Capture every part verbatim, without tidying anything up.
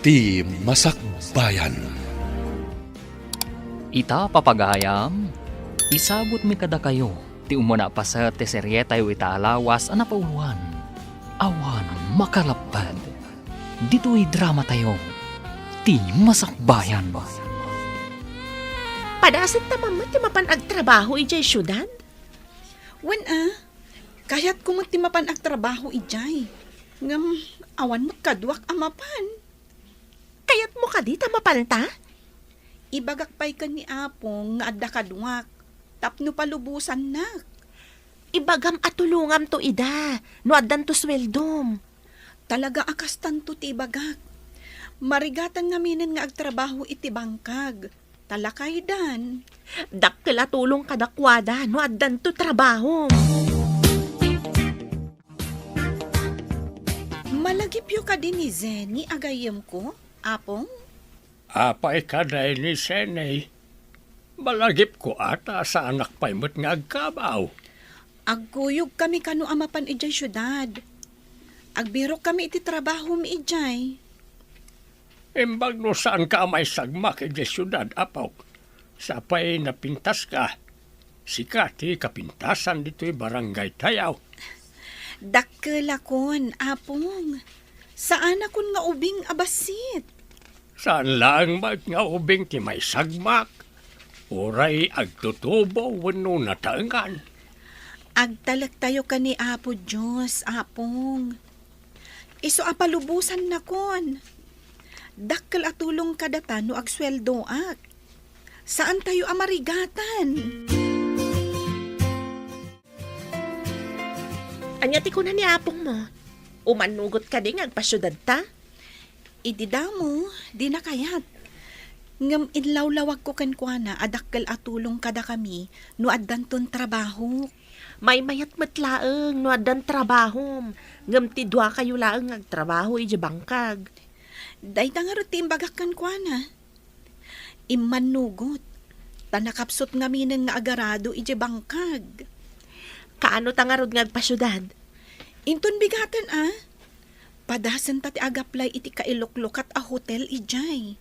Ti Masakbayan. Ita, papagayam, isabutmi kadakayo ti umuna a paset ti serietayo ita a lawas a napauloan, Awan Makalapped. Ditoy dramatayo, Ti Masakbayan. Padasenta man met ti mapan agtrabaho idiay siudad? Wen a, kayatko met ti mapan agtrabaho idiay. Ngem awan met kaduak a mapan. Kayatmo kadi ta mapanta? Ibagak pay ken ni Apong nga adda kaduak tapno palubosannak. Ibagam a tulongamto ida no addanto sueldom. Talaga a kastanto ti ibagak. Marigatan ngaminen nga agtrabaho iti bangkag. Ta lakaydan. Dakkel a tulong kadakuada no addanto trabahom. Malagipyo kadi ni Zenny a gayyemko, Apong? Apay kadi ni Zenny? Malagipko a ta saanak pay met nga agkabaw. Agkuyogkami kano a mapan idiay siudad. Agbirokkami iti trabahom idiay. Imbag no saanka a maisagmak idiay siudad, apok. Sapay napintaska. Sika ti kapintasan ditoy barangaytayo. Dakkelakon, Apong. Saanakon nga ubing a bassit. Saan laeng met nga ubing ti maisagmak, uray agtutubo wenno nataengan. Agtalektayo ken ni Apo Dios, Apong. Isu a palubosannakon. Dakkel a tulong kadata no agsueldoak. Saantayo a marigatan. Ania ti kuna ni apongmo? Umannugot kadi nga agpasiudadta? Idi damo, dina kayat. Ngem inlawlawagko kenkuana a dakkel a tulong kadakami no addanton trabaho. Maymayat met laeng no addan trabahom, ngem ti duakayo laeng nga agtrabaho idiay bangkag. Dayta ngarud ti imbagak kenkuana. Immannugot, ta nakapsut ngaminen nga agarado idiay bangkag. Kaano ta ngarud nga agpasiudad? Inton bigaten a, padasenta ti agaplay iti kailuklukat a hotel idiay.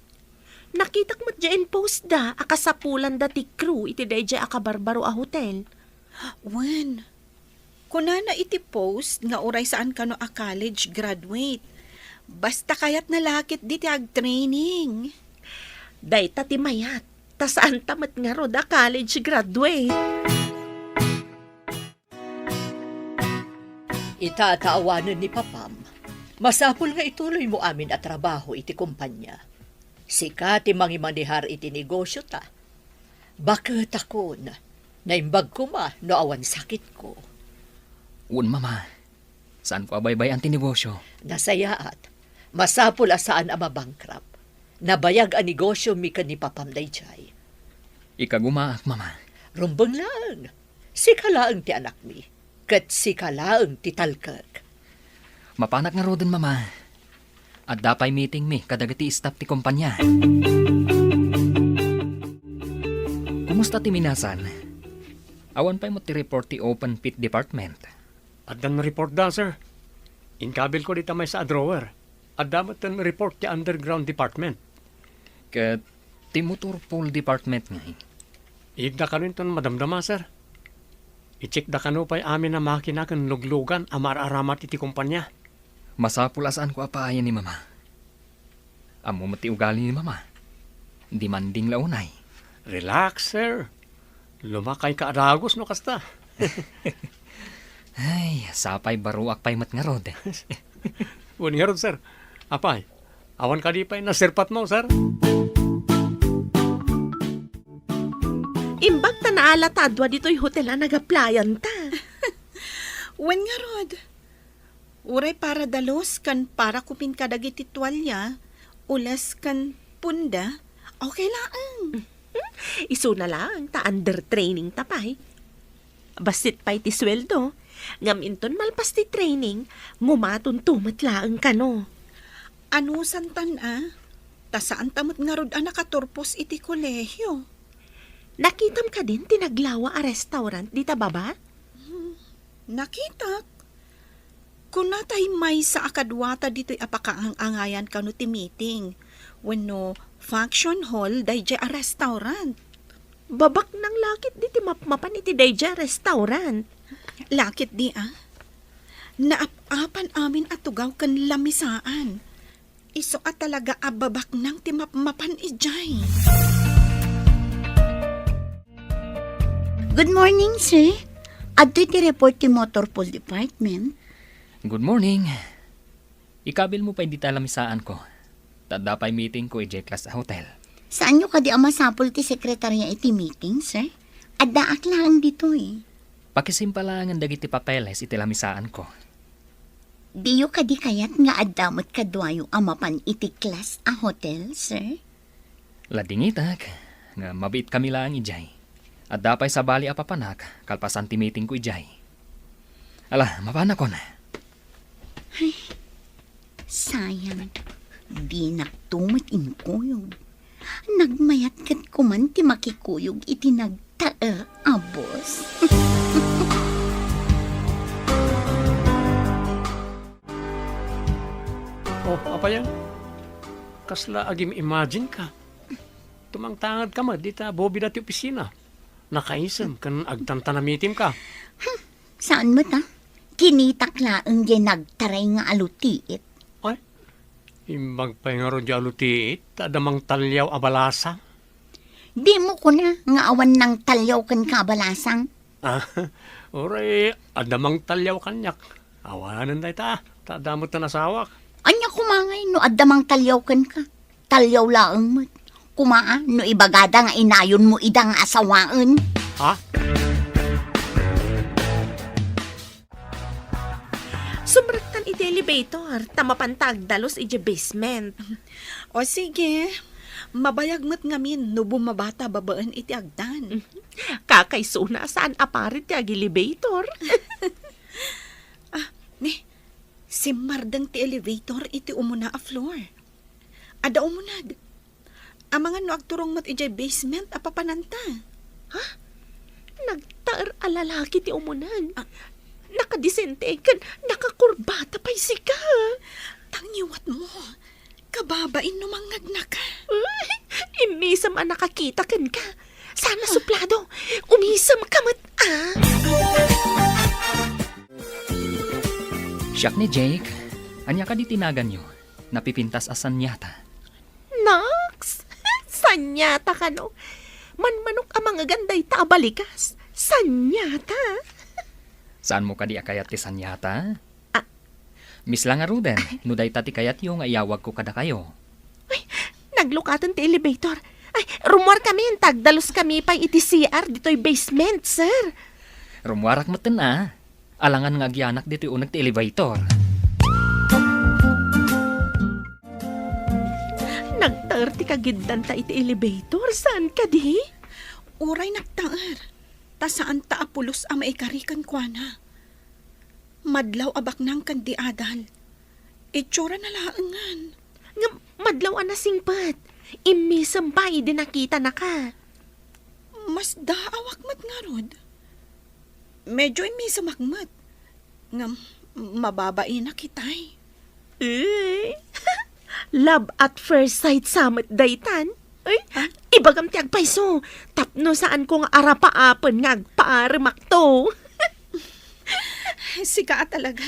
Nakitak met diay in-post da a kasapulanda ti crew iti daydiay a kabarbaro a hotel. Wen, kunana iti post nga uray saan kano a college graduate. Basta kayatna la ketdi ti agtraining. Dayta ti mayat, ta saanta met ngarud a college graduate. Ita ta awanen ni papam, masapul nga ituloymo amin a trabaho iti kompania. Sika ti mangimanehar iti negosiota. Baketakon, naimbag koma no awan sakitko. Wen, Mama. Saanko a baybay-an ti negosio. Nasayaat. Masapul a saan a mabankrupt. Nabayag a negosio mi ken ni papam daydiay. Ikagumaak, Mama. Rumbeng laeng. Sika laeng ti anakmi, ket sika laeng ti talkek. Mapanak ngaruden, Mama. Adda pay meetingmi kadagiti staff ti kompania. Kumusta ti minasan? Awan pay met ti report ti open pit department? Addan report da, sir. Inkabilko dita maysa a drawer. Adda met ten report ti underground department. Ket ti motor pool department ngay? Iyegda kano inton madamdama, sir. I-check da kano pay amin a makina ken luglugan a mar-aramat iti kompania. Masapul a saanko a paayen ni Mama. Ammo met ti ugali ni Mama. Demanding la unay. Relax, sir. Lumakayka a dagus no kasta. Ay, sapay baruak pay met ngarud. Wen ngarud, sir. Apay, awan kadi pay naserpatmo, sir? Imbag ta naala ta adua ditoy hotel a nagaplayanta. Wen ngarud. Uray para dalus ken para kupin kadagiti tualia, ules ken punda, okay laeng. Isuna laeng ta under training ta pay. Bassit pay ti sueldo, ngem inton malpas ti training, ngumatonto met laeng kano. Anusantan a, ta saanta met ngarud a nakaturpos iti kolehio. Nakitam kadin ti naglawa a restaurant dita baba? Hmm, nakitak. Kuna tay maysa a kaduata ditoy a pakaang-angayan kano ti meeting wenno function hall daydiay a restaurant. Babaknang la ketdi ti mapmapan iti daydiay a restaurant. La ketdi a. Naap-apan amin a tugaw ken lamisaan. Isu a talaga a babaknang ti mapmapan idiay. Good morning, sir. Adtoy ti report ti Motor Pool Department. Good morning. Ikabilmo pay dita lamisaanko. Ta adda pay meetingko idiay Class A Hotel. Saanyo kadi a masapul ti sekretarya iti meeting, sir? Addaak laeng ditoy. Pakisimpalangen dagiti papeles iti lamisaanko. Diyo kadi kayat nga adda met kaduayo a mapan iti Class A Hotel, sir? Ladingitak, nga mabiitkami laeng idiay. Adda pay sabali a papanak, kalpasan ti meetingko idiay. Ala, mapanakon. Ay, sayang. Dinakto met inkuyog. Nagmayat ket kuman ti makikuyog iti nagtaer a boss. Oh, apay a? Kasla agim-imagine ka. Tumangtangad ka met dita bobida ti opisina. Nakaisem ken agtantanamitim ka. Hmm, saan met a? Kinitak laeng diay nagtaray nga alutiit. Ay, imbag pay ngarud diay alutiit, ta adda mangtaliaw a balasang. Dimo kuna nga awan nangtaliaw kenka a balasang? Ah, uray, adda mangtaliaw kaniak. Awanen dayta, ta adda met ti asawak. Ania koma ngay no adda mangtaliaw kenka? Taliaw laeng met. Koma a, no ibagada nga inayonmo ida nga asawaen. Ha? Sumrektan iti elevator, ta mapanta agdalus iti basement. O sige, mabayag met ngamin no bumabata babaen iti agdan. Kakaisuna, saan a parit ti ag-elevator. Ah, ni, simmardeng ti elevator iti umuna a floor. Adda umuneg. Amangan no agturong met idiay basement a papananta. Ha? Nagtaer a lalaki ti umuneg. Ah. Nakadisente ken nakakurbata pay sika. Tangiwatmo. Kababain no mangngegnaka. Ay, immisem a nakakita kenka. Sana suplado. Umisem ka met, ah. Siak ni Jake. Ania kadi ti naganyo? Napipintas a sanyata. Naks! Sanyata kano? Manmanok a mangegan dayta a balikas. Sanyata? Saanmo kadi a kayat ti sanyata? Ah. Miss la ngaruden, no dayta ti kayatyo nga iyawagko kadakayo. Ay, naglukaten ti elevator. Ay, rummuarkami, ta agdaluskami pay iti C R ditoy basement, sir. Rummuarak metten a. Alangan nga agyanak ditoy uneg ti elevator. Nagtaer ti kagiddanta iti elevator, saan kadi? Uray nagtaer, ta saanta a pulos a maikari kenkuana. Madlaw a baknang ken di adal. Itsurana laengen. Ngem madlaw a nasingpet. Immisem pay idi nakitanaka. Masdaawak met ngarud. Medyo immisemak met. Ngem mababainak itay. Eh, love at first sight sa met daytan. Ay, ah? Ibagam ti agpayso. Tapno saanko nga arapaapen nga agpaaremakto. Sika a talaga.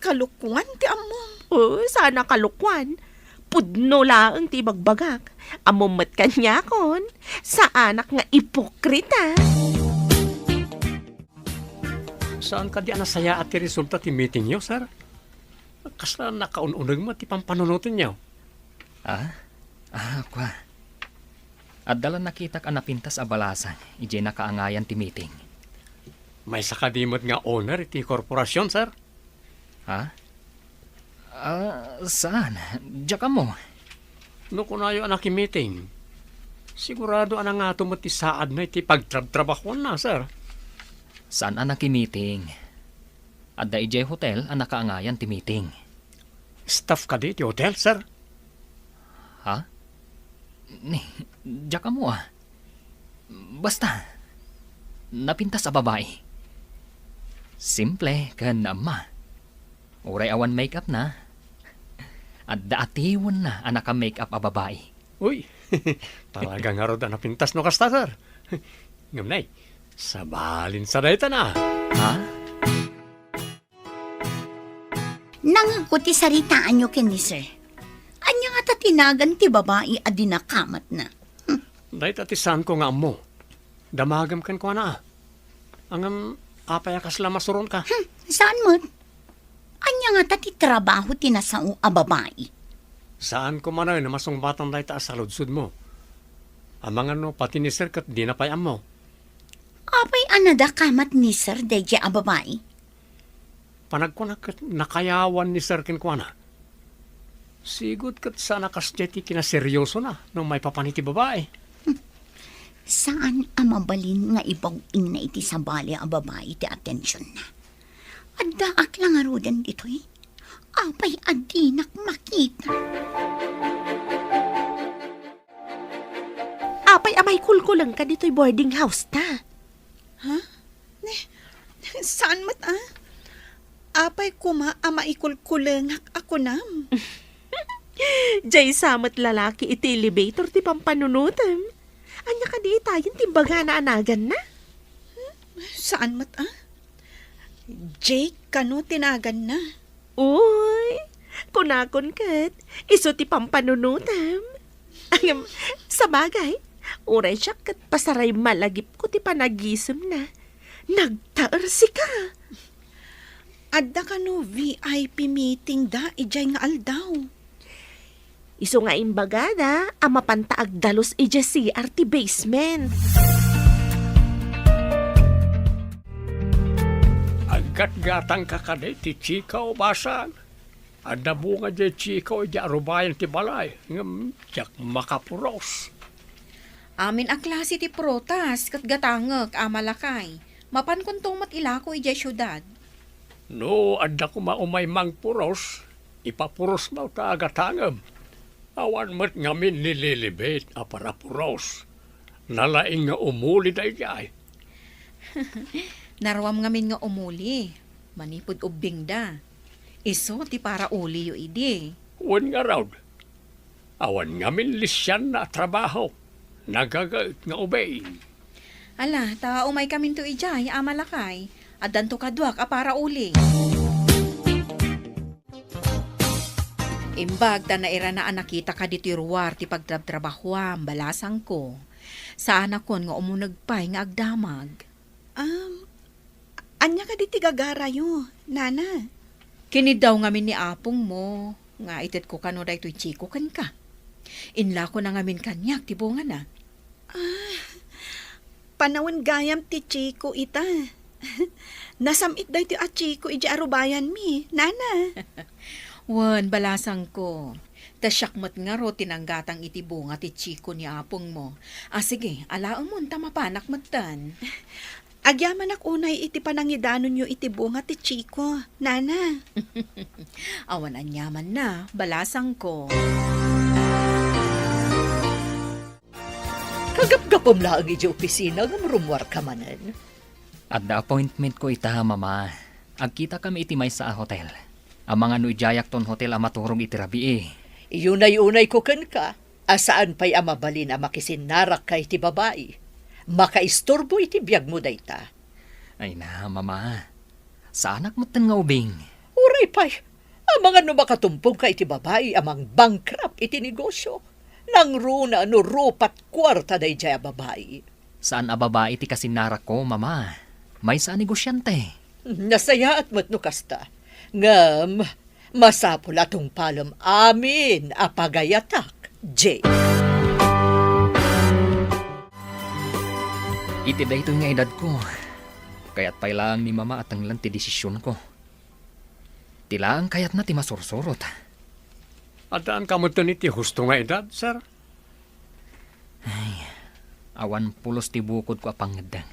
Kalokoan ti ammom. Oh, saan a kalokoan. Pudno laeng ti ibagbagak. Ammom met kaniakon. Saanak nga ipokrita. Saan kadi a nasayaat ti resulta ti meetingyo, sir? Kasla nakaun-uneg met ti pampanunotenyo. Ah? Ah, kua. Adda la nakitak a napintas a balasang idiay nakaangayan ti meeting. Maysa kadi met nga owner iti korporasion, sir? Ha? Ah, saan? Diak ammo. No kunayo a nakimiting, sigurado a nangato met ti saadna iti pagtrabtrabahuanna, sir. Saan a nakimiting? Adda idiay hotel a nakaangayan ti meeting. Staff kadi ti hotel, sir? Ha? Ni, diak ammo a. Basta, napintas a babai. Simple ken naamma. Uray awan make-up na, adda atiwenna a naka-make-up a babai. Uy, talaga ngarud a napintas no kasta, sir. Ngem nay, sabalin sa dayta na. Ha? Nangegko ti saritaanyo ken ni sir. Ania ngata ti nagan ti babai a di nakamatna? Hmm. Dayta ti saanko nga ammo. Damagem kenkuana. Ngem, apay a kasla masuronka? Hmm, saan met? Ania ngata ti trabaho ti nasao a babai? Saanko manen a masungbatan dayta a saludsodmo. Amangan no pati ni sir ket dina pay ammo. Apay a nadakamat ni sir daydiay a babai? Panagkunak ket nakayawan ni sir kenkuana. Sigud ket saan a kasdiay ti kinaseryosona no maipapan iti babai. Saan a mabalin nga ibag-ingna iti sabali a babai ti atensionna. Addaak la ngaruden ditoy. Apay a dinak makita? Apay a maikulkulengka ditoy boarding house ta? Ha? Ne, saan met a? Apay koma a maikulkulengak a kunam? Diay sa met lalaki iti elevator ti pampanunotem. Ania kadi itayen ti imbagana a naganna? Hmm? Saan met a? Jake kano ti naganna? Uy, kunakon ket, isu ti pampanunotem. Ngem, sabagay, uray siak ket pasaray malagipko ti panagisemna. Nagtaersika. Adda kano V I P meeting da idiay nga aldaw? Isu nga imbagada a mapanta agdalus idiay C R ti basement. Aggatgatangka kadi ti chika, basang? Adda bunga diay chika idiay arubayan ti balay, ngem diak makapuros. Amin a klase ti prutas ket gatangek, Ama Lakay. Mapankonto met ilako idiay siudad. No adda koma umay mangpuros, ipapurosmo ta agatangem. Awan met ngamin ni Lilibet a parapuros. Nalaing nga umuli daydiay. Naruam ngamin nga umuli, manipud ubbingda. Isu ti parauliyo idi. Wen ngarud, awan ngamin lisianna a trabaho. Nagagaet nga ubing. Ala, ta umaykaminto idiay, Ama Lakay. Addanto kaduak a parauli. Imbag ta nairana a nakitaka ditoy ruar ti pagtrabtrabahoam, balasangko. Saanakon nga umuneg pay nga agdamag. Um, ania kadi ti gagarayo, Nana? Kiniddaw ngamin ni apongmo nga itedko kano daytoy chiko kenka. Inlakona ngamin kaniak ti bungana. Ah, panawen gayam ti chiko ita. Nasam-it daytoy a chiko idiay arubayanmi, Nana. Wen, balasangko. Ta siak met ngarud ti nanggatang iti bunga ti chiko ni apongmo. A, sige, alaemon ta mapanak metten. Agyamanak unay iti panangidanonyo iti bunga ti chiko, Nana. Awan aniamanna, balasangko. Kagapgapem laeng idiay opisina ngem rummuarka manen. Adda appointmentko ita, Mama. Agkitakami iti maysa a hotel. Amangan no idiayakton hotel a maturog iti rabii. Iyunay-unayko kenka a saan pay a mabalin a makisinnarakka iti babai. Makaisturbo iti biagmo dayta. Ay na, Mama. Saanak metten nga ubing. Uray pay, amangan no makatumpongka iti babai a mangbankrupt iti negosio. Nangruna no rupat kuarta daydiay a babai. Saan a babai ti kasinnarakko, Mama. Maysa a negosiante. Nasayaat met no kasta. Ngem, masapul a tungpalem amin a pagayatak, Jay. Iti daytoy nga edadko, kayat pay laeng ni Mama a tenglen ti desisionko. Ti laeng kayatna ti masursurot. Addaanka metten iti husto nga edad, sir? Ay, awan pulos ti bukodko a pangngeddeng.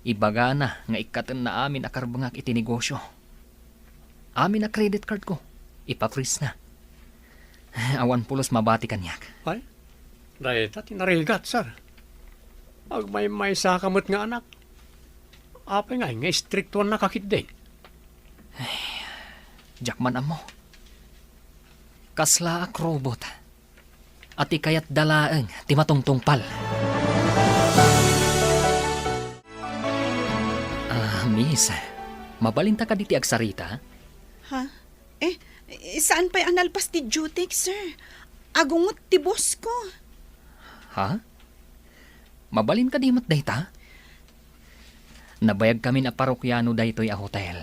Ibagana nga ikkatenna amin a karbengak iti negosio. Amin a credit cardko, ipa-freeze na. Awan pulos mabati kaniak. Ay, dayta ti narigat, sir. Agmaymaysaka met nga anak. Apay ngay nga istriktuannaka ketdi? Ay, Diak man ammo. Kaslaak robot. A ti kayatda laeng ti matungtungpal. Ah, miss, mabalinta kadi ti agsarita? Ha? Eh, saan pay a nalpas ti duty, sir? Agungot ti boss ko. Ha? Mabalin kadi met dayta? Nabayagkamin a parokiano daytoy a hotel.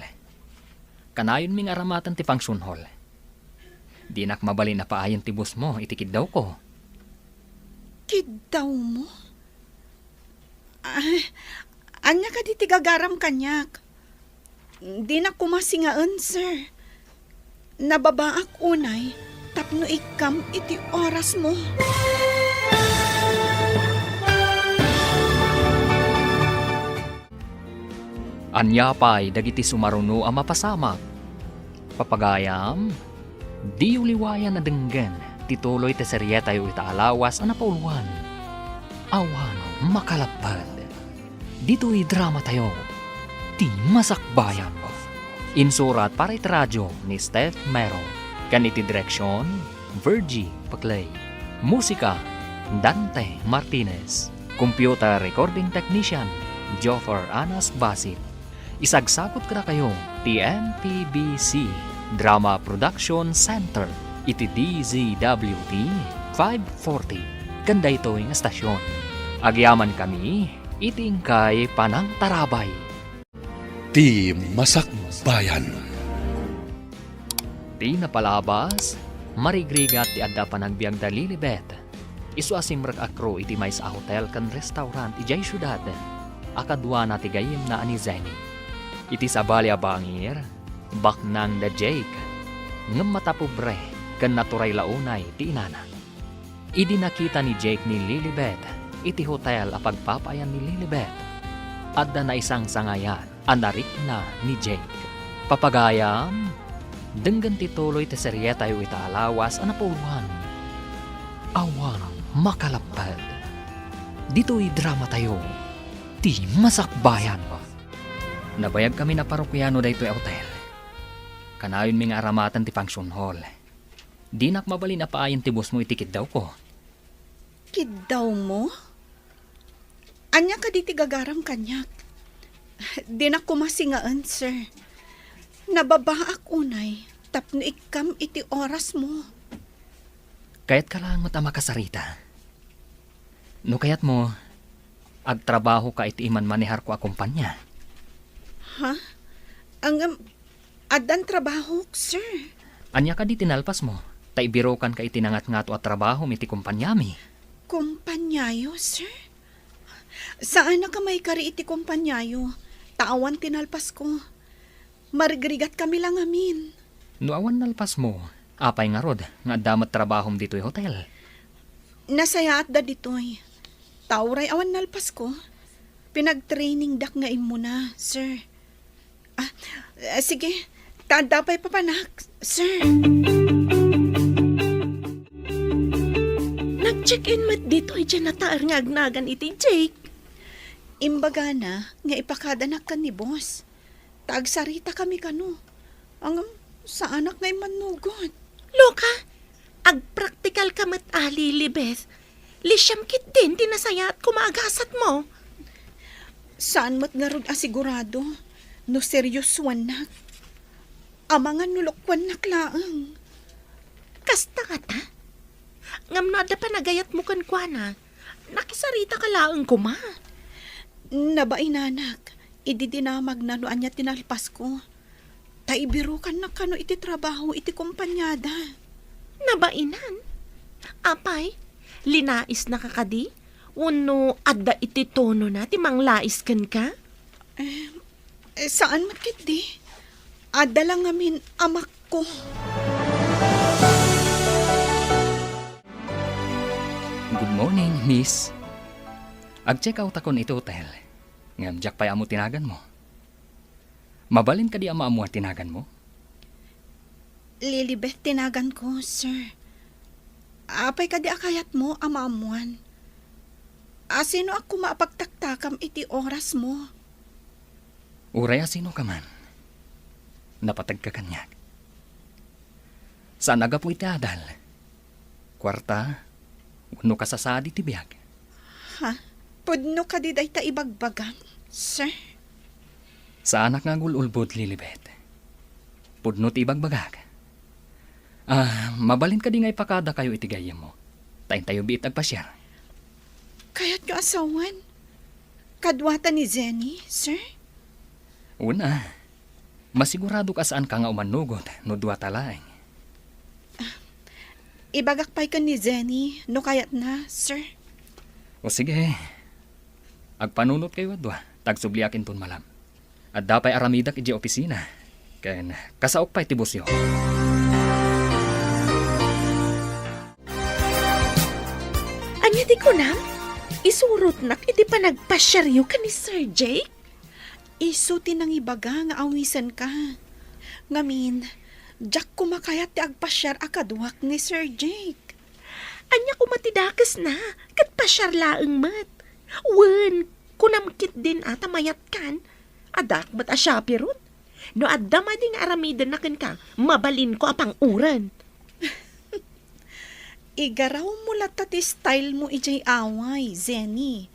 Kanayonmi nga aramaten ti function hall. Dinak mabalin a paayen ti boss mo iti kiddawko. Kiddawmo? Ah, ania kadi ti gagaram kaniak? Dinak koma singaen, sir. Nababaak unay tapno ikkam iti orasmo. Ania pay dagiti sumaruno a mapasamak? Papagayam, diyo liwayan a denggen ti tuloy ti serietayo ita a lawas a napauluan. Awan makalapped. Ditoy dramatayo, Ti Masakbayan. Insurat para iti radio ni Steph Mero, ken iti direksion, Virgie Paclay. Musika, Dante Martinez. Computer recording technician, Joffer Anas Basit. Isagsagod kadakayo ti M P B C Drama Production Center iti D Z W T five forty, ken daytoy nga stasyon. Agyamankami iti inkay panangtarabay. Ti Masakbayan. Ti napalabas, marigrigat ti adda panagbiagda Lilibet. Isu a simrek a crew iti maysa a hotel ken restaurant idiay siudad a kaduana ti gayyemna a ni Zenny. Iti sabali a bangir, baknang da Jake, ngem matapobre ken naturay la unay ti inana. Idi nakita ni Jake ni Lilibet iti hotel a pagpapaayan ni Lilibet, adda naisangsangayan a narikna ni Jake. Papagayam, denggen ti tuloy ti serietayo ita a lawas a napauluan. Awan makalapped. Ditoy dramatayo, Ti Masakbayan. Nabayagkamin a parokiano daytoy a hotel. Kanayonmi nga aramaten ti function hall. Dinak mabalin a paayen ti boss mo iti kiddawko. Kiddawmo? Ania kadi ti gagaram kaniak? Dinak koma singaen, sir. Nababaak unay tapno ikkam iti orasmo. Kayatka laeng met a makasarita. No kayatmo, agtrabahoka iti imanmaneharko a kompania. Ha? Ngem, addan trabahok, sir. Ania kadi ti nalpasmo? Ta ibirokanka iti nangatngato a trabahom iti kompaniami. Kompaniayo, sir? Saanak a maikari iti kompaniayo, ta awan ti nalpasko. Marigrigatkami la ngamin. No awan nalpasmo, apay ngarud nga adda met trabahom ditoy hotel? Nasayaatda ditoy. Ta uray awan nalpasko, pinagtrainingdak nga immuna, sir. Ah, ah, sige. Ta adda pay papanak, sir. Nag-check-in met ditoy diay nataer nga agnagan iti Jake. Imbagana nga ipakadanak ken ni boss. Ta agsaritakami kano. Ngem, saanak nga immannugot. Loka, agpraktikalka met a, Lilibet. Lisiam ketdin ti nasayaat koma a gasatmo. Saan met ngarud a sigurado no seriosoannak. Amangan no lokoannak laeng. Kasta ngata? Ngem no adda panagayatmo kenkuana, nakisaritaka laeng koma. Nabainanak, idi dinamagna no ania ti nalpasko. Ta ibirokannak kano iti trabaho iti kompaniada. Nabainan? Apay, linaisnaka kadi? Wenno adda iti tonona ti manglais kenka? Eh, eh, saan met ketdi? Adda la ngamin amakko. Good morning, miss. Ag-check outakon iti hotel. Ngem diak pay ammo ti naganmo. Mabalin kadi a maammuan ti naganmo? Lilibet ti naganko, sir. Apay kadi a kayatmo a maammuan? Asinoak koma a pagtaktakam iti orasmo? Uray asinoka man, napategka kaniak. Saan a gapu iti adal, kuarta, wenno kasasadi ti biag. Ha? Pudno kadi dayta ibagbagam, sir? Saanak nga agul-ulbod, Lilibet. Pudno ti ibagbagak. Ah, mabalin kadi nga ipakadakayo iti gayyemmo? Ta intayo biit agpasiar. Kayatyo a sawen? Kaduata ni Jenny, sir? Una, masiguradok a saanka nga umanugot no duata laeng. Ibagak pay ken ni Jenny no kayatna, sir. O sige, agpanunotkayo a dua, ta agsubliak inton malam. Adda pay aramidak idiay opisina, ken kasaok pay ti busyo. Ania ti kunam? Isurotnak iti panagpasiaryo ken ni Sir Jake? Isu ti nangibaga nga awisenka. Ngamin, diak koma kayat ti agpasiar a kaduak ni Sir Jake. Ania koma ti dakesna? Ket pasiar laeng met. Wen, kunam ketdin a ta mayatkan. Addaak met a chaperon. No adda madi nga aramidenna kenka, mabalinko a pang-uren. Igarawmo latta ti style mo idiay away, Jenny.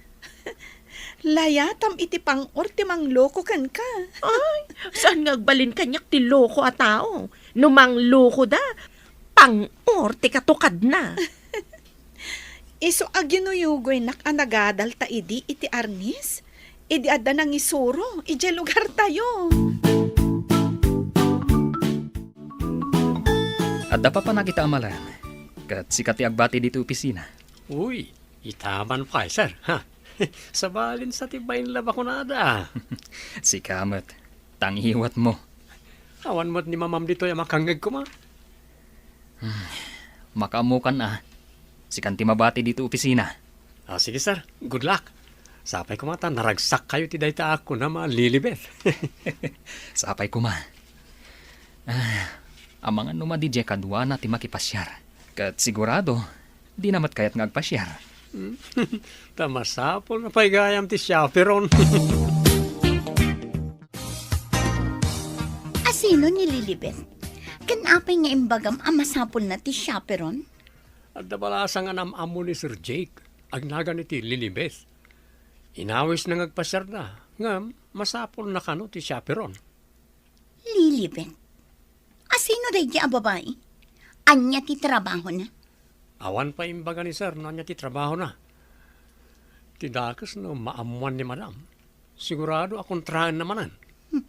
Layatam iti pang-or ti mangloko kenka. Ay, saan nga agbalin kaniak ti loko a tao? No manglokoda, pang-or ti katukadna. Isu a ginuyugoynak a nagadalta idi iti arnis, idi adda nangisuro idiay lugartayo. Adda papanak ita a malam, ket sika ti agbati ditoy opisina. Uy, ita man pay, sir, ha? Sabalin sa ti bain la bakunada. Sika met, tangiwat mo. Awan met ni mamam ditoy a makangngeg koma. Hmm, makaammokan a. Sikan ti mabati ditoy opisina. Ah, sige, sir. Good luck. Sapay koma ta naragsakkayo ti dayta a kunam a Lilibet. Sapay koma. Ah, amangan no madi diay kaduana ti makipasiar. Ket sigurado, dina met kayat nga agpasiar. Hmm. Ta masapul na pay gayam ti chaperon. Asino ni Lilibet? Ken apay nga imbagam a masapulna ti chaperon? Adda balasang a nam-ammo ni Sir Jake, agnagan iti Lilibet. Inawisna nga agpasiarda, ngem masapulna kano ti chaperon. Lilibet? Asino daydi a babai? Ania ti trabahona? Awan pay imbaga ni Sir no ania ti trabahona. Ti dakes no maammoan ni Madam, sigurado a kontraenna manen. Hmm.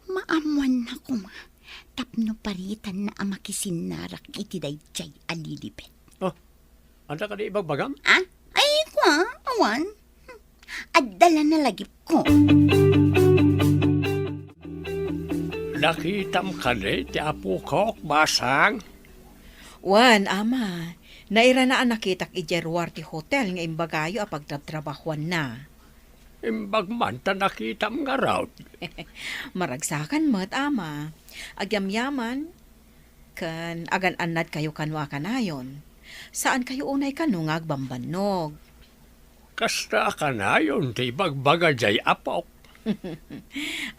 Maammoanna koma tapno paritanna a makisinnarak iti daydiay a Lilibet. Oh, adda kadi ibagbagam? Ah? Ay, kua, awan. Hmm. Adda la nalagipko. Nakitam kadi ti apokok, Basang? Wen, Ama. Nairana a nakitak idiay ruar ti hotel nga imbagayo a pagtrabtrabahoanna. Imbag man ta nakitam ngarud. Maragsakan met, Ama. Agyamyaman, ken agan-annadkayo kano a kanayon. Saankayo unay kano nga agbambannog. Kasta a kanayon ti ibagbaga diay apok.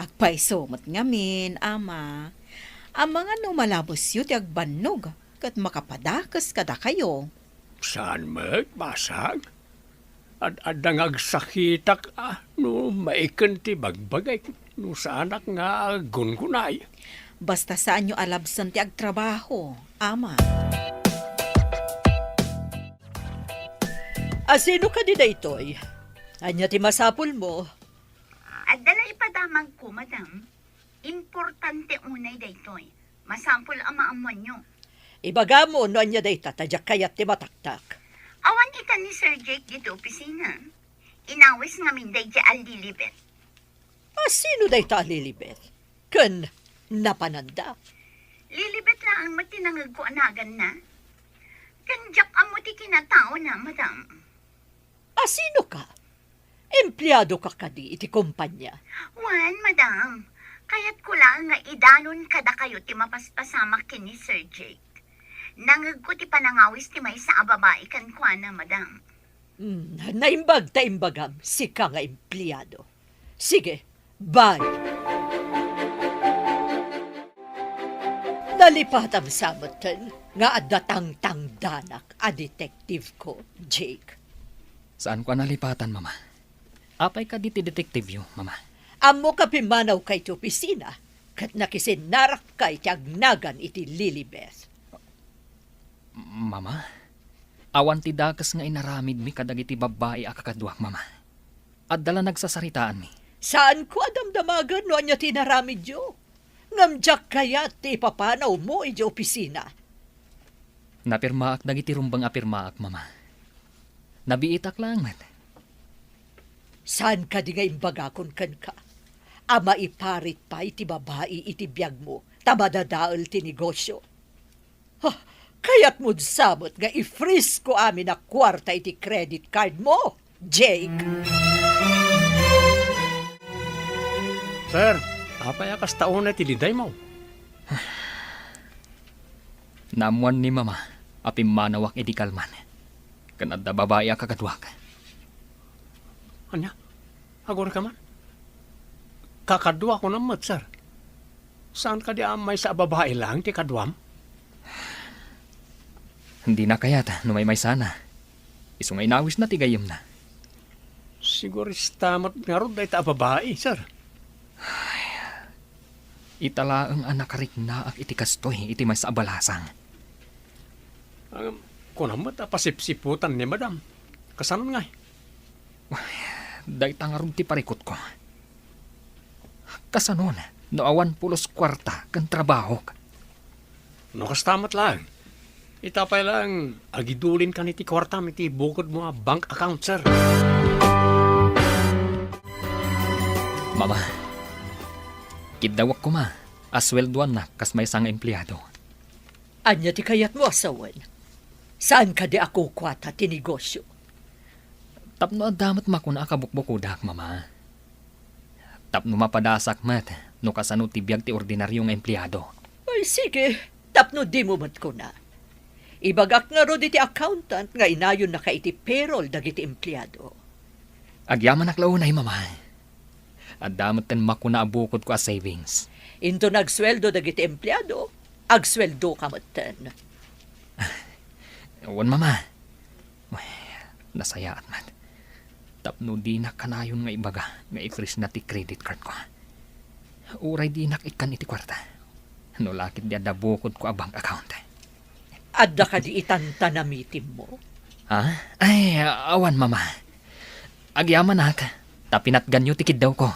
Agpayso met ngamin, Ama. Amangan no malabesyo ti agbannog ket makapadakes kadakayo. Saan met, Basang? Ad-adda nga agsakitak a no maiken ti bagbagik, no saanak nga aggungunay. Basta saanyo a labsen ti agtrabaho, Ama. Asino kadi daytoy? Ania ti masapulmo? Adda la ipadamagko, Madam. Importante unay daytoy. Masapul a maammoanyo. Ibagamo no ania dayta ta diak kayat ti mataktak. Awan ita ni Sir Jake ditoy opisina. Inawis ngamin daydiay a Lilibet. Asino dayta a Lilibet? Ken napananda? Lilibet laeng met ti nangegko a naganna. Ken diak ammo ti kinataona, Madam. Asino ka? Empleado ka kadi iti kompanya? Wen, Madam. Kayatko laeng nga idanon kadakayo ti mapaspasamak ken ni Sir Jake. Nangegko ti panangawis ti maysa a babai kenkuana, Madam. Hmm, naimbag ta imbagam, sika nga empleado. Sige, bye. Nalipatam sa metten nga adda tangtangdanak a detective ko, Jake. Saanko a nalipatan, Mama. Apay kadi ti detectiveyo, Mama? Ammok a pimmanawka iti opisina ket nakisinnarakka iti agnagan iti Lilibeth. Mama, awan ti dakes nga inaramidmi kadagiti babbai a kakaduak, Mama. Adda la nagsasaritaanmi. Saanko a damdamagan no ania ti inaramidyo. Ngem diak kayat ti ipapanawmo idiay opisina. Napirmaak dagiti rumbeng a pirmaak, Mama. Nabiitak laeng met. Saan kadi nga imbagakon kenka a maiparit pay ti babai iti biagmo ta madadael ti negosio? Ha, kayatmod sa met nga i-freeze ko amin a kuarta iti credit card mo, Jake? Sir, apay a kasta unay ti lidaymo? Naammoan ni Mama a pimmanawak idi kalman. Ken adda babai a kakaduak. Ania? Agurayka man? Kakaduak unay met, sir. Saan kadi a maysa a babai laeng ti kaduam? Dina kayat no maymaysana. Isu nga inawisna ti gayyemna. Sigurista met ngarud dayta a babai, sir. Ita laeng a nakariknaak iti kastoy iti maysa a balasang. Ngem, kunam met a pasipsiputan ni Madam. Kasano ngay? Dayta ngarud ti parikutko. Kasanon no awan pulos kuarta ken trabahok? No kasta met laeng, ita pay laeng agidulinkan iti kuartam iti bukodmo a bank account, sir. Mama, kiddawek koma a sueldoannak kas maysa nga empleado. Ania ti kayatmo a sawen? Saan kadi a kukuata ti negosio? Tapno adda met makuna a kabukbukodak, Mama. Tapno mapadasak met no kasano ti biag ti ordinario nga empleado. Ay, sige, tapno dimo met kuna. Ibagak ngarud iti accountant nga inayonnaka iti payroll dagiti empleado. Agyamanak la unay, Mama. Adda metten makuna a bukodko a savings. Inton agsueldo dagiti empleado, agsueldoka metten. Wen, Mama. Ay, nasayaat met. Tapno dinak kanayon nga ibaga nga i-freeze-na ti credit card ko. Uray dinak ikkan iti kuarta. No la ket di adda bukodko a bank account. Adda kadi itan ta namitimmo? Ha? Ay, awan, Mama. Agyamanak, ta pinatganyo ti kiddawko.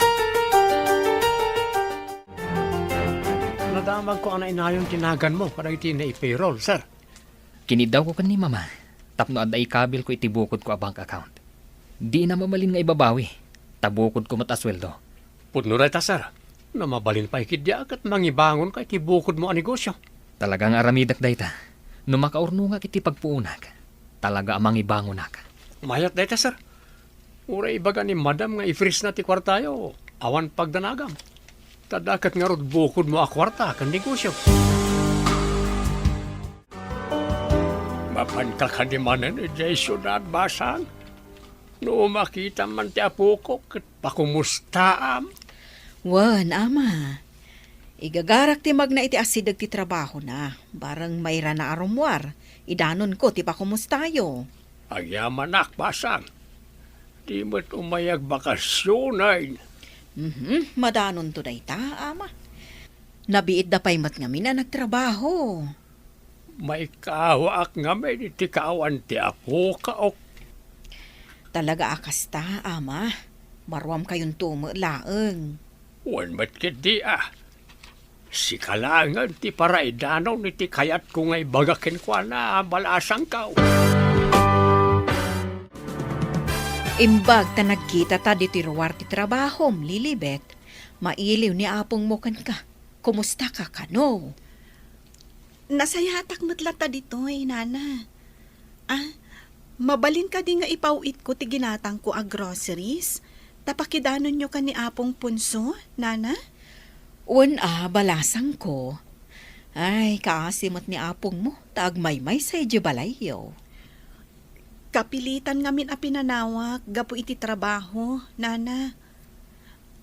Nadamagko a nainayon ti naganmo kadagiti nai-payroll, sir. Kiniddawko ken ni Mama tapno adda ikabilko iti bukodko a bank account. Dina mabalin nga ibabawi, ta bukodko met a sueldo. Pudno dayta, sir. No mabalin pay ketdi a ket mangibangonka iti bukodmo a negosio. Talaga nga aramidek dayta. No makaurnongak iti pagpuonak, talaga a mangibangonak. Mayat dayta, sir. Uray ibaga ni Madam nga i-freeze-na ti kuartayo, awan pagdanagam. Ta adda ket ngarud bukodmo a kuarta ken negosio. Mapanka kadi manen idiay siudad, Basang? No makitam man ti apoko ket pakumustaam. Wen, Ama. Igagarak ti magna iti asideg ti trabahona, bareng mairana a rummuar, idanonko ti pakumustayo. Agyamanak, Basang. Di met umay agbakasionen. Mhm, madanonto dayta, Ama. Nabiitda pay met ngamin a nagtrabaho. Maikawaak ngamin iti kaawan ti apoka, ok. Talaga a kasta, Ama. Baruamkayonto met laeng. Wen met ketdi a. Sika laengen ti paraidanon iti kayatko nga ibaga kenkuana a balasangko. Imbag ta nagkitata ditoy ruar ti trabahom, Lilibet, mailiw ni apongmo kenka. Kumustaka kano? Nasayaatak met latta ditoy, Nana. Ah, mabalin kadi nga ipaw-itko ti ginatangko a groceries? Ta pakidanonyo ken ni Apong Ponso, Nana? Wen a, balasangko. Ay, kaasi met ni apongmo, ta agmaymaysa idiay balayyo. Kapilitan ngamin a pinanawak gapu iti trabaho, Nana.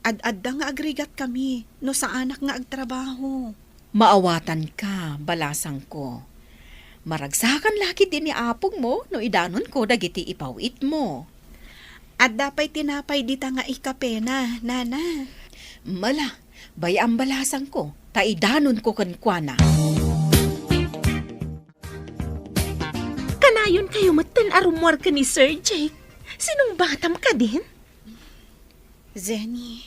Ad-adda nga agrigatkami no saanak nga agtrabaho. Maawatanka, balasangko. Maragsakan la ketdi ni apongmo no idanonko dagiti ipaw-itmo. Adda pay tinapay dita nga ikapena, nana. Mala, bay-am, balasangko, ta idanonko kenkuana. Kanayonkayo metten a rummuar ken ni Sir Jake. Sinungbatam kadin? Zenny,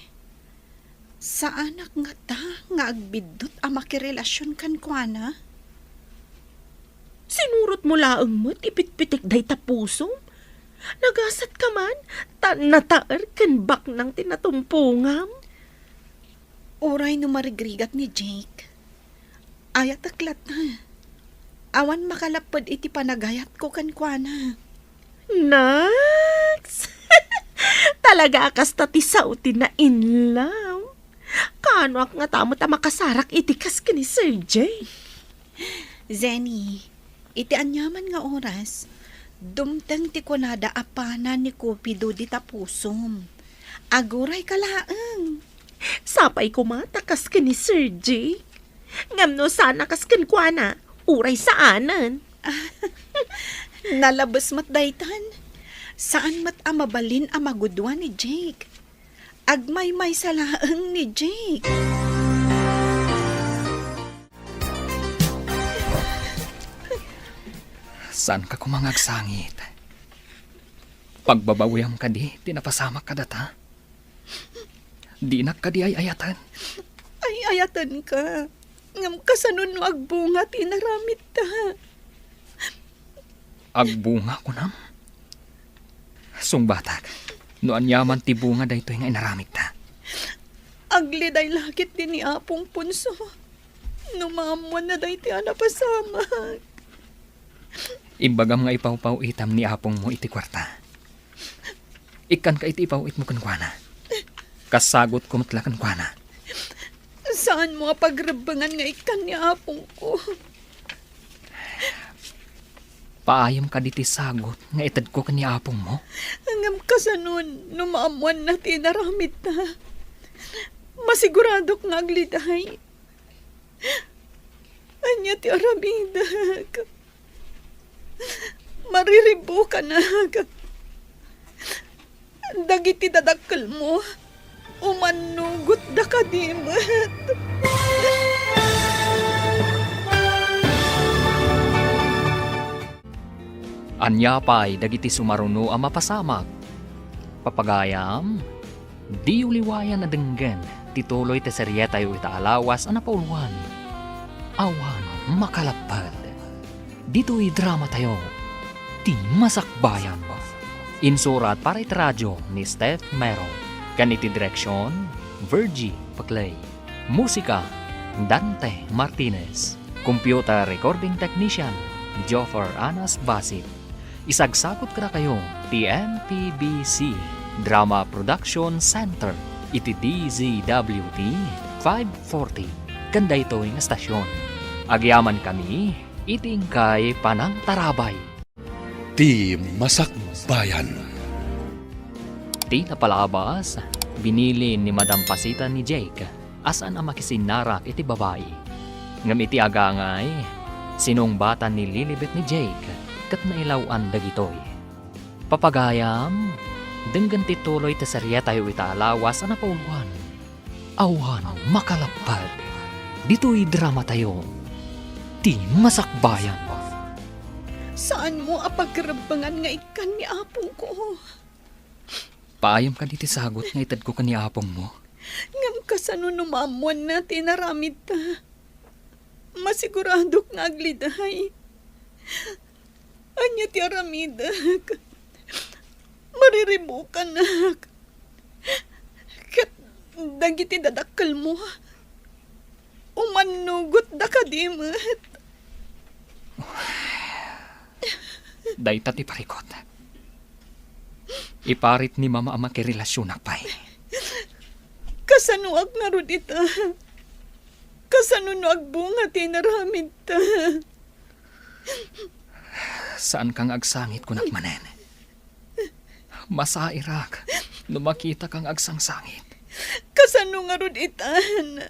saanak ngata nga agbiddut a makirelasion kenkuana? Sinurotmo laeng met ti pitpitik dayta pusom. Nagasatka man, ta nataer ken baknang ti natumpongam. Uray no marigrigat ni Jake, ayatek latta. Awan makalapped iti panagayatko kenkuana. Naks! Talaga a kasta ti sao ti na-in-love. Kaanoak ngata met a makasarak iti kas ken ni Sir Jake? Zenny, iti aniaman nga oras, dumteng ti kunada a pana ni Cupido dita pusom. Agurayka laeng. Sapay koma ta kas ken ni Sir Jake. Ngem no saan a kas kenkuana, uray saanen. Nalabes met daytan. Saan met a mabalin a magudua ni Jake. Agmaymaysa laeng ni Jake. Saanka koma nga agsangit? Pagbabawiam kadi ti napasamak kadata? Dinak kadi ay-ayaten? Ay-ayatenka. Ngem kasano no agbunga ti inaramidta? Agbunga, kunam? Sungbatak, no aniaman ti bunga daytoy nga inaramidta. Agliday la ketdi ni Apong Ponso no maammoanna daytoy a napasamak. Imbagam nga ipawpaw-itam ni apongmo iti kuarta. Ikkanka iti ipaw-itmo kenkuana. Kasagutko met la kenkuana. Saanmo a pagrebbengan nga ikkan ni apongko? Paayem kadi ti sagut nga itedko ken ni apongmo? Ngem kasano no maammoanna ti inaramidta? Masiguradok nga agliday. Ania ti aramidek? Mariribukanak. Dagiti dadakkelmo, umannugotda kadi met. Ania pay dagiti sumaruno a mapasamak? Papagayam, diyo liwayan a denggen ti tuloy ti serietayo ita a lawas a napauluan, Awan Makalapped. Ditoy dramatayo, Ti Masakbayan. Insurat para iti radio ni Steph Mero, ken iti direksion, Virgie Paclay. Musika, Dante Martinez. Computer recording technician, Joffer Anas Basit. Isagsagut kadakayo ti M P B C Drama Production Center iti D Z W T five forty ken daytoy nga stasyon. Agyamankami iti inkay panangtarabay. Ti Masakbayan. Ti napalabas, binili ni Madam Pasita ni Jake a saan a makisinnarak iti babai. Ngem iti agangay, sinungbatan ni Lilibet ni Jake ket nailaw-an dagitoy. Papagayam, denggen ti tuloy ti serietayo ita a lawas a napauluan. Awan Makalapped. Ditoy dramatayo, Ti Masakbayan. Saanmo a pagrebbengan nga ikkan ni apongko? Paayem kadi ti sagut nga itedko ken ni apongmo? Ngem kasano no maammoanna ti inaramidta? Masiguradok nga agliday. Ania ti aramidek? Mariribukanak. Ket dagiti dadakkelmo, umannugotda kadi met. Dayta ti parikut. Iparit ni Mama a makirelasionak pay. Kasanoak ngarud ita? Kasano no agbunga ti inaramidta? Saanka nga agsangit, kunak manen. Masairak no makitaka nga agsangsangit. Kasano ngarud itan?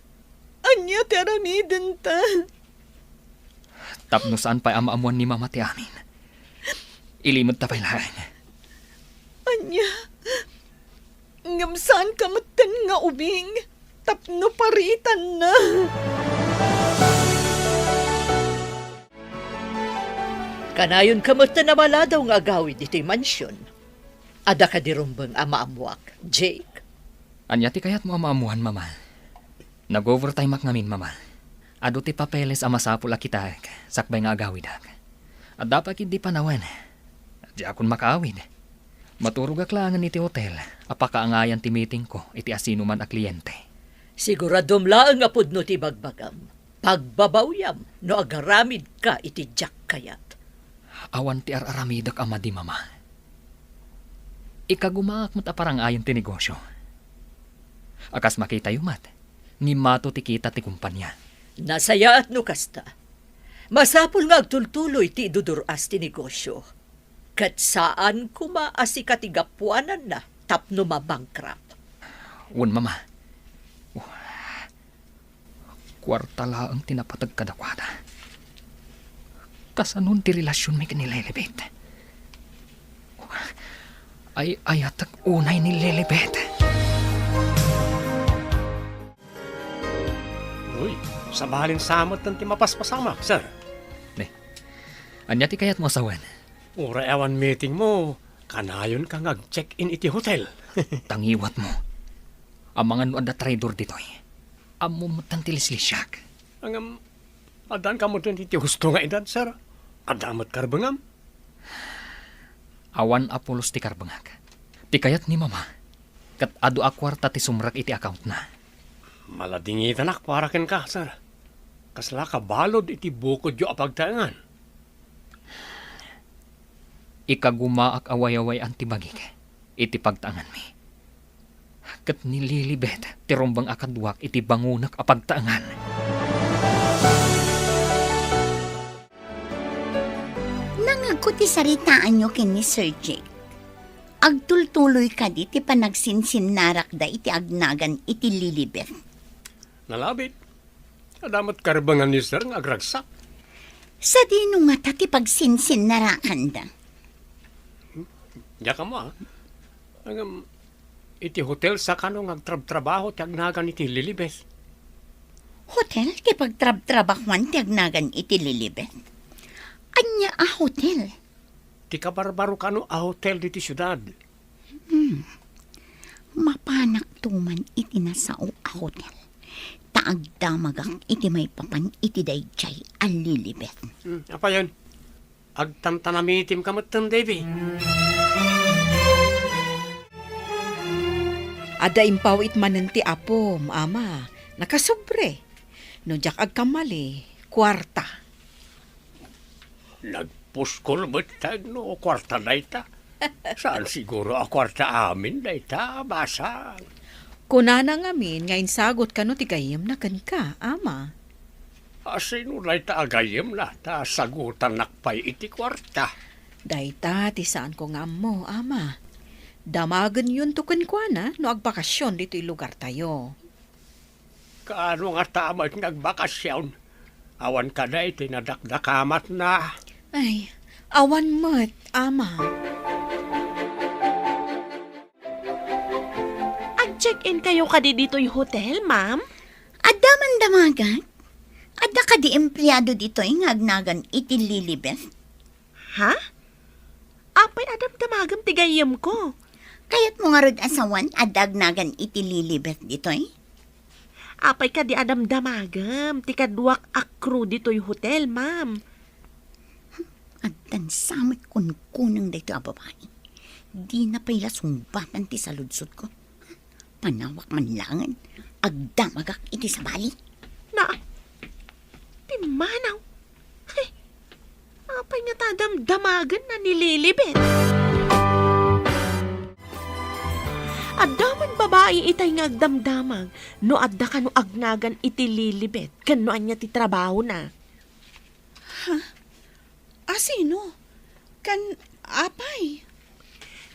Ania ti aramidenta? Tapno saan pay a maammuan ni Mama ti amin, ilimedta pay laeng. Ania? Ngem saanka metten nga ubing tapno paritanna. Kanayonka metten a maladaw nga agawid iti mansion. Adda kadi rumbeng a maammuak, Jake? Ania ti kayatmo a maammuan, Mama? Nag-overtime-ak ngamin, Mama. Adu ti papeles a masapul a kitaek sakbay nga agawidek. Adda pay ketdi panawen. Diakon makaawid. Maturogak laengen iti hotel a pakaangayan ti meetingko iti asinoman a kliente. Siguradom laeng a pudno ti ibagbagam. Pagbabawyam no agaramidka iti diak kayat. Awan ti ar-aramidek a madi, Mama. Ikagumaak met a parangayen ti negosio. A kas makitayo met, ngimmato ti kita ti kumpania. Nasayaat no kasta. Masapul nga agtultuloy ti idudur-as ti negosio. Ket saan koma a sika ti gapuananna tapno mabankrupt. Wen, Mama. Kuarta laeng ti napateg kadakuada. Kasanon ti relasionmi ken ni Lilibet? Ay-ayatek unay ni Lilibet. Uy, sabalin sa metten ti mapaspasamak, sir. Ne, ania ti kayatmo a sawen? Uray awan meetingmo, kanayonka nga ag-check-in iti hotel. Tangiwatmo. Amangan no adda traidor ditoy. Ammom metten ti lislisiak. Ngem, addanka metten iti husto nga edad, sir. Adda met karbengam? Awan a pulos ti karbengak. Ti kayat ni Mama, ket adu a kuarta ti sumrek iti accountna. Maladingitanak para kenka, sir. Kasla kabalud iti bukodyo a pagtaengan. Ikagumaak a way-awayan ti bagik iti pagtaenganmi. Ket ni Lilibet ti rumbeng a kaduak iti bangonek a pagtaengan. Nangegko ti saritaanyo ken ni Sir Jake. Agtultuloy kadi ti panagsinsinnarakda iti agnagan iti Lilibet? Nalabit. Adda met karbengan ni Sir nga agragsak. Sadino ngata ti pagsinsinnarakanda? Diak ammo, a. Ngem, iti hotel sa kano nga agtrabtrabaho ti agnagan iti Lilibet. Hotel ti pagtrabtrabahoan ti agnagan iti Lilibet? Ania a hotel? Ti kabarbaro kano a hotel ditoy siudad. Hmm. Mapanakto man iti nasao a hotel. Ta agdamagak iti maipapan iti daydiay a Lilibet. Hmm, apayen? Agtantanamitimka metten, Davy. Adda impaw-it manen ti apom, Ama. Nakasobre. No diak agkamali, kuarta. Nagpuskol met no kuarta dayta. Saan siguro a kuarta amin dayta, basang. Kunana ngamin nga insagot kano ti gayyemna kenka, Ama. A, sino dayta a gayyemna ta sagutannak pay iti kuarta? Dayta ti saanko nga ammo, Ama. Damagenyon to kenkuana no agbakasion ditoy lugartayo. Kaano ngata met nga agbakasion? Awan kadi ti nadakdakamatna? Ay, awan met, Ama. Ag-check-in kayo kadi ditoy hotel, ma'am? Adda man damagak? Adda kadi empleado ditoy nga agnagan iti Lilibet? Ha? Apay a damdamagem ti gayyemko? Kayatmo ngarud a sawen adda agnagan iti Lilibet ditoy? Apay kadi a damdamagem ti kaduak a crew ditoy hotel, ma'am? Addan sa met kunkuneng daytoy a babai. Dina pay la sungbatan ti saludsodko. Panawak man laengen, agdamagak iti sabali. Na, pimmanaw. Hay, apay ngata damdamagenna ni Lilibet? Adda man babai itay nga agdamdamag no adda kano agnagan iti Lilibet ken no ania ti trabahona. Ha? A sino? Ken apay?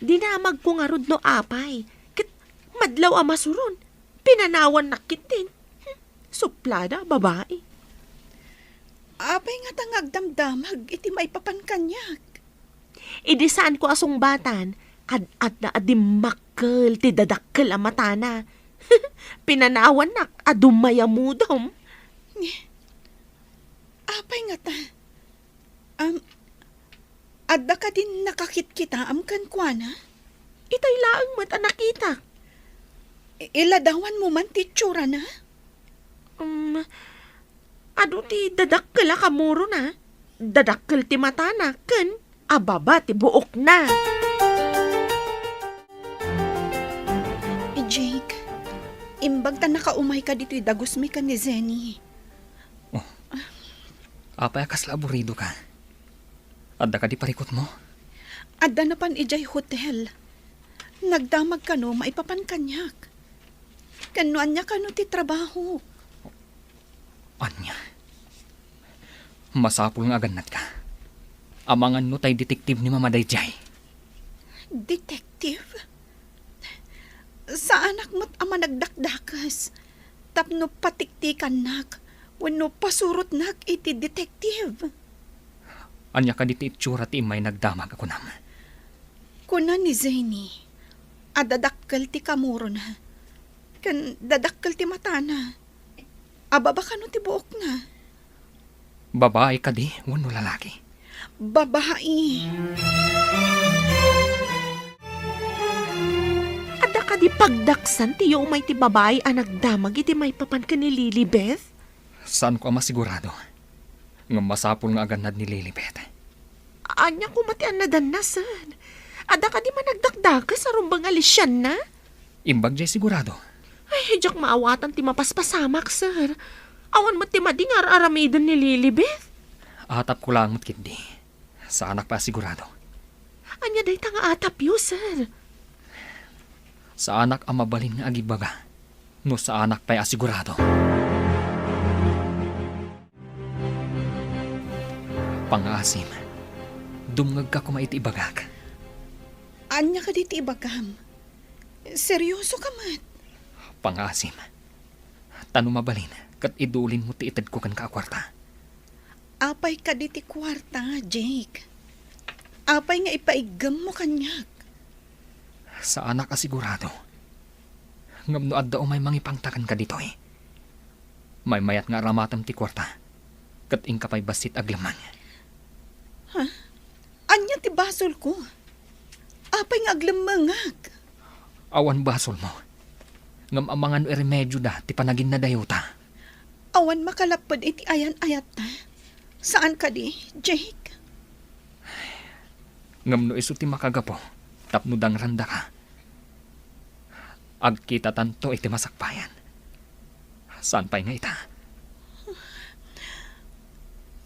Dinamagko ngarud no apay. Ket madlaw a masuron, pinanawannak ketdin. Hmm. Suplada a babai. Apay ngata nga agdamdamag iti maipapan kaniak? Idi saanko a sungbatan, ad-adda a dimmakkel ti dadakkel a matana. Pinanawannak a dumayamudom. Ni, apay ngata? Am, adda kadin nakakitkitaam kenkuana? Itay laeng met a nakitak. I-, iladawanmo man ti itsurana? Um, adu ti dadakkel a kamurona, dadakkel ti matana, ken ababa ti buokna. Jake, imbag ta nakaumayka ditoy dagusmi ken ni Zenny. Oh. Apay a kasla aburidoka? Adda kadi parikutmo? Adda napan idiay hotel. Nagdamag kano maipapan kaniak. Ken no ania kano ti trabahok? Ania? Masapul nga agannadka. Amangan no tay detective ni Mama daydiay. Detective? Saanak met a managdakdakes tapno patiktikannak wenno pasurotnak iti detective. Ania kadi ti itsura ti immay nagdamag a kunam? Kuna ni Zany a dadakkel ti kamurona ken dadakkel ti matana. Ababa kano ti buokna? Babae kadi wenno lalaki? Babae. Adda kadi pagdaksan ti umay ti babae a nagdamag iti maipapan ken ni Lilibeth? Saanko a masigurado. Ngem masapul nga agannad ni Lilibeth. Ania koma ti annadanna, sir? Adda kadi managdakdakes a rumbeng a lisianna? Imbag diay sigurado. Ay, diak maawatan ti mapaspasamak, sir. Awan met ti madi nga ar-aramiden ni Lilibeth. Atapko laeng met ketdi. Saanak pay a sigurado. Ania dayta nga atapyo, sir? Saanak a mabalin nga agibaga no saanak pay a sigurado. Pangaasim, dumngegka koma iti ibagak. Ania kadi ti ibagam? Serioso ka met? Pangaasim, ta no mabalin, ket idulinmo ti itedko kenka a kuarta. Apay kadi ti kuarta, Jake? Apay nga ipaiggemmo kaniak? Saanak a sigurado. Ngem no adda umay mangipangta kenka ditoy, maymayat nga aramatem ti kuarta, ket inka pay bassit aglemmeng. Ha? Ania ti basolko? Apay nga aglemmengak? Awan basolmo. Ngem amangan no iremedioda ti panaginnadayota. Awan makalapped iti ayan-ayatta. Saan kadi, Jake? Ngem no isu ti makagapu tapno dangrandaka, agkitatanto iti masakbayan. Saan pay nga ita?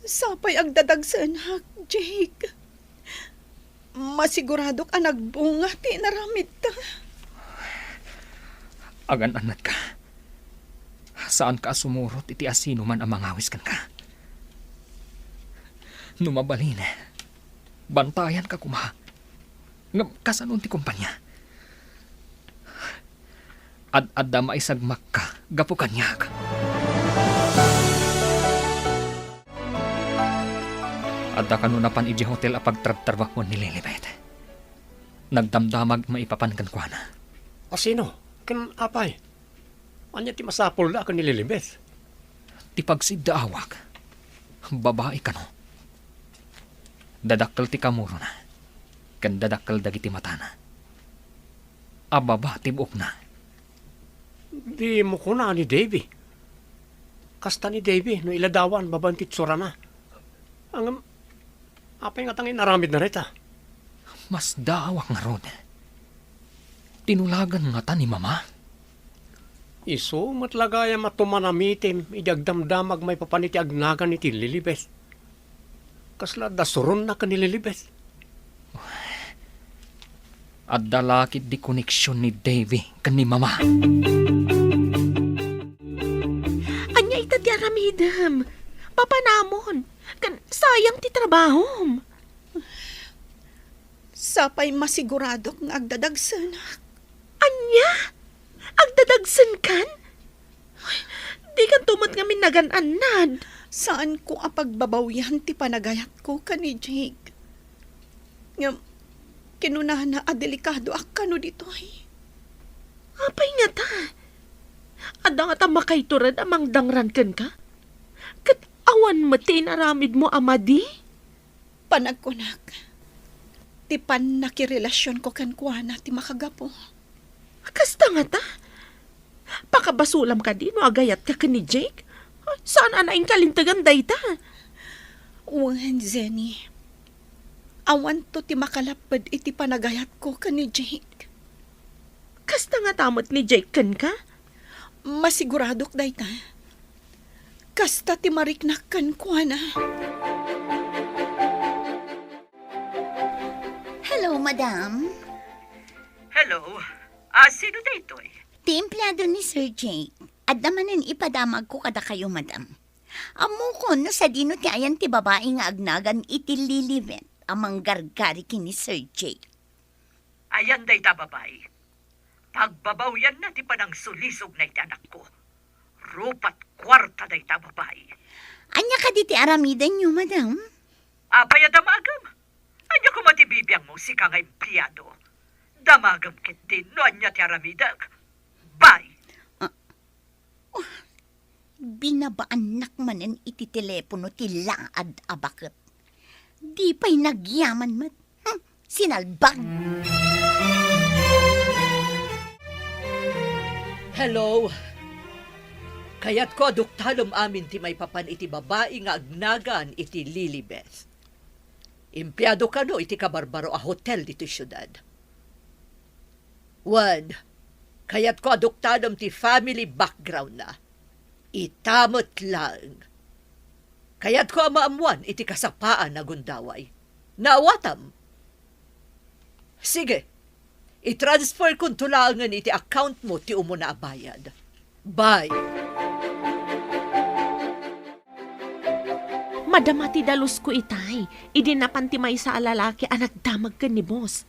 Sapay agdadagsenak, Jake. Masiguradok a nagbunga ti inaramidta. Agan-annadka. Saanka a sumurot iti asinoman a mangawis kenka. No mabalin, bantayanka koma. Ngem kasano ti kompania? Ad-adda maisagmakka gapu kaniak. Adda kano napan idiay hotel a pagtrabtrabahuan ni Lilibet. Nagdamdamag maipapan kenkuana. A sino? Ken apay? Ania ti masapulda ken ni Lilibet? Ti pagsiddaawak, babai kano. Dadakkel ti kamurona, ken dadakkel dagiti matana. Ababa ti buokna. Dimo kuna ni Davy. Kasta ni Davy no iladawan babaen ti itsurana. Ngem, apay ngata nga inaramidna dayta? Masdaawak ngarud. Tinulagan ngata ni Mama? Isu met la gayam a tumanamitem idi agdamdamag maipapan iti agnagan iti Lilibet. Kasla adda suronna ken ni Lilibet? Adda la ketdi koneksion ni Davy ken ni Mama. Ania ita ti aramidem? Papanamon, ken sayang ti trabahom. Sapay masiguradok nga agdadagsenak. Ania? Agdadagsenkan? Dikanto met ngamin nagan-annad. Saanko a pagbabawyan ti panagayatko ken ni Jake. Ngem, kinunana a delikadoak kano ditoy. Apay ngata? Adda ngata makaiturod a mangdangran kenka? Ket awan met ti inaramidmo a madi? Panagkunak, ti pannakirelasionko kenkuana ti makagapu. Kasta ngata? Pakabasolam kadi no agayatka ken ni Jake? Saan a naingkalintegan dayta? Wen, Jenny. Awanto ti makalapped iti panagayatko ken ni Jake. Kasta ngata met ni Jake kenka? Masiguradok dayta. Kasta ti mariknak kenkuana. Hello, madam. Hello. Ah, sino daytoy? Ti empleado ni Sir Jake. Adda manen ipadamagko kadakayo, madam. Ammokon no sadino ti ayan ti babai nga agnagan iti Lilibet a manggargari ken ni Sir Jake. Ayan dayta babai. Pagbabawyanna ti panangsulisogna iti anakko. Rupa't kuarta dayta babai. Ania kadi ti aramidenyo, madam? Apay a damagem? Ania koma ti bibiangmo, sika nga empleado? Damagem ketdin no ania ti aramidek. Bye! Ah, oh, binabaannak manen iti telepono ti laad a baket. Di pay nagyaman met. Hmm, sinalbag! Hello. Kayatko a duktalem amin ti maipapan iti babai nga agnagan iti Lilibeth. Empleado kano iti kabarbaro a hotel ditoy siudad. Wen, kayatko a duktalem ti family background na. Ita met laeng. Kayatko a maammoan iti kasapaan a gundaway. Naawatam? Sige, i-transfer konto laengen iti account mo ti umuna a bayad. Bye. Madama ti dalusko itay, idi napan ti maysa a lalaki a nagdamag ken ni boss.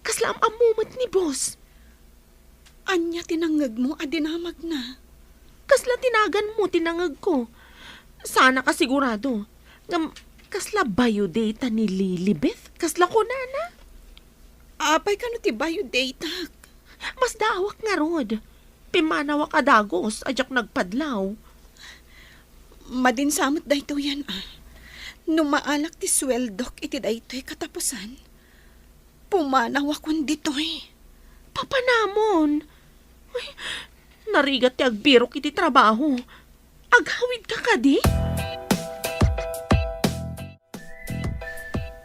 Kasla am-ammo met ni boss. Ania ti nangngegmo a dinamagna? Kasla ti naganmo ti nangngegko. Saan a kasigurado. Ngem, kasla biodata ni Lilibeth? Kasla kunana? Apay kano ti biodatak? Masdaawak ngarud. Pimmanawak a dagus a diak nagpadlaw. Madin sa met daytoyen, a. No maalak ti sueldok iti daytoy katapusan, pumanawakon ditoy. Papanamon? Ay, narigat ti agbirok iti trabaho. Aghawidka kadi?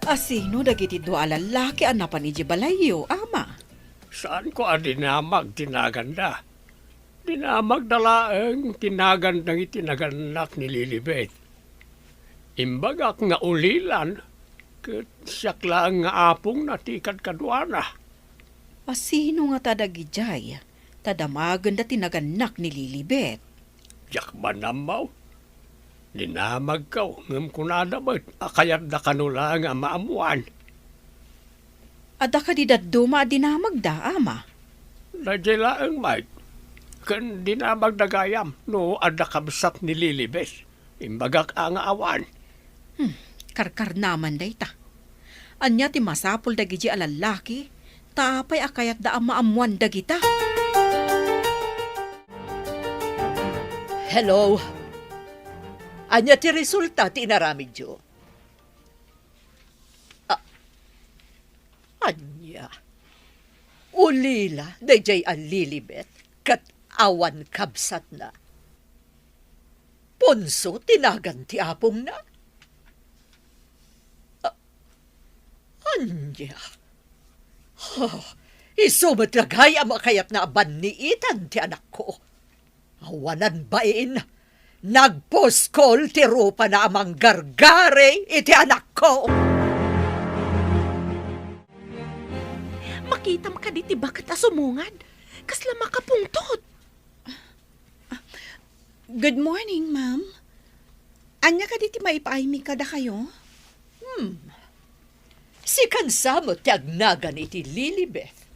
Asino dagiti dua a lallaki a napan idiay balayyo, ama? Saanko a dinamag ti naganda. Dinamagda laeng ti nagan dagiti nagannak ni Lilibet. Imbagak nga ulilan, ket siak laeng nga apongna ti kadkaduana. Asino ngata dagidiay ta damagenda ti nagannak ni Lilibet? Diak man ammo. Dinamagko, ngem kunada met a kayatda kano laeng a maammoan. Adda kadi dadduma a dinamagda, ama? Daydiay laeng met. Ken dinamagda gayam no adda kabsat ni Lilibet. Imbagak a nga awan. Hmm, karkarnaman dayta. Ania ti masapul dagidi a lallaki? Ta apay a kayatda a maammoan dagita? Hello? Ania ti resulta ti inaramidyo? A-, ania? Ulila daydiay a Lilibet ket awan kabsatna? Ponso ti nagan ti apongna? A-, ania? Ha, isu met la gayam a kayatna a banniitan ti anakko. Awanan bain, nagpuskol ti rupana a manggargari iti anakko. Makitam kadi ti baket a sumungad? Kasla makapungtot. Good morning, ma'am. Ania kadi ti maipaaymi kadakayo? Hmm. Sikan sa met ti agnagan iti Lilibeth.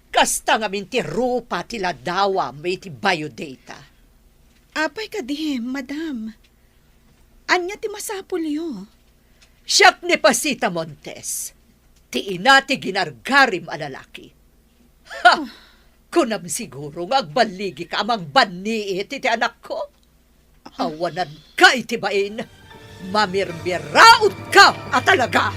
Kasta ngamin ti rupa ti ladawam iti biodata. Apay kadi, madam? Ania ti masapulyo? Siak ni Pasita Montes, ti ina ti ginargarim a lalaki. Ha! Kunam siguro nga agballigika a mangbannit iti anakko? Awananka iti bain. Mamirmiraotka a talaga!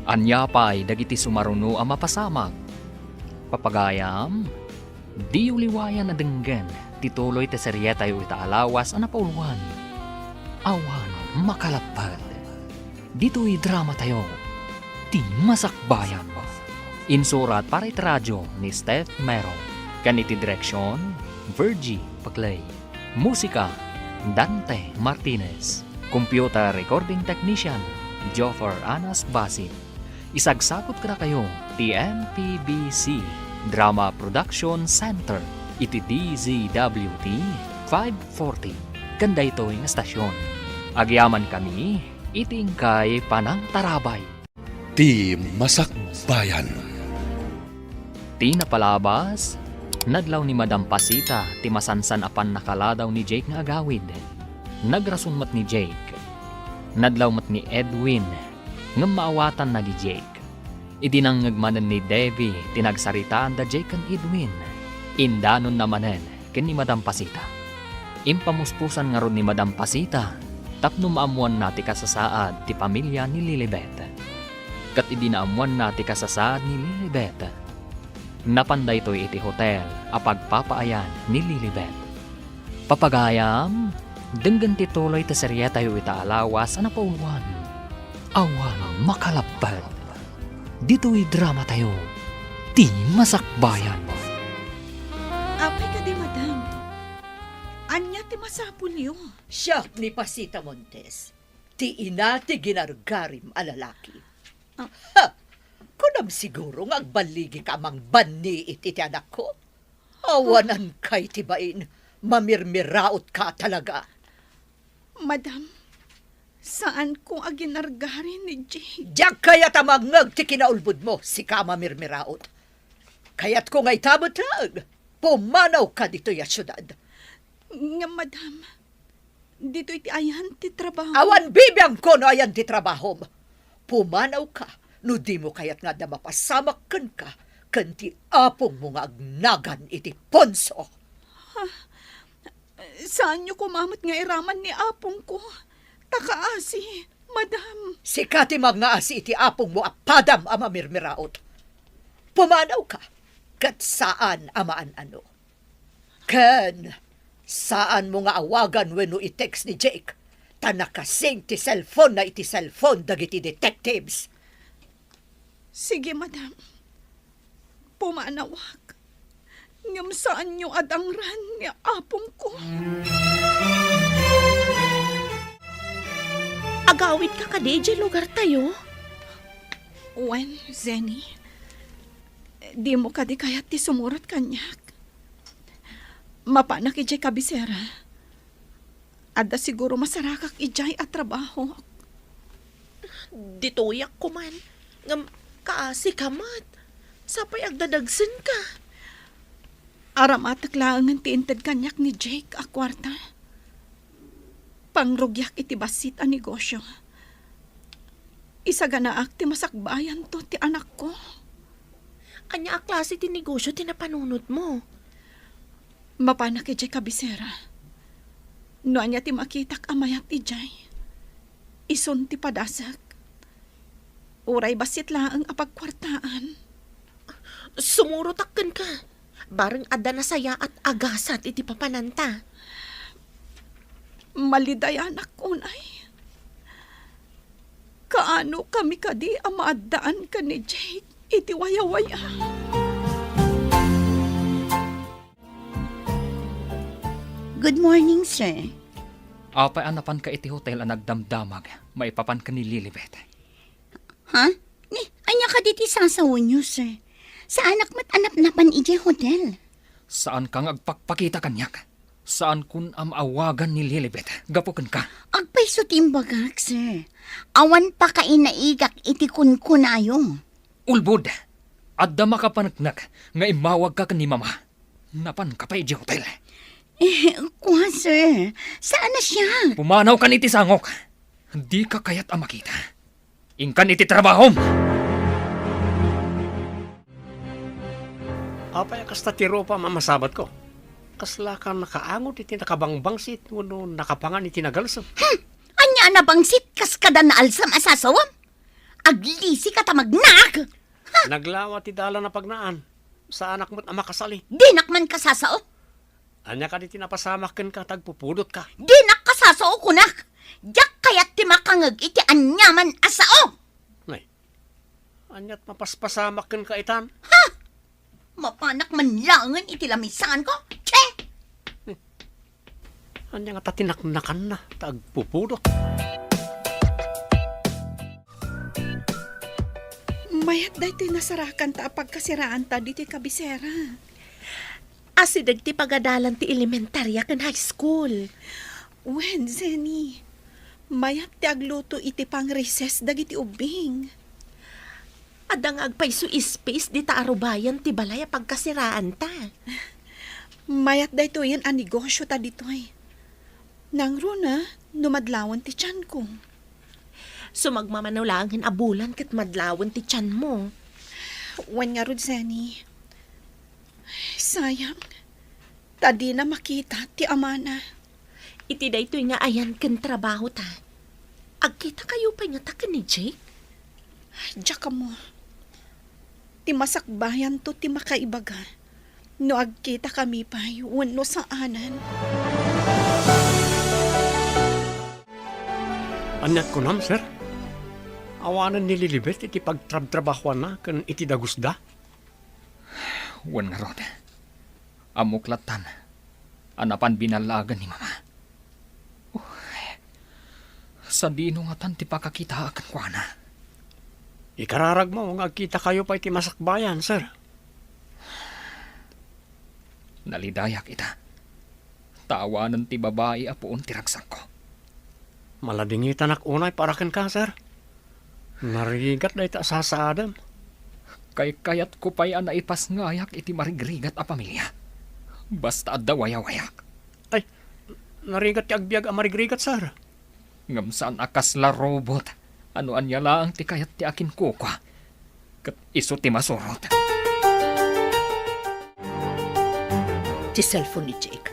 Ania pay dagiti sumaruno a mapasamak? Papagayam, diyo liwayan a denggen ti tuloy ti serietayo ita a lawas a napauluan. Awan makalapped. Ditoy dramatayo, Ti Masakbayan. Insurat para iti radio ni Steph Mero, ken iti direksion, Virgie Paclay. Musika, Dante Martinez. Computer recording technician, Joffer Anas Basit. Isagsakot kadakayo ti M P B C Drama Production Center iti D Z W T five forty, ken daytoy nga stasyon. Agyamankami iti inkay panangtarabay. Ti Masakbayan. Ti napalabas, nadlaw ni Madam Pasita ti masansan a pannakaladaw ni Jake nga agawid. Nagrason met ni Jake. Nadlaw met ni Edwin, ngem maawatanna ni Jake. Idi nangngeg manen ni Debbie ti nagsaritaan da Jake ken Edwin, indanonna manen ken ni Madam Pasita. Impamuspusan ngarud ni Madam Pasita tapno maammoanna ti kasasaad ti pamilia ni Lilibet. Ket idi naammoanna ti kasasaad ni Lilibet, napan daytoy iti hotel a pagpapaayan ni Lilibet. Papagayam, denggen ti tuloy ti serietayo ita a lawas a napauluan. Awan makalapped. Ditoy dramatayo, Ti Masakbayan. Apay kadi, madam? Ania ti masapulyo? Siak ni Pasita Montes, ti ina ti ginargarim a lalaki. Ah. Ha! Kunam siguro nga agballigika a mangbannit iti anakko? Awananka iti bain. Mamirmiraotka a talaga. Madam, saanko a ginargari ni Jake. Diak kayat a mangngeg ti kinaulbodmo, sika a mamirmiraot. Kayatko nga ita met laeng, pumanawka ditoy a siudad. Ngem, madam, ditoy ti ayan ti trabaho. Awan bibiangko no ayan ti trabahom. Pumanawka no dimo kayat nga adda mapasamak kenka ken ti apongmo nga agnagan iti punso. Ha? Saanyo koma met nga iraman ni apongko. Ta kaasi, madam. Sika ti mangngaasi iti apongmo a padam a mamirmiraot. Pumanawka, ket saan a maan-ano. Ken, saanmo nga awagan wenno i-text ni Jake, ta nakasing ti cellphone-na iti cellphone dagiti detectives. Sige, madam. Pumanawak. Ngem saanyo a dangran ni apongko. Agawidka kadi idiay lugartayo? Wen, Zenny, dimo kadi kayat ti sumurot kaniak? Mapanak idiay kabisera. Adda siguro masarakak idiay a trabaho. Ditoyak koman, ngem kaasika met. Sapay agdadagsenka. Aramatek laengen ti inted kaniak ni Jake a kuarta. Pangrugiak iti bassit a negosio. Isaganaak ti masakbayanto ti anakko. Ania a klase ti negosio ti napanunotmo? Mapanak idiay kabisera. No ania ti makitak a mayat idiay, isun ti padasek. Uray bassit laeng a pagkuartaan. Sumurotak kenka. Bareng adda nasayaat a gasat iti papananta. Malidayanak unay. Kaanokami kadi a maaddaan ken ni Jake iti wayawaya? Good morning, sir. Apay a napanka iti hotel a nagdamdamag maipapan ken ni Lilibet? Ha? Ni, ania kadi ti sasawenyo, sir? Saanak met a napnapan idiay hotel. Saanka nga agpakpakita kaniak? Saankon a maawagan ni Lilibet gapu kenka. Agpayso ti imbagak, sir. Awan pakainaigak iti kunkunayo. Ulbod! Adda makapaneknek nga immawagka ken ni Mama. Napanka pay idiay hotel. Eh, kua, sir. Saan a siak? Pumanawkan iti sangok. Dika kayat a makita. Inkan iti trabahom! Apay a kasta ti rupam a masabatko? Kaslaka nakaangot iti nakabangbangsit wenno nakapangan iti nagalsem? Hmm! Ania a nabangsit kas kada naalsem a sasawem? Aglisika ta magnaak! Naglawa ti dalan a pagnaan. Saanak met a makasali. Dinak man kasasao. Ania kadi ti napasamak kenka ta agpupudotka? Dinak kasasao, kunak! Diak kayat ti makangeg iti aniaman a sao! Nay, aniat mapaspasamak kenka itan? Ha! Mapanak man laengen iti lamisaanko? Che! Ania ngata ti naknakanna ta agpupudot? Mayat daytoy nasarakanta a pagkasiraanta ditoy kabisera. Asideg ti pagadalan ti elementaria ken high school. Wen, Zenny, mayat ti agluto iti pang-recess dagiti ubbing. Adda nga agpayso ispis dita a rubayan ti balay a pagkasiraanta. Mayat daytoyen a negosio ta ditoy. Nangruna no madlawen ti tianko. Sumagmamano laengen a bulan ket madlawen ti tianmo. Wen ngarud, Zenny. Sayang, ta dina makita ti amana. Iti daytoy nga ayan ken trabahota, agkitakayo pay ngata ken ni Jake? Diak ammo. Ti masakbayanto ti makaibaga no agkitakami pay wenno saanen. Aniat kunam, sir? Awanen ni Lilibet iti pagtrabtrabahuanna ken iti dagusda? Wen ngarud, ammok lattan a napan binallaagan ni Mama. Uy, sadino ngatan ti pakakitaak kenkuana? Ikararagmo nga agkitakayo pay ti masakbayan, sir. Nalidayak ita. Ta awanen ti babai a puon ti ragsakko. Maladingitanak unay para kenka, sir. Narigat dayta a sasaadem. Kaykayatko pay a naipasngayak iti marigrigat a pamilia. Basta adda wayawayak. Ay, narigat ti agbiag a marigrigat, sir. Ngem saan a kasla robot a no ania laeng ti kayat ti akinkukua, ket isu ti masurot. Ti cellphone ni Jake.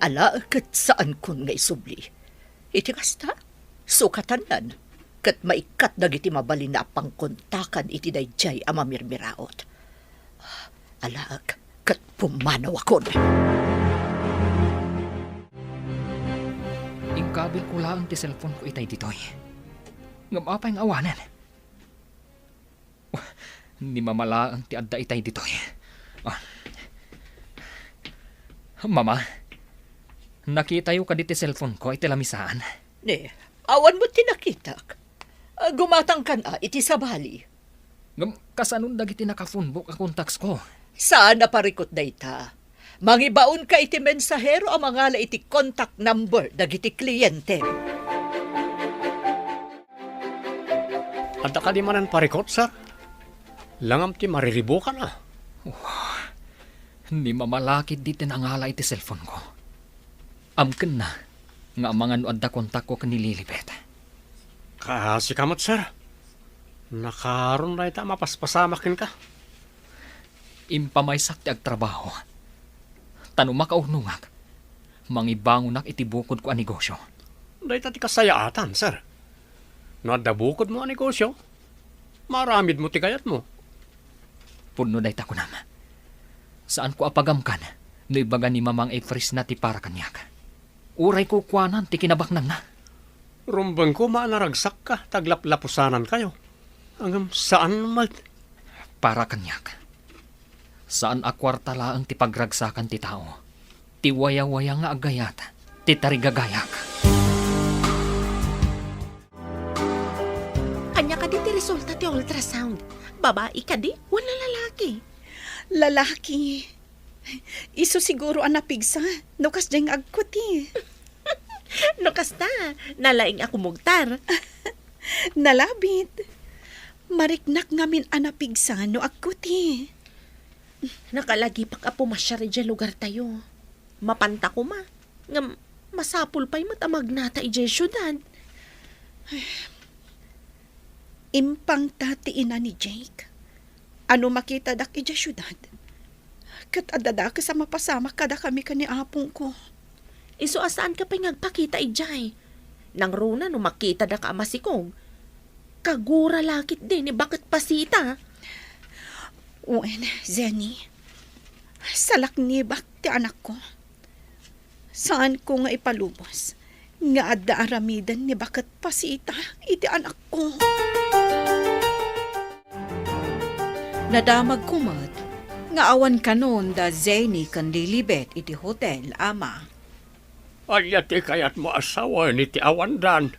Ala, ket saankon nga isubli. Iti kasta, sukatannan, ket maikkat dagiti mabalin a pangkontakan iti daydiay a mamirmiraot. Alaek ket pumanawakon. Inkabilko laeng ti cellphone-ko itay ditoy. Ngem apay nga awanen? Ni Mama laeng ti adda itay ditoy. Ah. Mama, nakitayo kadi ti cellphone-ko iti lamisaan? Ni, awan met ti nakitak. Ah, gumatangkan a iti sabali. Ngem kasanon dagiti nakafunbok a contacts-ko? Saan a parikut dayta. Mangibaonka iti mensahero a mangala iti contact number dagiti kliente. Adda kadi manen parikut, sir? Langam ti mariribukan, a. Wah, ni Mama la ketdi ti nangala iti cellphone-ko. Amkenna nga amangan no adda kontakko ken ni Lilibet. Kaasika met, sir. Nakaron dayta a mapaspasamak kenka. Impamaysak ti agtrabaho. Ta no makaurnongak, mangibangonak iti bukodko a negosyo. Dayta ti kasayaatan, sir. No adda bukodmo a negosyo, maaramidmo ti kayatmo. Pudno dayta kunam. Saanko a pagamkan no ibaga ni Mamang Efrisna ti para kaniak. Uray kukuanan ti kinabaknangna. Rumbeng koma a naragsakka ta aglaplapusanankayo. Ngem saan met. Para kaniak, saan a kuarta laeng ti pagragsakan ti tao. Ti wayawaya nga agayat ti tarigagayak. Ania kadi ti resulta ti ultrasound? Babai kadi wenno lalaki? Lalaki. Isu siguro a napigsa no kasdiay nga agkuti. No kasta, nalaing a kumugtar. Nalabit. Mariknak ngamin a napigsa no agkuti. Nakalagipak a pumasiar idiay lugartayo. Mapanta koma, ngem masapul pay met a magnata idiay siudad. Impangta ti ina ni Jake. A no makitadak idiay siudad, ket adda dakes a mapasamak kadakami ken ni apongko. Isu a saanka pay nga agpakita idiay. Nangruna no makitada ka a masikog, kagura la ketdi ni baket pasita. Wen, Jenny, salaknibak ti anakko. Saanko nga ipalubos nga adda aramiden ni baket pasita iti anakko. Nadamagko met nga awan kanon da Jenny ken Lilibet iti hotel, Ama. Ania ti kayatmo a sawen iti awandan?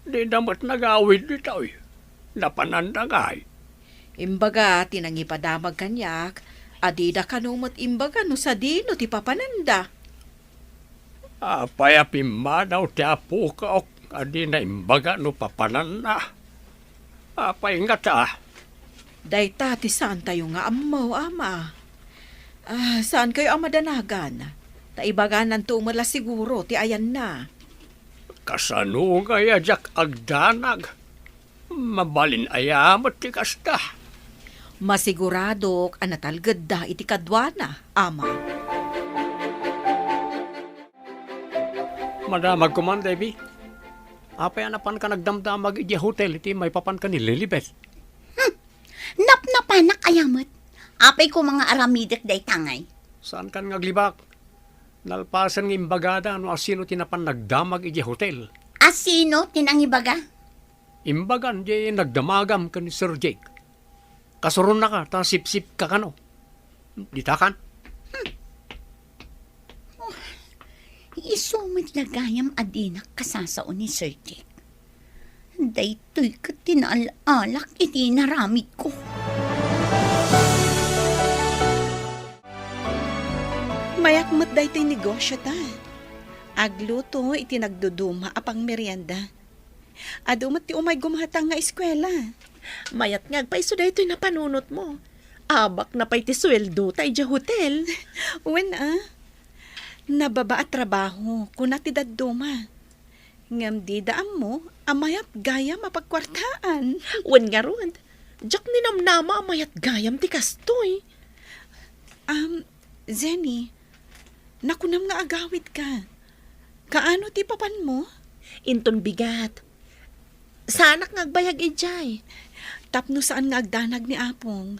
Dida met nagawid ditoy. Napananda ngay? Imbaga ti nangipadamag kaniak a dida kano met imbaga no sadino ti papananda. Apay a pimmanaw ti apokok a dina imbaga no papananna? Apay ngata? Dayta ti saantayo nga ammo, Ama. Ah, saankayo a madanagan? Ta ibagananto met la siguro ti ayanna. Kasano ngay a diak agdanag? Mabalin aya met ti kasta? Masiguradok a natalgedda iti kaduana, Ama. Madamag koman, Debbie. Apay a napanka nagdamdamag idiay hotel iti maipapan ken ni Lilibet? Hmm. Napnapanak aya met? Apay koma nga aramidek dayta ngay? Saankan nga aglibak? Nalpasen nga imbagada no asino ti napan nagdamag idiay hotel. Asino ti nangibaga? Imbagan diay nagdamagam ken ni Sir Jake. Kasuronnaka ta sipsipka kano. Ditakan? Hmm. Oh, isu met la gayam a dinak kasasao ni Sir Jake. Daytoy ket ti naal-alak iti inaramidko. Mayat met daytoy negosio ta. Agluto iti nagduduma a pangmerienda. Adu met ti umay gumatang nga eskuela. Mayat nga agpayso daytoy napanunotmo. Abakna pay ti sueldo ta idiay hotel. Wen a. Nababa a trabaho, kuna ti dadduma. Ngem dida ammo a mayat gayam a pagkuartaan. Wen ngarud, diak ninamnama a mayat gayam ti kastoy. Am, Jenny, nakunam nga agawidka. Kaano ti papanmo? Inton bigat. Saanak nga agbayag idiay. Tapno saan nga agdanag ni Apong,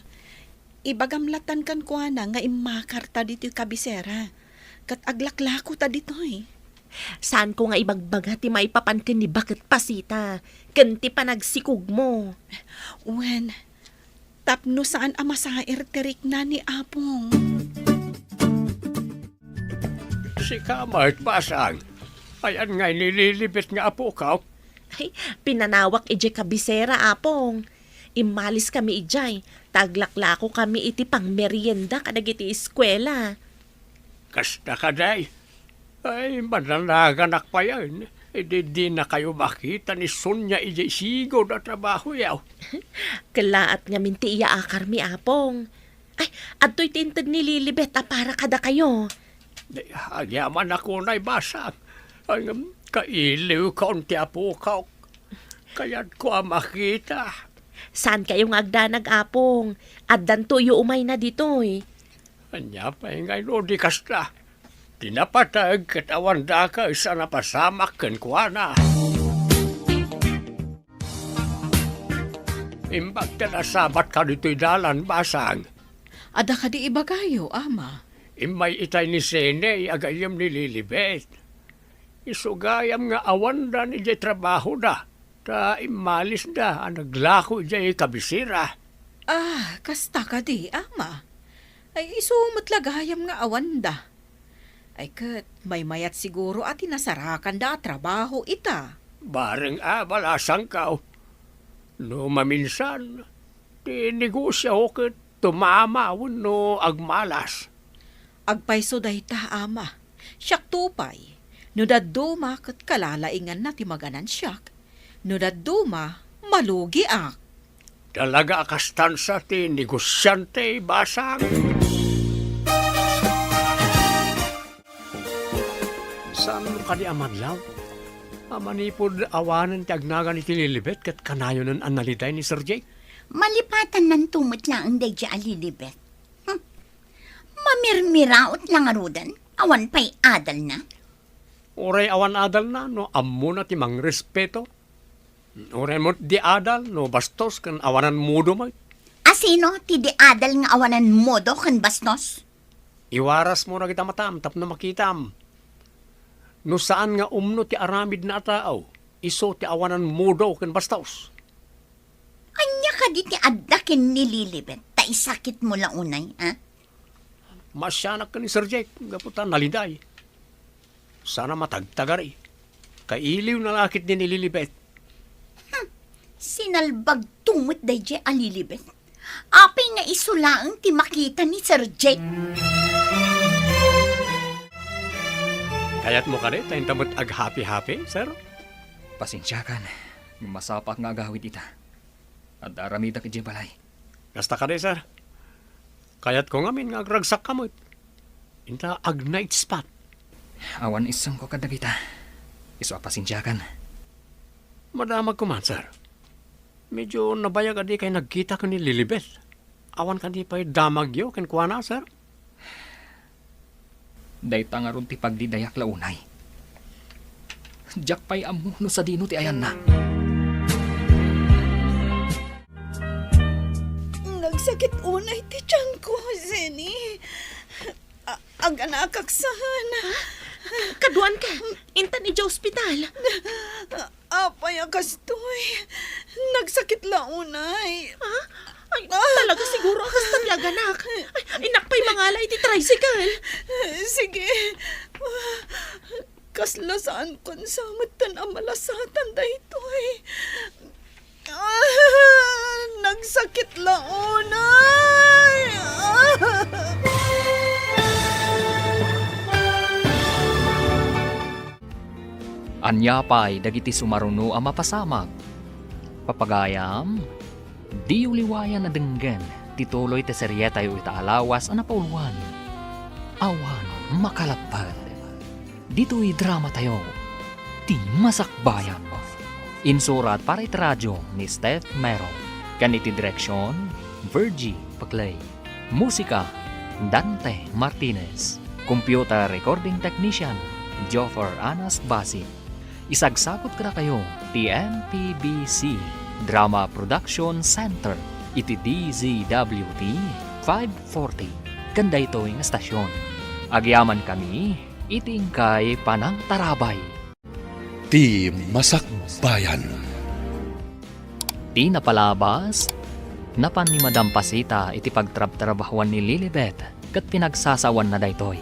ibagam latan kenkuana nga immakarta ditoy kabisera, ket aglaklakota ditoy. Saanko nga ibagbaga ti maipapan ken ni baket pasita, ken ti panagsikogmo. Wen, tapno saan a masair ti rikna ni Apong. Sika met, Basang. Ayan ngay ni Lilibet nga apokak? Ay, pinanawak idiay kabisera, Apong. Immaliskami idiay, ta aglaklakokami iti pangmerienda kadagiti eskuela. Kasta kadi? Ay, mananaganak payen. Idi dinakayo makita ni Sonia idiay sigud a trabahoyo. Kellaat ngamin ti iyaakarmi, Apong. Ay, adtoy ti inted ni Lilibet a para kadakayo. Di, agyamanak unay, Basang. Ay, ngem, kailiwkon ti apokak. Kayatko a makita. Saankayo nga agdanag, Apong. Addantoyo umayna ditoy. Ania pay ngay no di kasta? Ti napateg ket awan dakes a napasamak kenkuana. Imbag ta nasabatka ditoy dalan, Basang. Adda kadi ibagayo, Ama? Immay itay ni Sene, agayyem ni Lilibet. Isu gayam nga awandan idiay trabahoda, ta immalisda a naglako idiay kabisera. Ah, kasta kadi, Ama? Ay, isu met la gayam nga awanda. Ay ket, maymayat siguro a ti nasarakanda a trabaho ita. Bareng a balasangkaw. No maminsan, ti negosio ket tumama wenno agmalas. Agpayso dayta, Ama. Siakto pay. No dadduma ket kalalainganna ti maganansiak. No dadduma, malugiak. Talaga a kastan sa ti negosiante, basang. Saan kadi a madlaw? A manipud awanen ti agnagan iti Lilibet ket kanayonen a naliday ni Sir Jake? Malipatananto met laeng daydiay a Lilibet. Hmm. Mamirmiraot la ngaruden, awan pay adalna. Uray awan adalna no ammona ti mangrespeto. Uray met di adal no bastos ken awanan modo met. Asino ti di adal nga awanan modo ken bastos? Iwarasmo dagita matam tapno makitam. No saan nga umno ti aramidna a tao, isu ti awanan modo ken bastos. Ania kadi ti adda ken ni Lilibet ta isakitmo la unay, a? Maasianak ken ni Sir Jake gapu ta naliday. Saan a matagtagari. Kailiwna la ketdi ni Lilibet. Hmm. Sinalbagto met daydiay a Lilibet. Apay nga isu laeng ti makita ni Sir Jake? Kayatmo kadi ta inta met aghappy-happy, sir? Pasensiakan, masapaak nga agawid ita. Adda aramidak idiay balay. Kasta kadi, sir. Kayatko ngamin nga agragsakka met. Inta ag-night spa. Awan isungko kadagita. Isu a pasensiakan. Madamagko man, sir. Medyo nabayag a dikay nagkita ken ni Lilibet. Awan kadi pay damagyo kenkuana, sir? Dayta ngarud ti pagdidayak la unay. Diak pay ammo no sadino ti ayanna. Nagsakit unay ti tianko, Jenny. A-, aganakak saan. Kaduan ka, intan idiay ospital. Apay a kastoy? Nagsakit la unay. Ha? Ay, ah, talaga siguro a kasta ti aganak. Ay, innak pay mangala iti tricycle. Sige. Kasla saan kon sa metten a malasatan daytoy. Ah, nagsakit la unay. Ah. Ania pay dagiti sumaruno a mapasamak? Papagayam, diyo liwayan a denggen ti tuloy ti serietayo ita a lawas a napauluan, Awan Makalapped. Ditoy dramatayo, Ti Masakbayan. Insurat para iti radio ni Steph Mero, ken iti direksion, Virgie Paclay. Musika, Dante Martinez. Computer recording technician, Joffer Anas Basi. Isagsagutko kadakayo ti M P B C Drama Production Center iti D Z W T five forty ken daytoy nga estasion. Agyamankami iti inkay panangtarabay. Ti Masakbayan. Ti napalabas, napan ni Madam Pasita iti pagtrabtrabahuan ni Lilibet ket pinagsasawanna daytoy.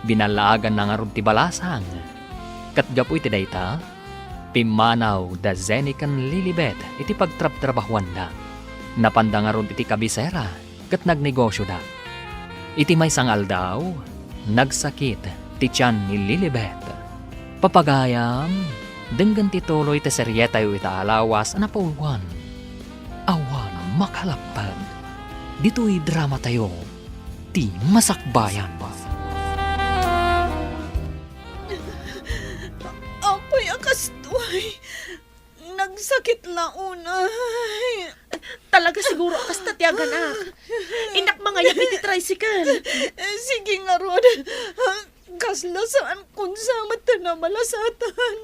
Binallaaganna ngarud ti balasang. Ket gapu iti dayta, pimmanaw da Jenny ken Lilibet iti pagtrabtrabahuanda. Napanda ngarud iti kabisera ket nagnegosioda. Iti maysa nga aldaw, nagsakit ti tian ni Lilibet. Papagayam, denggen ti tuloy ti serietayo ita a lawas a napauluan, Awan Makalapped. Ditoy dramatayo, Ti Masakbayan. Apay a kastoy? Nagsakit la unay. Talaga siguro a kasta ti aganak. Innak mangayab iti tricycle. Sige ngarud. Kasla saan kon sa metten a malasatan.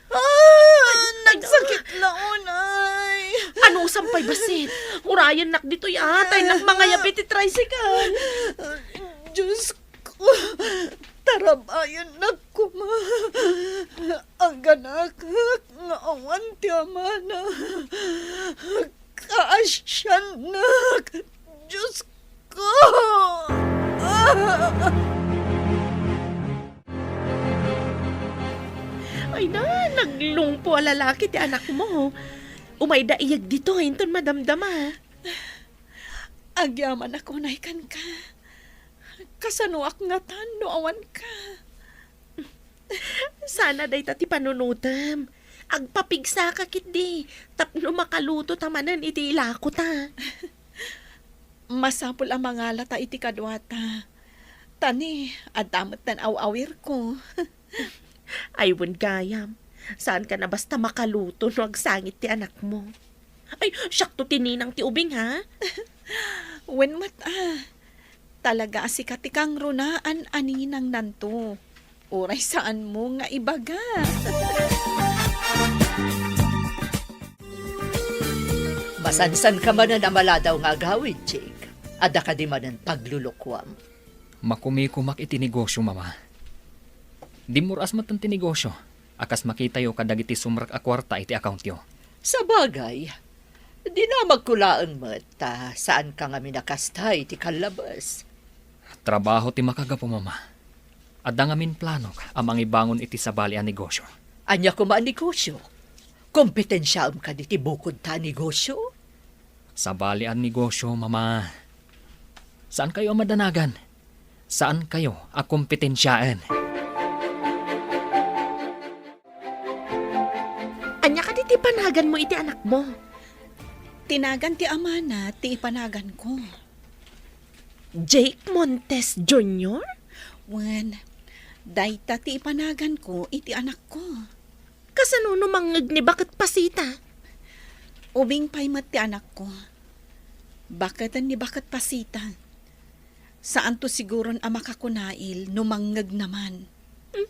Ah, ay, ay, nagsakit la unay. Anusam pay bassit? Urayennak ditoy, a, ta innak mangayab iti tricycle. Diyos ko, tarabayannak koma. Aganakak nga awan ti amana. Kaasiannak. Diyos ko! Ay na, naglungpo a lalaki ti anakmo. Umayda iyeg ditoy inton madamdama. Agyamanak unay kenka. Kasanoak ngatan no awanka? Sana dayta ti panunotem. Agpapigsaka ketdi, tapno makaluto ta manen iti ilako ta. Masapul a mangala ta iti kaduata. Ta ni, adda met tan aw-awirko. Ay, wen gayam. Saan ka na basta makaluto no agsangit ti anakmo. Ay, siakto ti ninang ti ubing, ha? Wen met, ah. Talaga a sika ti kangrunaan a ninangnanto. Uray saanmo nga ibaga. Masansan ka manen a maladaw nga agawid, Jake. Adda kadi manen paglulukuam? Makumikumak iti negosyo, Mama. Dimmur-as met ti negosyo a kas makitayo kadagiti sumrek a kuarta iti accountyo. Sabagay, dinamagko laeng met ta saan ka ngamin a kasta iti kallabes. Trabaho ti makagapu, Mama. Adda ngamin planok a mangibangon iti sabali a negosyo. Ania koma a negosyo? Kompetensiaem kadi ti bukod ta a negosyo? Sabali a negosyo, Mama. Saankayo a madanagan. Saankayo a kompetensiaen. Ania kadi ti panaganmo iti anakmo? Ti nagan ti amana ti ipanaganko. Jake Montes Junior? Wen, dayta ti ipanaganko iti anakko. Kasano no mangngeg ni Baket Pasita? Ubing pay met ti anakko. Baketen ni Baket Pasita. Saanto siguron a makakunail no mangngegna man. Hmm,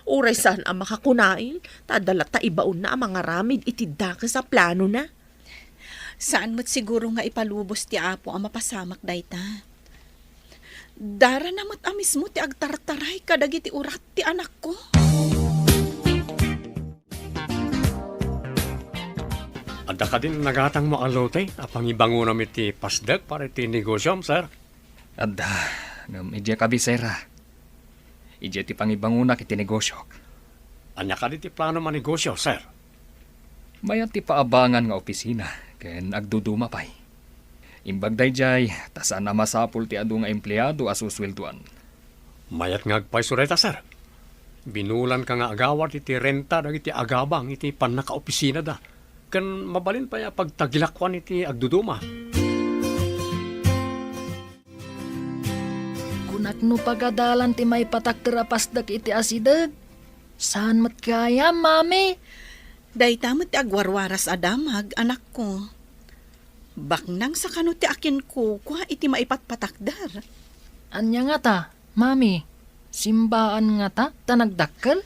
uray saan a makakunail, ta adda latta ibaonna a mangaramid iti dakes a planona. Saan met siguro nga ipalubos ti Apo a mapasamak dayta. Darana met a mismo ti agtartaray kadagiti urat ti anakko. Adda kadin nagatangmo a lote a pangibangonam iti pasdek para iti negosyom, sir? Adda, ngem idiay kabisera. Idiay ti pangibangonak iti negosyok. Ania kadi ti planom a negosyo, sir? Mayat ti paabangan nga opisina ken agduduma pay. Imbag daydiay, ta saan a masapul ti adu nga empleado a susueldoan. Mayat nga agpayso dayta, sir. Binulanka nga agawad iti renta dagiti agabang iti pannakaopisinada, ken mabalin pay a pagtagilakuan iti agduduma. Kunak no pagadalan ti maipatakder a pasdek iti asideg. Saan met gayam, Mami? Dayta met ti agwarwaras a damag, anakko. Baknang sa kano ti akinkukua iti maipatpatakder. Ania ngata, Mami? Simbaan ngata ta nagdakkel?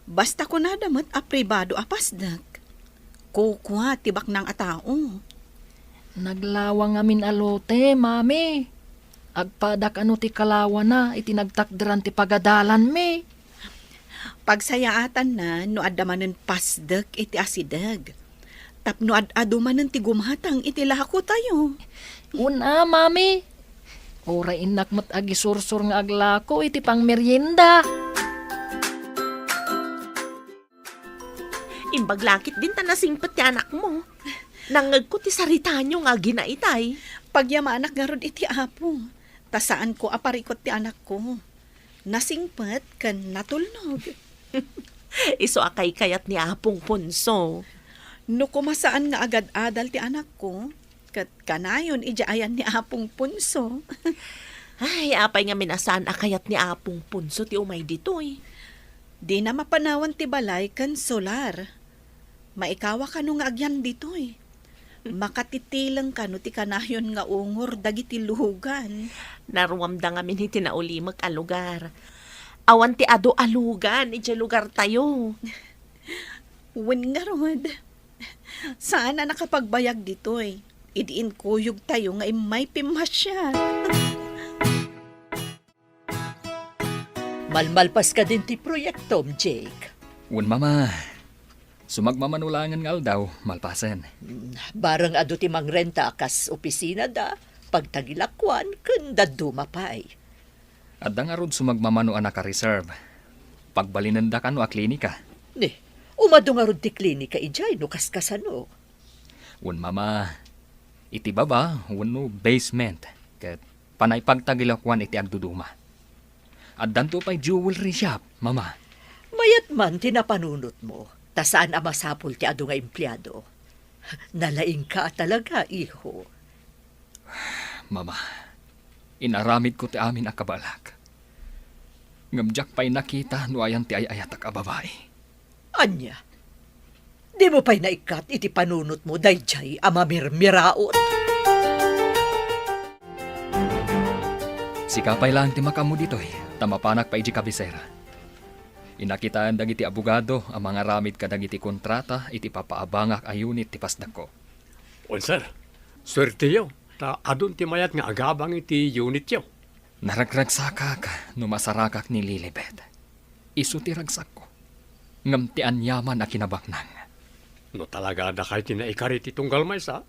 Basta kunada met a pribado a pasdek. Kukua ti baknang a tao. Naglawa ngamin a lote, Mami. Agpadak ano ti kalawana iti nagtakderan ti pagadalanmi. Pagsayaatanna no adda manen pasdek iti asideg. Tapno ad-adu manen ti gumatang iti lakotayo. Una, Mami. Uray innak met agisursor nga aglako iti pangmerienda. Imbag lakit din ta nasingpet ti anakmo. Nangngegko ti saritayo nga aginaitay. Pagyamanak ngarud iti Apo, ta saanko a parikut ti anakko. Nasingpet ken natulnog. Isu a kaykayat ni Apong Ponso. No koma saan nga agad-adal ti anakko, ket kanayon idiay ayan ni Apong Ponso. Ay, apay ngamin a saan a kayat ni Apong Ponso ti umay ditoy? Dina mapanawan ti balay ken solar. Maikawa kano nga agyan ditoy. Makatitileng kano ti kanayon nga ungor dagiti lugan. Naruamda ngamin iti naulimek a lugar. Awan ti adu a lugan idiay lugartayo. Wen ngarud, saan a nakapagbayag ditoy idi inkuyogtayo nga immay pimmasiar. Malmalpas kadin ti proyektom, Jake? Wen, Mama. Sumagmamano laengen nga aldaw, malpasen. Mm, bareng adu ti mangrenta a kas opisinada, pagtagilakuan, ken dadduma pay. Adda ngarud sumagmamano a naka-reserve. Pagbalinenda kano a klinika. Ni, umadu ngarud ti klinika idiay no kaskasano? Wen, Mama, iti baba wenno basement, ket panay pagtagilakuan iti agduduma. Addanto pay jewelry shop, Mama. Mayat man ti napanunotmo, ta saan a masapul ti adu nga empleado. Nalaingka a talaga, iho. Mama, inaramidko ti amin a kabaelak. Ngem diak pay nakita no ayan ti ay-ayatak a babai. Ania? Dimo pay naikkat iti panunotmo daydiay a mamirmiraot? Sika pay laeng ti makaammo ditoy, ta mapanak pay idiay kabisera. Inakitaen dagiti abogado a mangaramid kadagiti kontrata iti papaabangak a unit ti pasdekko. Wen, sir. Suerteyo, ta adun ti mayat nga agabang iti unityo. Naragragsakak no masarakak ni Lilibet. Isu ti ragsakko. Ngem ti aniaman a kinabaknang. No talaga dakay ti naikari ti tunggal maysa,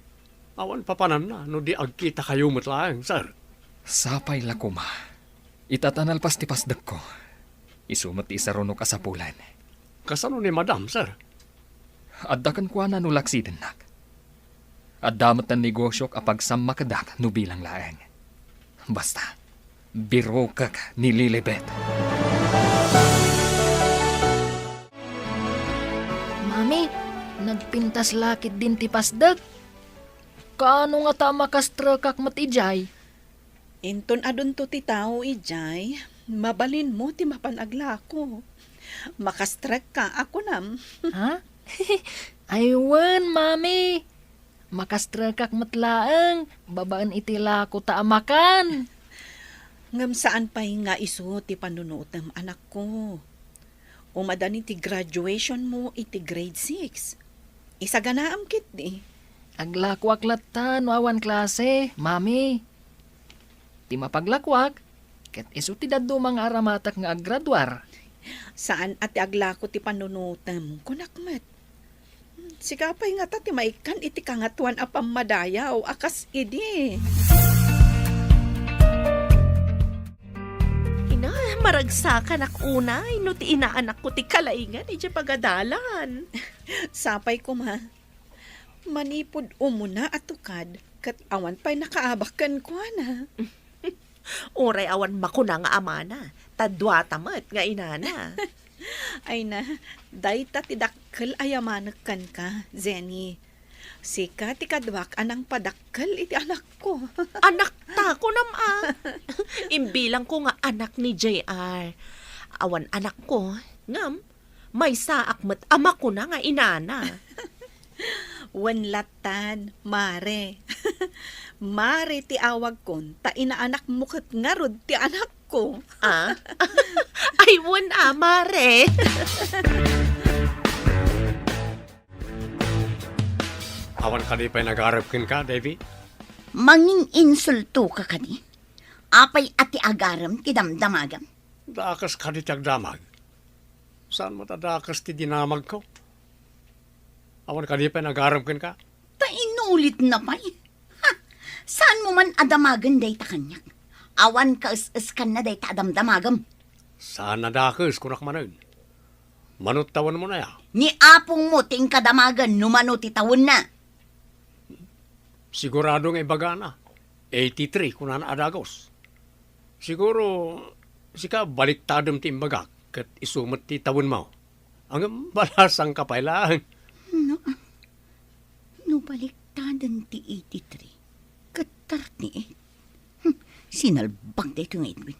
awan papananna no di agkitakayo met laeng, sir. Sapay la koma. Ita ta nalpas ti pasdekko. Isu met ti isarunok a sapulen. Kasano ni Madam, sir? Adda kenkuana no laksidennak. Adda met ti negosiok a pagsammakedak no bilang laeng. Basta, birokek ni Lilibet. Mami, nagpintas la ketdin ti pasdek. Kaano ngata a makastrekak met idiay? Inton adunto ti tao idiay, mabalinmo ti mapan aglako. Makastrekka a kunam. Ha? Ay wen, Mami. Makastrekak met laeng, babaen iti lako ta a makan. Ngem saan pay nga isu ti panunutem, anakko. Umadani ti graduationmo iti grade six. Isaganaam ketdi. Aglakoak latta no awan klase, Mami. Ti mapaglakoak, ket isu ti dadduma nga aramatek nga aggraduar. Saan a ti aglako ti panunutem, kunak met. Sika pay ngata ti maikkan iti Kangatoan a Pammadayaw a kas idi. Ina, maragsakanak unay no ti inaanakko ti kalaingan idiay pagadalan. Sapay koma. Manipud umuna a tukad, ket awan pay nakaabak kenkuana. Uray awan makuna nga amana, ta duata met nga inana. Ay na, dayta ti dakkel a yamanek kenka, Zenny. Sika ti kaduak a nangpadakkel iti anakko. Anakta, kunam a. Imbilangko nga anak ni J R. Awan anakko, ngem maysaak met a makuna nga inana. Wen latta, Mare. Mare ti awagkon, ta inaanakmo ket ngarud ti anakko. Ah? Ay, wen a, Mare. Awan kadi pay nagarem kenka, Debbie? Mangin-insultoka kadi? Apay a ti agarem ti damdamagem? Dakes kadi ti agdamag. Saan met a dakes ti dinamagko? Awan kadi pay nagarem kenka? Ta inulitna pay. Ha! Saanmo man a damagen dayta kaniak. Awan kaes-eskanna dayta a damdamagem. Saan a dakes, kunak manen. Mano ti tawenmon aya? Ni apongmo ti inkadamagen no mano ti tawenna. Sigurado nga ibagana. Eighty-three, kunana a dagus. Siguro, sika baliktadem ti imbagak, ket isu met ti tawenmo. Ngem balasangka pay laeng. No, no baliktaden ti eighty-three, ket thirty-eight. Hmm, sinalbag daytoy nga Edwin.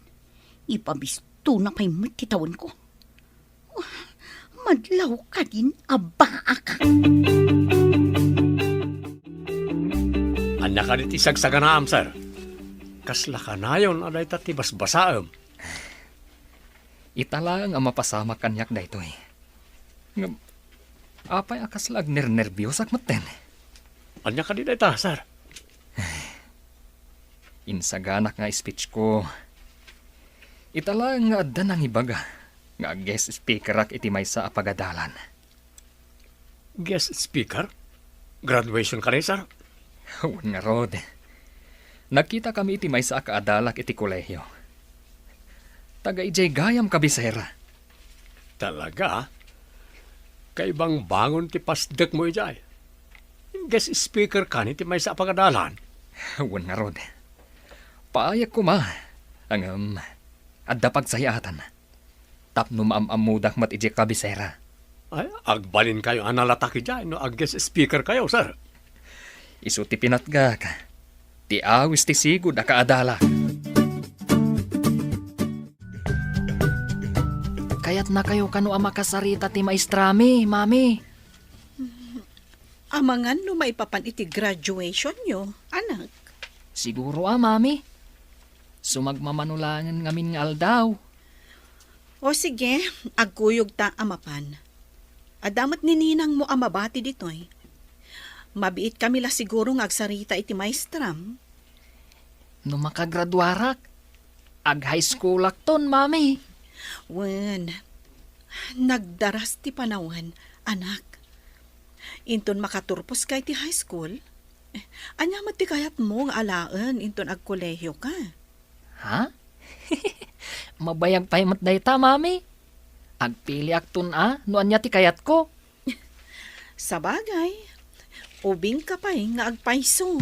Ipabistona pay met ti tawenko. Wah, madlaw kadin a baak. Ania kadi ti sagsaganaam, sir? Kasla kanayon a dayta ti basbasaem. Ita laeng a mapasamak kaniak daytoy. Ngem, apay a kasla agnernerbiosak metten? Ania kadi dayta, sir? Insaganak nga speech ko. Ita laeng nga adda nangibaga nga guest speakerak iti maysa a pagadalan. Guest speaker? Graduation kadi, sir? Wen ngarud. Nagkitakami iti maysa a kaadalak iti kolehio. Taga idiay gayam kabisera. Talaga? Kaibangbangon ti pasdekmo idiay. Guest speaker kani ti maysa a pagadalan? Wen ngarud. Paayek koma. Ngem, adda pagsayaatanna. Tapno maam-ammodak met idiay kabisera. Ay, agbalinkayo a nalatak idiay no ag-guest speakerkayo, sir. Isu ti pinatgak. Ti awis ti sigud a kaadalak. Kayatnakayo kano a makasarita ti maestrami, Mami? Amangan no maipapan iti graduationyo, anak. Siguro a, Mami. Sumagmamano laengen ngamin nga aldaw. O sige, agkuyogta a mapan. Adda met ni ninangmo a mabati ditoy. Mabiitkami la siguro nga agsarita iti maestram. No makagraduarak, ag-high schoolakton, Mami. Wen, nagdaras ti panawen, anak. Inton makaturposka iti high school, ania met ti kayatmo nga alaen inton agkolehioka? Ha? Mabayag pay met dayta, Mami. Agpiliakton a no ania ti kayatko. Sabagay, ubingka pay nga agpayso.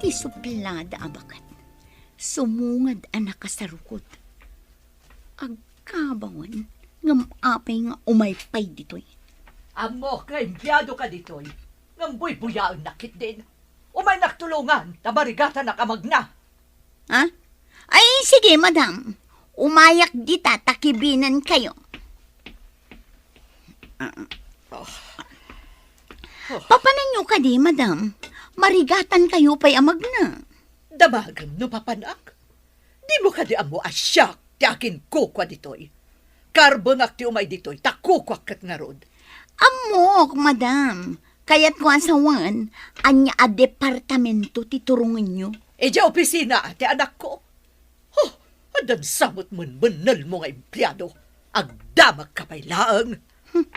Ti suplada a baket, sumungad a nakasarukot. Agkabawan, ngem apay nga umay pay ditoy? Ammok nga empleadoka ditoy, ngem buybuyaennak ketdin. Umaynak tulongan, ta marigatanak a magna. Ha? Ay, sige, madam. Umayak dita ta kibinenkayo. Ah. Papananyo kadi, madam? Marigatankayo pay a magna. Damagem no papanak? Dimo kadi ammo a siak ti akinkukua ditoy? Karbengak ti umay ditoy, ta kukuak ket ngarud. Ammok, madam. Kayatko a sawen, ania a departamento ti turongenyo? Idiay opisina ti anakko. Huh, addan sa met menmennelmo nga empleado. Agdamagka pay laeng. Hmm,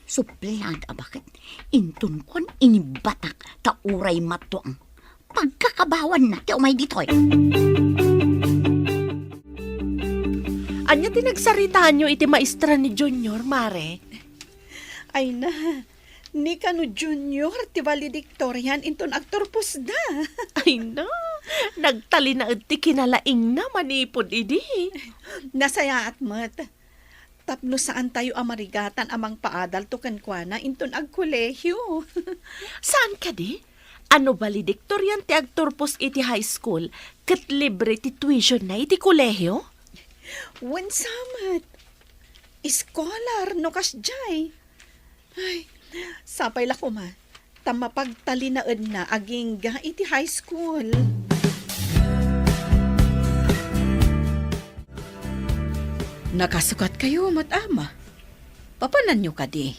suplada a baket. Inton kuan inibatak ta uray mattuang. Pagkakabawanna ti umay ditoy. Ania ti nagsaritaanyo iti maestra ni Junior, Mare? Ay na, ni kano Junior ti valedictorian inton agturposda. Ay na, nagtalinaed ti kinalaingna manipud idi. Nasayaat met. Tapno saantayo a marigatan a mangpaadalto kenkuana inton agkolehio. Saan kadi? A no valedictorian ti agturpos iti high school, ket libre ti tuitionna iti kolehio? Wen sa met. Scholar no kasdiay. Ay, sapay la koma ta mapagtalinaedna agingga iti high school. Nakasukatkayo met, Ama. Papananyo kadi?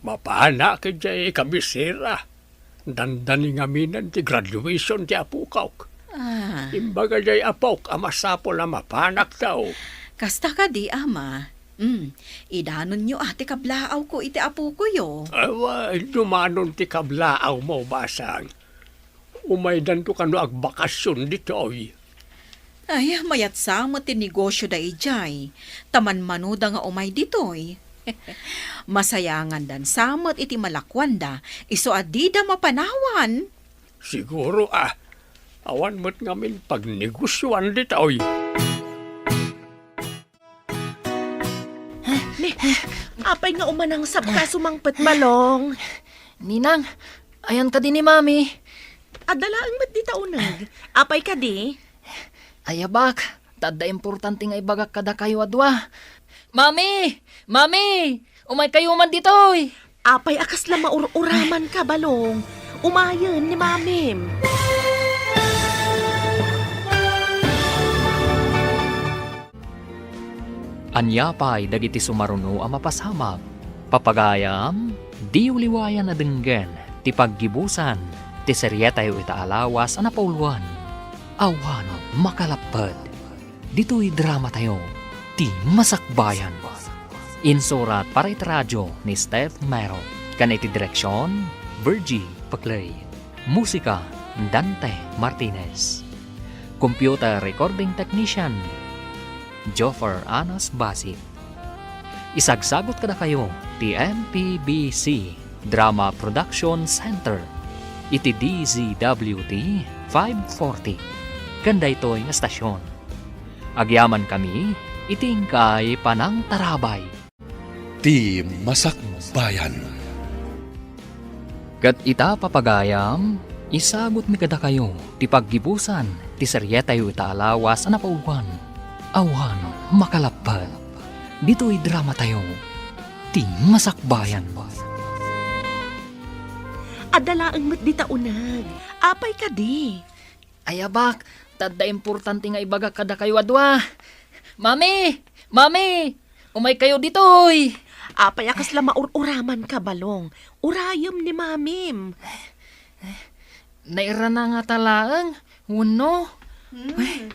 Mapanak idiay kabisera. Dandani ngaminen ti graduation ti apokak. Ah. Imbaga diay apok a masapul a mapanak daw. Kasta kadi, Ama. Mm, idanonyo a ti kablaawko iti apokoyo. Awa, dumanon ti kablaawmo, basang. Umaydanto kano agbakasyon ditoy. Ay, mayat sa met ti negosyoda idiay, ta manmanoda nga umay ditoy. Masayangandan sa met iti malakuanda, isu a dida mapanawan. Siguro a, awan met ngamin pagnegosioan ditoy. Ni, apay nga umanangsabka sumangpet, Balong? Ninang, ayan kadi ni Mami? Adda laeng met dita uneg. Apay kadi? Ayabak, ta adda importante nga ibagak kadakayo a dua. Mami! Mami! Umaykayo man ditoy! Apay a kasla maur-uramanka, Balong? Umayen ni Mamim. Ania pay dagiti sumaruno a mapasamak? Papagayam, diyo liwayan a denggen ti paggibusan ti serietayo ita a lawas a napauluan, Awan Makalapped. Ditoy dramatayo, Ti Masakbayan. Insurat para iti radio ni Steph Mero, ken iti direksion, Virgie Paclay. Musika, Dante Martinez. Computer recording technician, Joffer Anas Basit. Isagsagut kadakayo ti M P B C Drama Production Center iti D Z W T five forty. ken daytoy nga estasion. Agyamankami iti inkay panangtarabay. Ti Masakbayan. Ket ita, papagayam, isagutmi kadakayo ti paggibusan ti serietayo ita a lawas a napauluan, Awan Makalappet. Ditoy dramatayo, Ti Masakbayan. Adda laeng met dita uneg. Apay kadi? Ay, abak, ta adda importante nga ibagak kadakayo a dua. Mami! Mami! Umaykayo ditoy! Apay a kasla maur-uramanka, Balong? Urayem ni Mamim. Nairana ngata laeng, wenno? Hmm.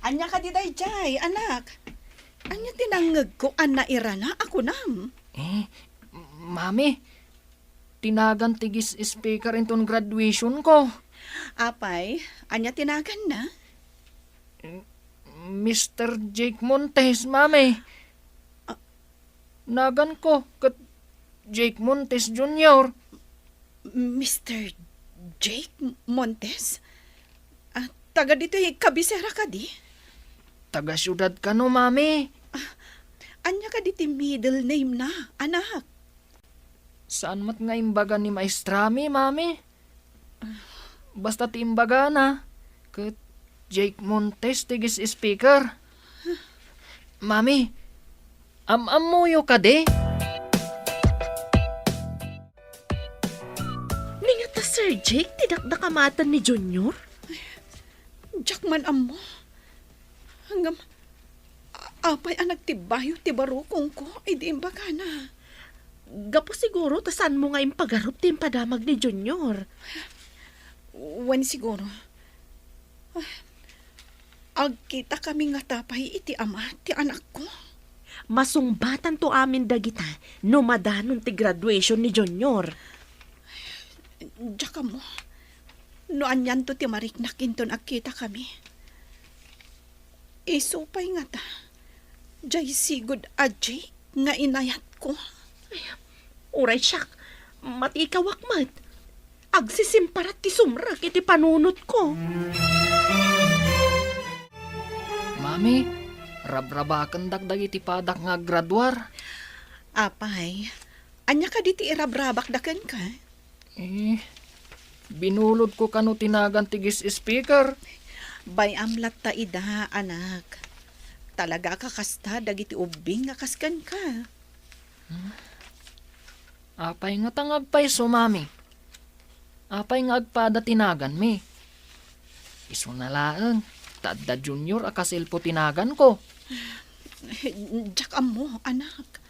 Ania kadi daydiay, anak? Ania ti nangngegko a nairana a kunam? Eh, Mami, tinagan ti guest speaker inton graduation ko. Apay, ania ti naganna? Mister Jake Montes, Mami. Ah. Naganko ket Jake Montes Junior. Mister Jake Montes? Ah, taga ditoy kabisera kadi? Taga siudad kano, Mami. Ah, ania kadi ti middle name na, anak? Saan met nga imbaga ni maestrami, Mami? Basta ti imbagana, ket Jake Montes ti guest speaker. Mami, am-ammoyo kadi? Ni ngata, Sir Jake, ti dakdakamaten ni Junior? Diak man ammo. Ngem, a-, apay a nagtibbayo ti barukongko idi imbagana? Gapu siguro ta saanmo nga impagarup ti impadamag ni Junior. Wen siguro. Ah, agkitakami ngata pay iti ama ti anakko. Masungbatanto amin dagita no madanon ti graduation ni Junior. Diak ammo no anianto ti mariknak inton agkitakami. Isu pay ngata, diay sigud a Jake nga inayatko. Ay, uray siak, matikawak met. Agsisimparat ti sumrek iti panunotko. Mami, rabrabakendak dagiti padak nga aggraduar. Apay, ania kadi ti irabrabakda kenka? Eh, binulodko kano ti nagan ti guest speaker. Bay-am latta ida, anak. Talaga a kakasta dagiti ubbing nga kas kenka. Hmm? Apay ngata nga agpayso, Mami? Apay nga agpada ti naganmi? Isuna laeng, ta adda Junior a kasilpo ti naganko. Diak ammo, anak.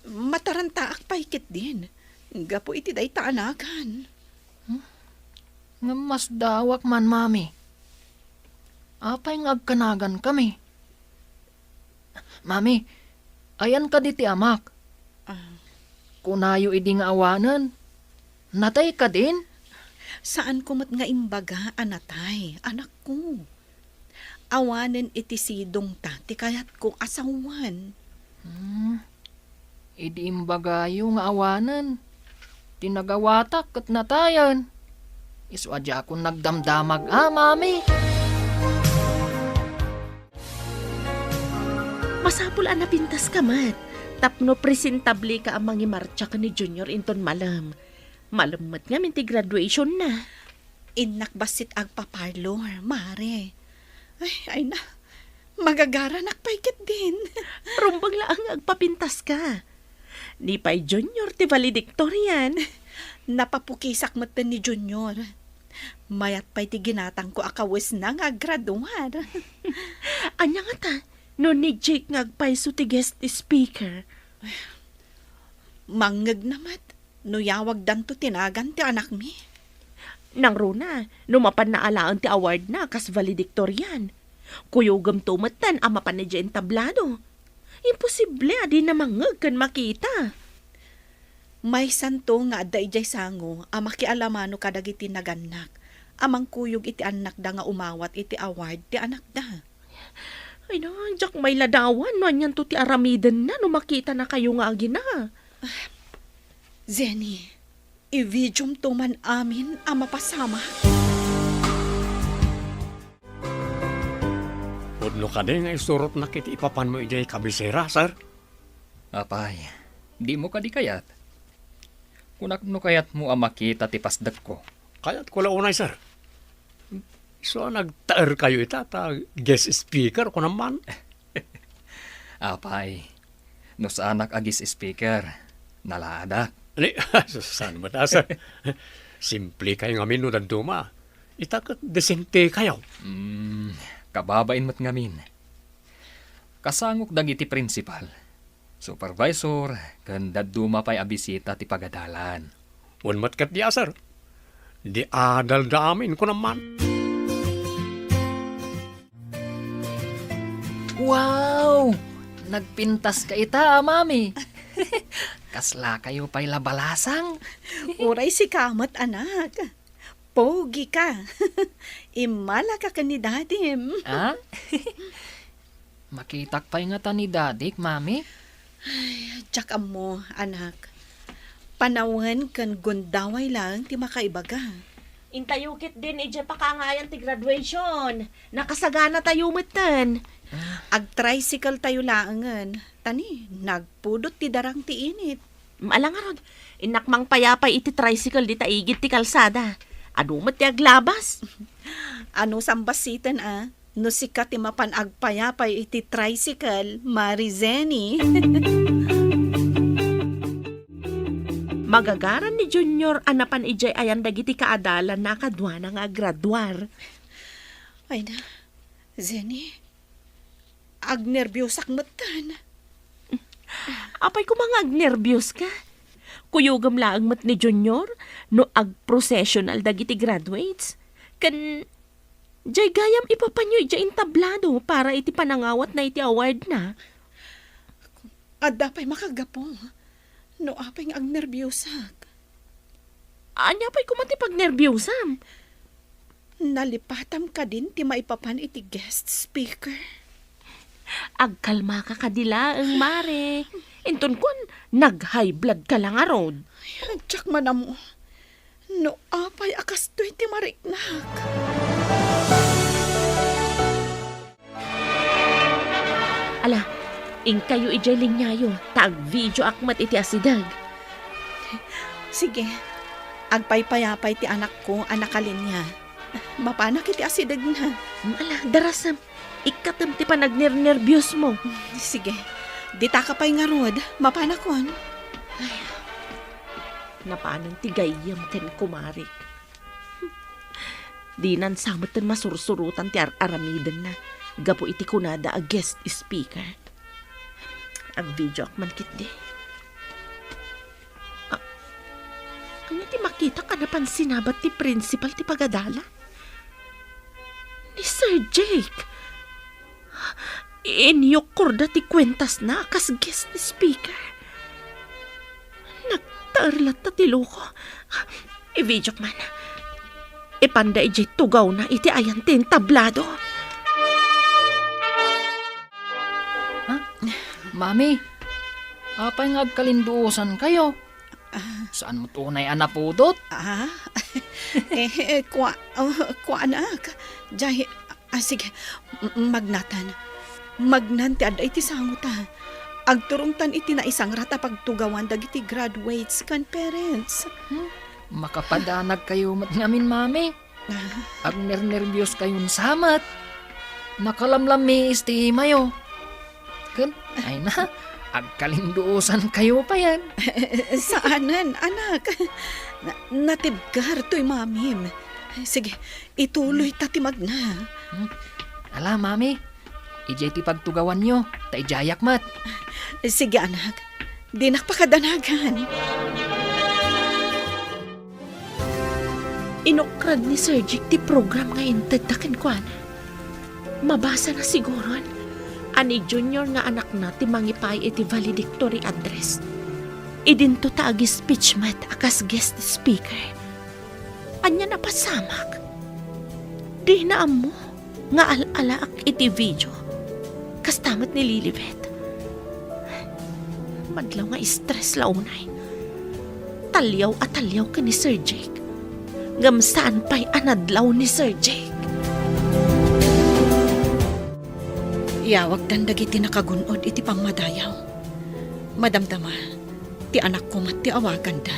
Matarantaak pay ketdin, gapu iti dayta a nagan. Hmm? Ngem masdaawak man, Mami. Apay nga agkanagankami? Mami, ayan kadi ti amak? Ah. Kunayo idi nga awanen. Natay kadin? Saanko met nga imbaga a natay, anakko. Awanen iti sidongta ti kayatko a sawen. Hmm. Idi imbagayo nga awanen, ti nagawatak ket natayen. Isu a diakon nagdamdamag a, Mami. Masapul a napintaska met tapno presentableka a mangimartsa ken ni Junior inton malem. Malem met ngamin ti graduationna. Innak bassit agpa-parlor, Mare. Ay, ay na. Magagaranak pay ketdin. Rumbeng laeng nga agpapintaska. Ni pay Junior ti valedictorian. Napapukisak metten ni Junior. Mayat pay ti ginatangko a kawesna nga aggraduar. Ania ngata no ni Jake nga agpayso ti guest speaker? Mangngegna met no yawagdanto ti nagan ti anakmi. Nangruna, no mapanna alaen ti awardna kas valedictorian. Kuyogemto metten a mapan idiay entablado. Imposible a dina mangngeg ken makita. Maysanto nga adda idiay sango a makialamano kadagiti nagannak a mangkuyog iti annakda nga umawat iti award ti anakda. Ay na, diak mailadawan no anianto ti aramidenna no makitanakayo nga agina. Jenny, i-videomto man amin a mapasamak. No kadi nga isurotnak iti ipapanmo idiay kabisera, sir? Apay, dimo kadi kayat? Kunak no kayatmo a makita ti pasdekko. Kayatko la unay, sir. Isu a nagtaerkayo ita ta guest speaker, kunam man. Apay, no saanak a guest speaker, nalaadak. Ni, saan met a, sir? Simplekay ngamin no dadduma. Ita ket desentekayo. Mm, kababain met ngamin. Kasangok dagiti principal, supervisor, ken dadduma pay a bisita ti pagadalan. Wen met ket dia, sir. Di adalda amin, kunam man. Wow! Nagpintas ka ita, a, Mami. Kasla kayo pay la balasang. Uray sika met, anak. Pogi ka. Immala ka ken ni Dadim. Ah? Makitak pay ngata ni Dadik, Mami? Ay, diak ammo, anak. Panawen ken gundaway laeng ti makaibaga. Intayo ketdin idiay pakangayan ti graduation. Nakasaganatayo metten. Ah. Ag-tricycle tayo laengen. Ta ni, nagpudot ti darang ti init. Ala ngarud, innak mangpayapay iti tricycle dita igid ti kalsada. Adu met ti aglabas. Ano sambassiten a? No sika ti mapan agpayapay iti tricycle, Mari Zenny. Magagaran ni Junior a napan idiay ayan dagiti kaadalanna a kaduana nga agraduar. Ay na, Zenny, agnerbiosak metten. Apay koma nga agnerbios ka? Kuyogem laeng met ni Junior no agprocessional dagiti graduates. Ken diay gayam ipapanyo idiay entablado para iti panangawatna iti awardna. Adda pay makagapu no apay nga agnerbiosak. Ania pay koma ti pagnerbiosam? Nalipatam kadin ti maipapan iti guest speaker? Agkalmaka kadi laeng, Mare. Inton kuan, nag-high blood ka la ngarud. Ay, diak man ammo. No apay a kastoy ti mariknak. Ala, inkayo idiay liniayo, ta agvideoak met iti asideg. Sige, agpaypayapay ti anakko a nakalinia. Mapanak iti asidegna. Ala, darasem, ikkatem ti panagnernerbiosmo. Sige, ditaka pay ngarud, mapanakon. Ay, napanen ti gayyem ken kumarik. Dinan sa metten masursurotan ti ar-aramidenna gapu iti kunada a guest speaker. Agvideoak man ketdi. A-, ania ti makitak a napan sinabat ti principal ti pagadalan? Ni Sir Jake! Inyukkorda ti kuentasna a kas guest speaker. Nagtaer latta ti loko. Ivideok man. Ipanda idiay tugawna iti ayan ti entablado. Ha? Mami, apay nga agkalinduosankayo? Ah. Saan met unay a napudot? Ah? Eh, eh, kua-, oh, kuanak. Jay, ah, sige, m-, magnatan. Magnan ti adda iti sango ta. Agturongtan iti naisangrat a pagtugawan dagiti graduates ken parents. Hmm? Makapadanagkayo met ngamin, Mami. Agnernerbios kayon sa met. Nakalamlammiis ti imayo. Ken, ay na, agkalinduosan kayo payen. Saanen, anak. Na-, natibker toy mamim. Sige, ituloy ta ti magna. Hmm. Ala, Mami, idiay ti pagtugawanyo, ta idiayak met. Sige, anak. Dinak pakadanagan. Inukrad ni Sir Jake ti program nga intedda kenkuana. Mabasana siguron a ni Junior nga anakna ti mangipaay iti valedictory address. Idinto ta agi-speech met a kas guest speaker. Ania napasamak? Dina ammo nga al-alaak iti video. Kasta met ni Lilibet. Madlaw nga stress la unay. Taliaw a taliaw ken ni Sir Jake. Ngem saan pay a nadlaw ni Sir Jake. Iyawagdan dagiti nakagun-od iti pammadayaw. Madamdama, ti anakko met ti awaganda.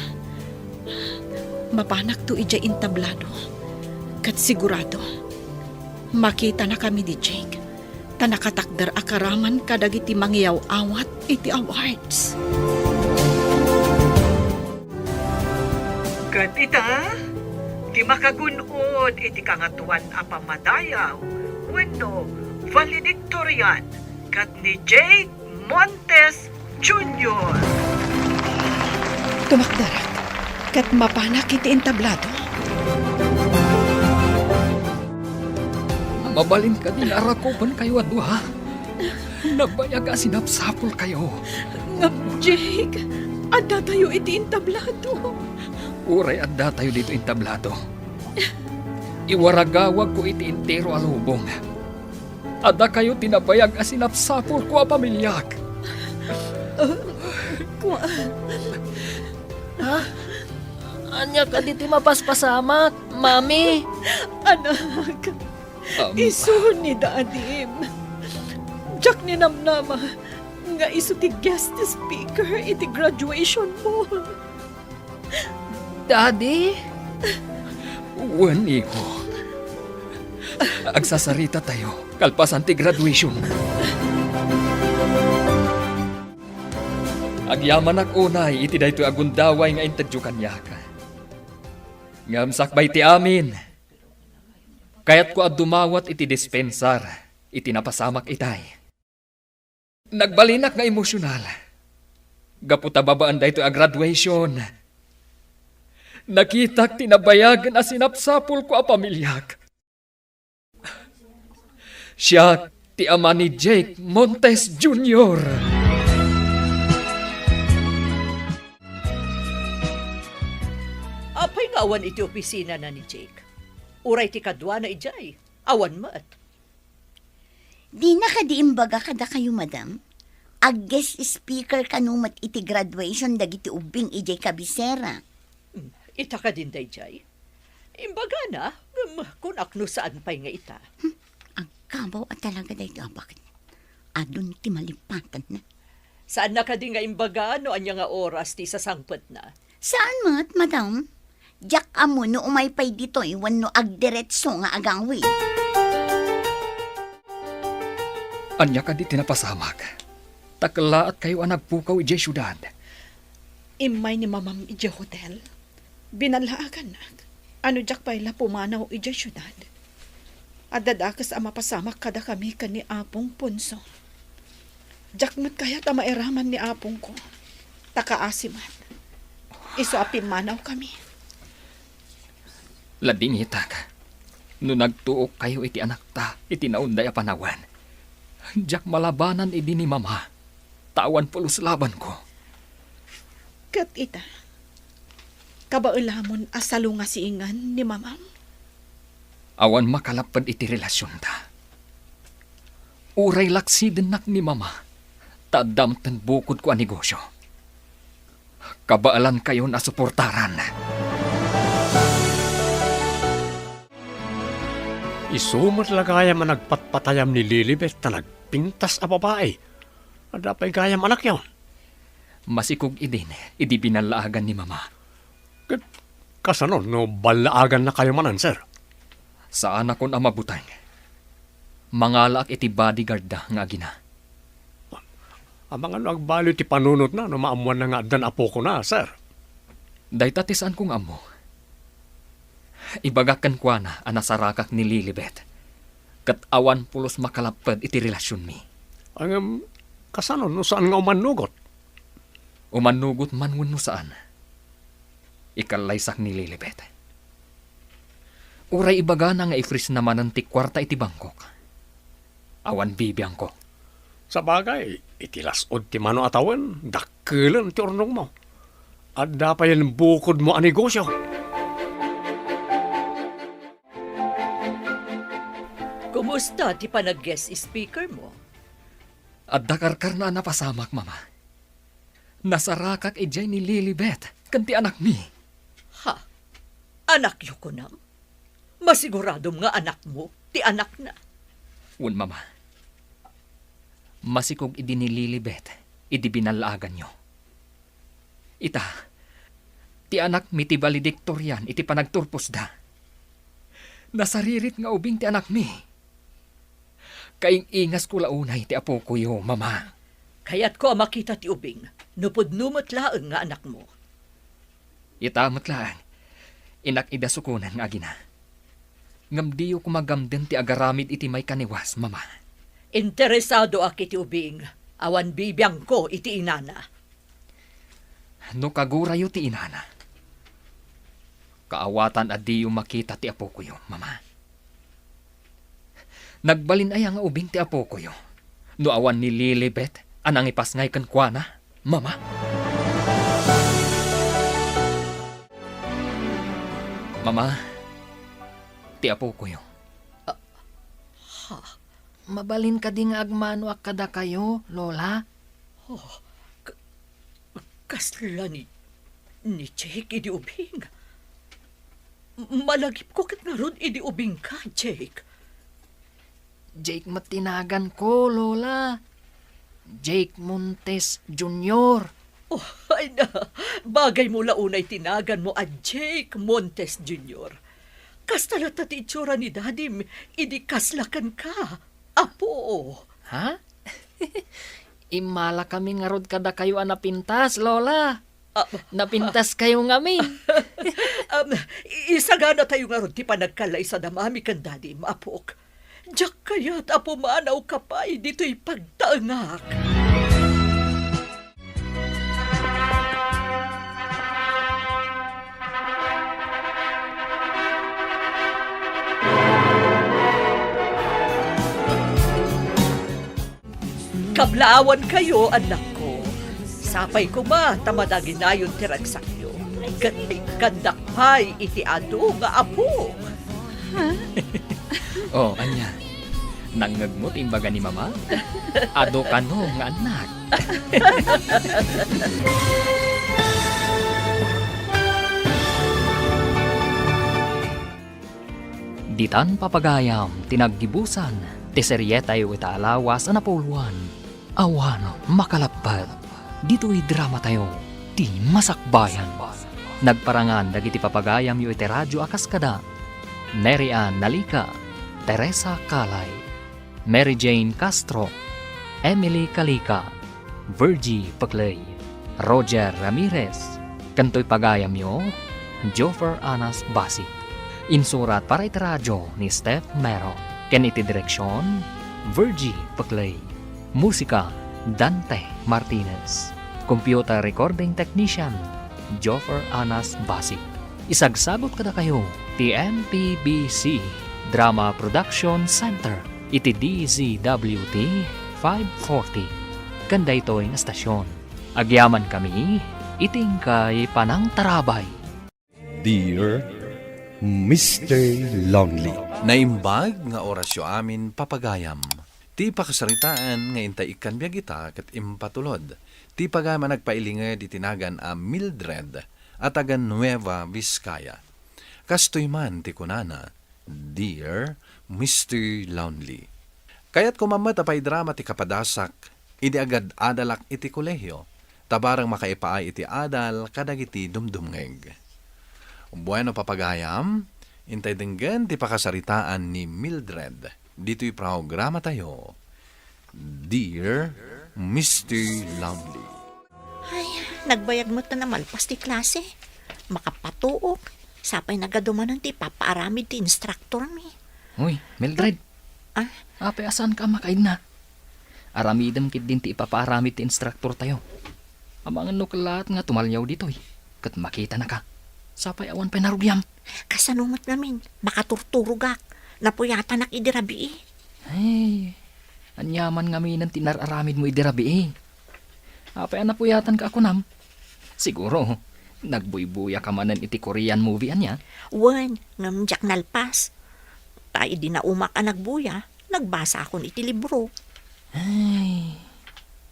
Mapanakto idiay entablado, ket sigurado, makitanakami ni Jake, ta nakatakder a karaman kadagiti mangiyaw-awat iti awards. Ket ita, ti makagun-od iti Kangatoan a Pammadayaw wenno valedictorian ket ni Jake Montes Junior. Tumakderak ket mapanak iti entablado. Mabalin kadi nga arakupenkayo a dua? Nagbayag a sinapsapulkayo. Ngem, Jake, addatayo iti entablado. Uray addatayo ditoy entablado, iwaragawagko iti entero a lubong a dakayo ti nabayag a sinapsapulko a pamiliak. Kua- Ha? Ania kadi ti mapaspasamak, Mami? Anak, Ama. Isu ni Dadim. Diak ninamnama nga isu ti guest speaker iti graduation mo. Daddy? Wen, iho. Agsasarita tayo kalpasan ti graduation. Agyamanak unay iti daytoy a gundaway nga intedyo kaniak. Ngem sakbay ti amin, kayatko a dumawat iti dispensar iti napasamak itay. Nagbalinak nga emosyonal. Gapu ta babaen daytoy a graduation, nakitak ti nabayagen a sinapsapulko a pamiliak. Siak ti ama ni Jake Montes Junior. Apay nga awan iti opisinana ni Jake? Uray ti kaduana idiay, awan met. Dina kadi imbaga kadakayo, madam? Ag-guest speaker kano met iti graduation dagiti ubbing idiay kabisera. Hmm, ita kadin daydiay? Imbagana, ngem kunak no saan pay nga ita. Hmm, agkabaw a talaga daytoy a baket. Adun ti malipatanna. Saanna kadi nga imbaga no ania nga oras ti isasangpetna? Saan met, madam? Diak ammo no umay pay ditoy wenno agdiretso nga agawid. Ania kadi ti napasamak? Ta kellaatkayo a nagpukaw idiay siudad. Immay ni mamam idiay hotel. Binallaagannak a no diak pay la pumanaw idiay siudad, adda dakes a mapasamak kadakami ken ni Apong Ponso. Diak met kayat a mairaman ni apongko, ta kaasi met. Isu a pimmanawkami. Ladingitak, no nagtuokkayo iti anakta iti naunday a panawen, diak malabanan idi ni Mama, ta awan pulos labanko. Ket ita, kabaelamon a salungasingen ni Mamam? Awan makalapped iti relasionta. Uray laksidennak ni Mama, ta adda metten bukodko a negosyo. Kabaelankayon a suportaran. Isu met la gayam a nagpatpatayam ni Lilibet ta nagpintas a babai. Adda pay gayam anakyon? Masikog idin idi binallaagan ni Mama. Ket kasano no ballaagannakayo manen, sir? Saanakon a mabuteng. Mangalaak iti bodyguardda nga agina. Amangan no agbaliw ti panunotna no maammoanna nga addan apokona, sir? Dayta ti saanko nga ammo. Ibagak kenkuana a nasarakak ni Lilibet, ket awan pulos makalapped iti relasionmi. Ngem, kasano no saan nga umannugot? Umannugot man wenno saan, ikallaysak ni Lilibet. Uray ibagana nga i-freeze na manen ti kuarta iti bangkok, awan bibiangko. Sabagay, iti las-ud ti mano a tawen, dakkelen ti urnongmo. Adda payen bukodmo a negosyo. Kumusta ti panag-guest speaker mo? Adda karkarna a napasamak, Mama. Nasarakak idiay ni Lilibet ken ti anakmi. Ha? Anakyo kunam? Masiguradom nga anakmo ti anakna? Wen, Mama. Masikog idi ni Lilibet idi binallaaganyo. Ita, ti anakmi ti valedictorian iti panagturposda. Nasaririt nga ubing ti anakmi. Kaing-ingasko la unay ti apokoyo, Mama. Kayatko a makita ti ubing, no pudno met laeng nga anakmo. Ita met laeng, inak idasukonan nga agina. Ngem diyo koma gamden ti agaramid iti maikaniwas, Mama. Interesadoak iti ubing, awan bibiangko iti inana. No kagurayo ti inana, kaawatan a diyo makita ti apokoyo, Mama. Nagbalin aya nga ubing ti apokoyo no awan ni Lilibet a nangipasngay kenkuana, Mama? Mama, ti apokoyo. Ah, ha? Mabalin kadi nga agmanoak kadakayo, Lola? Oh, ka-, kasla ni, ni Jake idi ubing. Malagipko ket ngarud idi ubingka, Jake. Jake met ti naganko, Lola. Jake Montes Junior. Oh, ay na, bagay mo la unay ti naganmo a Jake Montes Junior. Kasta latta ti itsura ni Dadim idi kasla kenka, Apo. Ha? Immalakami ngarud kadakayo a napintas, Lola. Ah. Napintaskayo ngamin. Um, i-, isaganatayo ngarud ti panagkallaisad a mami ken Dadim, Apok. Diak kayat a pumanawka pay ditoy pagtaengak. Kablaawankayo, annakko. Sapay koma ta madaginayon ti ragsakyo. Ket ikkandak pay iti adu nga apo. Oh, ania? Nangngegmo ti imbaga ni Mama? Adu kano nga annak. Ditan, papagayam, ti naggibusan ti serietayo ita a lawas a napuloan. Awan makalappet ditoy dramatayo, ti Masakbayan. Nagparangan dagiti papagayamyo iti radyo a kas kada Mary Ann Nalica, Teresa Calay, Mary Jane Castro, Emily Calica, Virgie Pecley, Roger Ramirez, ken toy pagayamyo, Joffer Anas Basi. Insurat para iti radyo ni Steph Mero, ken iti direksion, Virgie Pecley. Musika, Dante Martinez. Computer recording technician, Joffer Anas Basi. Isagsagut kadakayo ti M P B C Drama Production Center iti D Z W T five forty. Ken daytoy nga stasyon, agyamankami iti inkay panangtarabay. Dear Mister Lonely. Naimbag nga orasyo amin, papagayam. Ti pakasaritaan nga intay ikkan biag ita ket impatulod ti pagayam a nagpailinged iti nagan a Mildred a taga Nueva Vizcaya. Kastoy man ti kunana, Dear Mister Lonely. Kayatko man met a paidrama ti kapadasak idi agad-adalak iti kolehio, ta bareng makaipaay iti adal kadagiti dumdumngeg. Bueno, papagayam, intay denggen ti pakasaritaan ni Mildred ditoy programatayo, Dear Mister Lonely. Ay, nagbayag met ta namalpas ti klase. Makapatuok. Sapay nagadu manen ti ipapaaramid ti instruktormi. Uy, Mildred. Ah? Apay a saanka a makaidna? Aramidem ketdin ti ipapaaramid ti instruktortayo. Amangan no kellaat nga tumaliaw ditoy, ket makitanaka. Sapay awan pay narugiam. Kasano met ngamin? Makaturturogak. Napuyatanak idi rabii. Ay, aniaman ngaminen ti inar-aramidmo idi rabii? Apay a napuyatanka a kunam? Siguro, nagbuybuyaka manen iti Korean movie ania? Wen, ngem diak nalpas. Ta idi naumak a nagbuya, nagbasakon iti libro. Ay,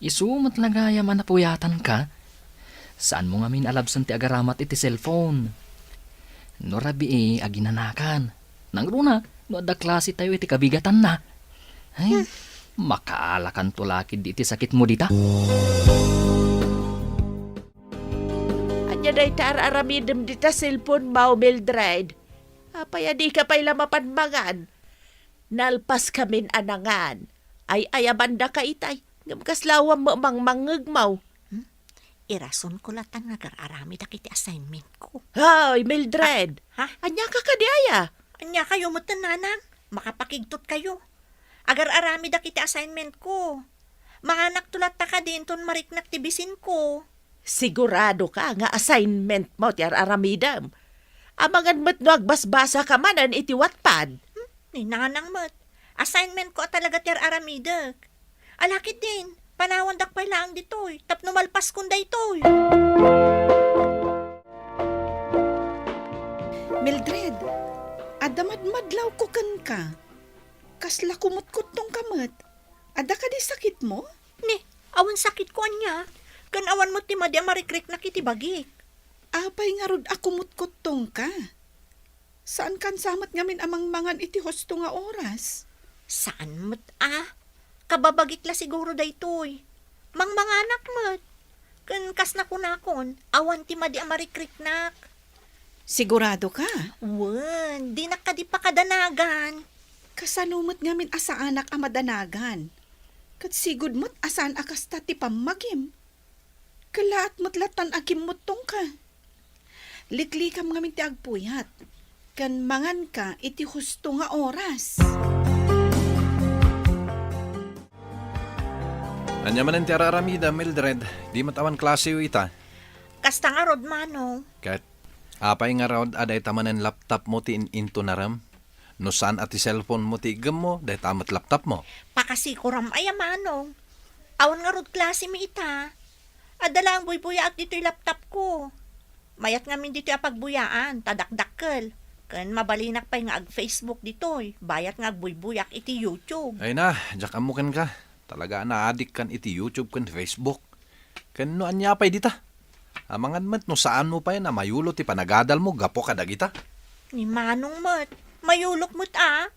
isu met la gayam a napuyatanka. Saanmo ngamin a labsen ti agaramat iti cellphone. No rabii, aginanakan. Nangruna, no adda klasetayo iti kabigatanna. Ay. Hmm. Makaalakanto la ketdi iti sakitmo dita. Ania dayta ar-aramidem dita cellphone mo, Mildred? Apay a dika pay la mapan mangan? Nalpaskamin a nangan. Ay-ayabandaka itay, ngem kasla awan met mangmangngegmo. Hmm? Irasonko latta nga agar-aramidak iti assignmentko. Hoy, Mildred! Ha? Aniaka kadi aya? Aniakayo metten, nanang? Makapakigtotkayo. Agar-aramidak iti assignmentko. Manganakto latta kadi inton mariknak ti bisinko. Siguradoka nga assignmentmo ti ar-aramidem? Amangan met no agbasbasaka manen iti Wattpad. Hmm? Ni nanang met. Assignmentko a talaga ti ar-aramidek. Ala ketdin, panawandak pay laeng ditoy tapno malpaskon daytoy. Mildred, adda madmadlawko kenka. Kasla kumutkuttongka met. Adda kadi sakitmo? Ni, awan sakitko ania, ken awan met ti madi a marikriknak iti bagik. Apay ngarud a kumutkuttongka? Saankan sa met ngamin a mangmangan iti husto nga oras? Saan met a. Kababagik la siguro daytoy. Mangmanganak met. Ken kas nakunakon, awan ti madi a marikriknak. Sigurado ka? Wen, dinak kadi pakadanagan. Kasano met ngamin a saanak a madanagan? Ket sigud met a saan a kasta ti pammagim. Kalaat met lattan a kimmuttongka. Liklikam ngamin ti agpuyat, ken manganka iti husto nga oras. Ania manen ti ar-aramidem, Mildred? Di met awan klaseyo ita? Kasta ngarud, Manong. Ket apay ngarud a dayta manen laptopmo ti in-intunarem? No saan a ti cellphone mo ti iggemmo, dayta met laptopmo. Pakasikoram aya, Manong. Awan ngarud klasemi ita. Adda laeng buybuyaak ditoy laptopko. Mayat ngamin ditoy a pagbuyaan, ta dakdakkel. Ken mabalinak pay nga ag-Facebook ditoy, bayat nga agbuybuyak iti YouTube. Ay na, diak ammo kenka. Talaga a naadikkan iti YouTube ken Facebook. Ken no ania pay dita? Amangan met no saanmo pay a mayulo ti panagadalmo gapu kadagita. Ni Manong met, mayulok met a.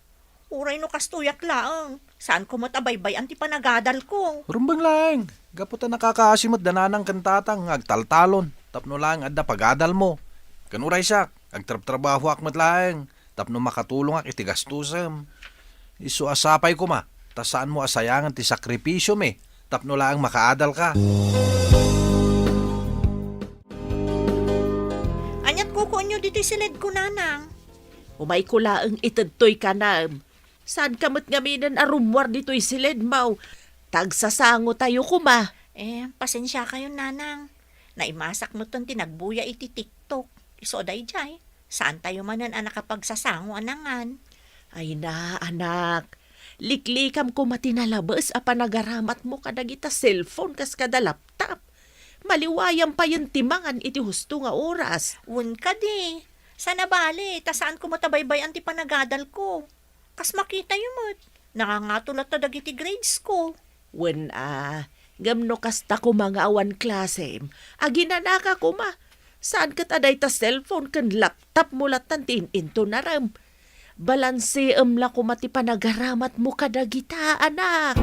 Uray no kastoyak laeng, saanko met a baybay-an ti panagadalko. Rumbeng laeng, gapu ta nakakaasi met da nanang ken tatang nga agtaltalon tapno laeng adda pagadalmo. Ken uray siak, agtrabtrabahoak met laeng tapno makatulongak iti gastosem. Isu a sapay koma, ta saanmo a sayangen ti sakripisiomi tapno laeng makaadalka. Aniat kukuenyo ditoy siledko, Nanang? Umayko laeng itedtoy kanam. Saanka met ngaminen a rummuar ditoy siledmo. Tagsasangotayo koma. Eh, pasensiakayon, Nanang. Naimasak metten ti nagbuya iti TikTok. Isu a daydiay, saantayo manen a nakapagsasango a nangan. Ay na, anak. Liklikam koma ti nalabes a panagaramatmo kadagita cellphone kas kada laptop. Maliwayam payen ti mangan iti husto nga oras. Wen kadi, saan a bale, ta saanko met a baybay-an ti panagadalko. Kas makitayo met, nangangato latta dagiti gradesko. Wen a, ngem no kasta koma nga awan klasem, aginanaka koma. Saan ket a dayta cellphone ken laptopmo lattan ti in-intunarem. Balansiem la koma ti panagaramatmo kadagita, anak.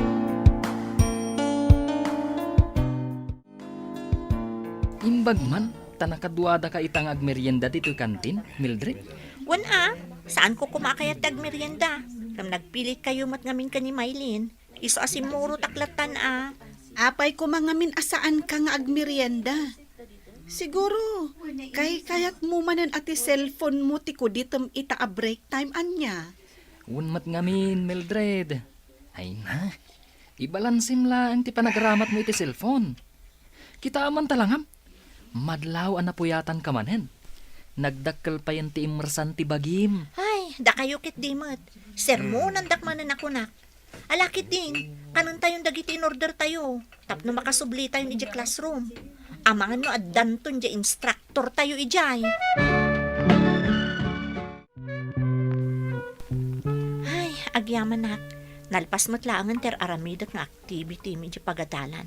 Imbag man, ta nakaduadaka ita nga agmerienda ditoy kantin, Mildred? Wen a, saanko koma a kayat ti agmerienda. Ngem nagpilitkayo met ngamin ken ni Mylene. Isu a simmurotak lattan a. Apay koma ngamin a saanka nga agmerienda? Siguro, kaykayatmo manen a ti cellphone mo ti kuditem ita a break time, ania? Wen met ngamin, Mildred. Ay na, ibalansem laeng ti panagaramatmo iti cellphone. Kitaem man ta langam, madlaw a napuyatanka manen. Nagdakkel payen ti immersan ti bagim. Ay, dakayo ketdi met. Sermonandak manen a kunak. Ala ketdin, kanentayon dagiti in-ordertayo tapno makasublitayon idiay classroom. Amangan no addanton diay instructortayo idiay. Ay, agyamanak, nalpas met laengen ti ar-aramidek nga activity-mi idiay pagadalan.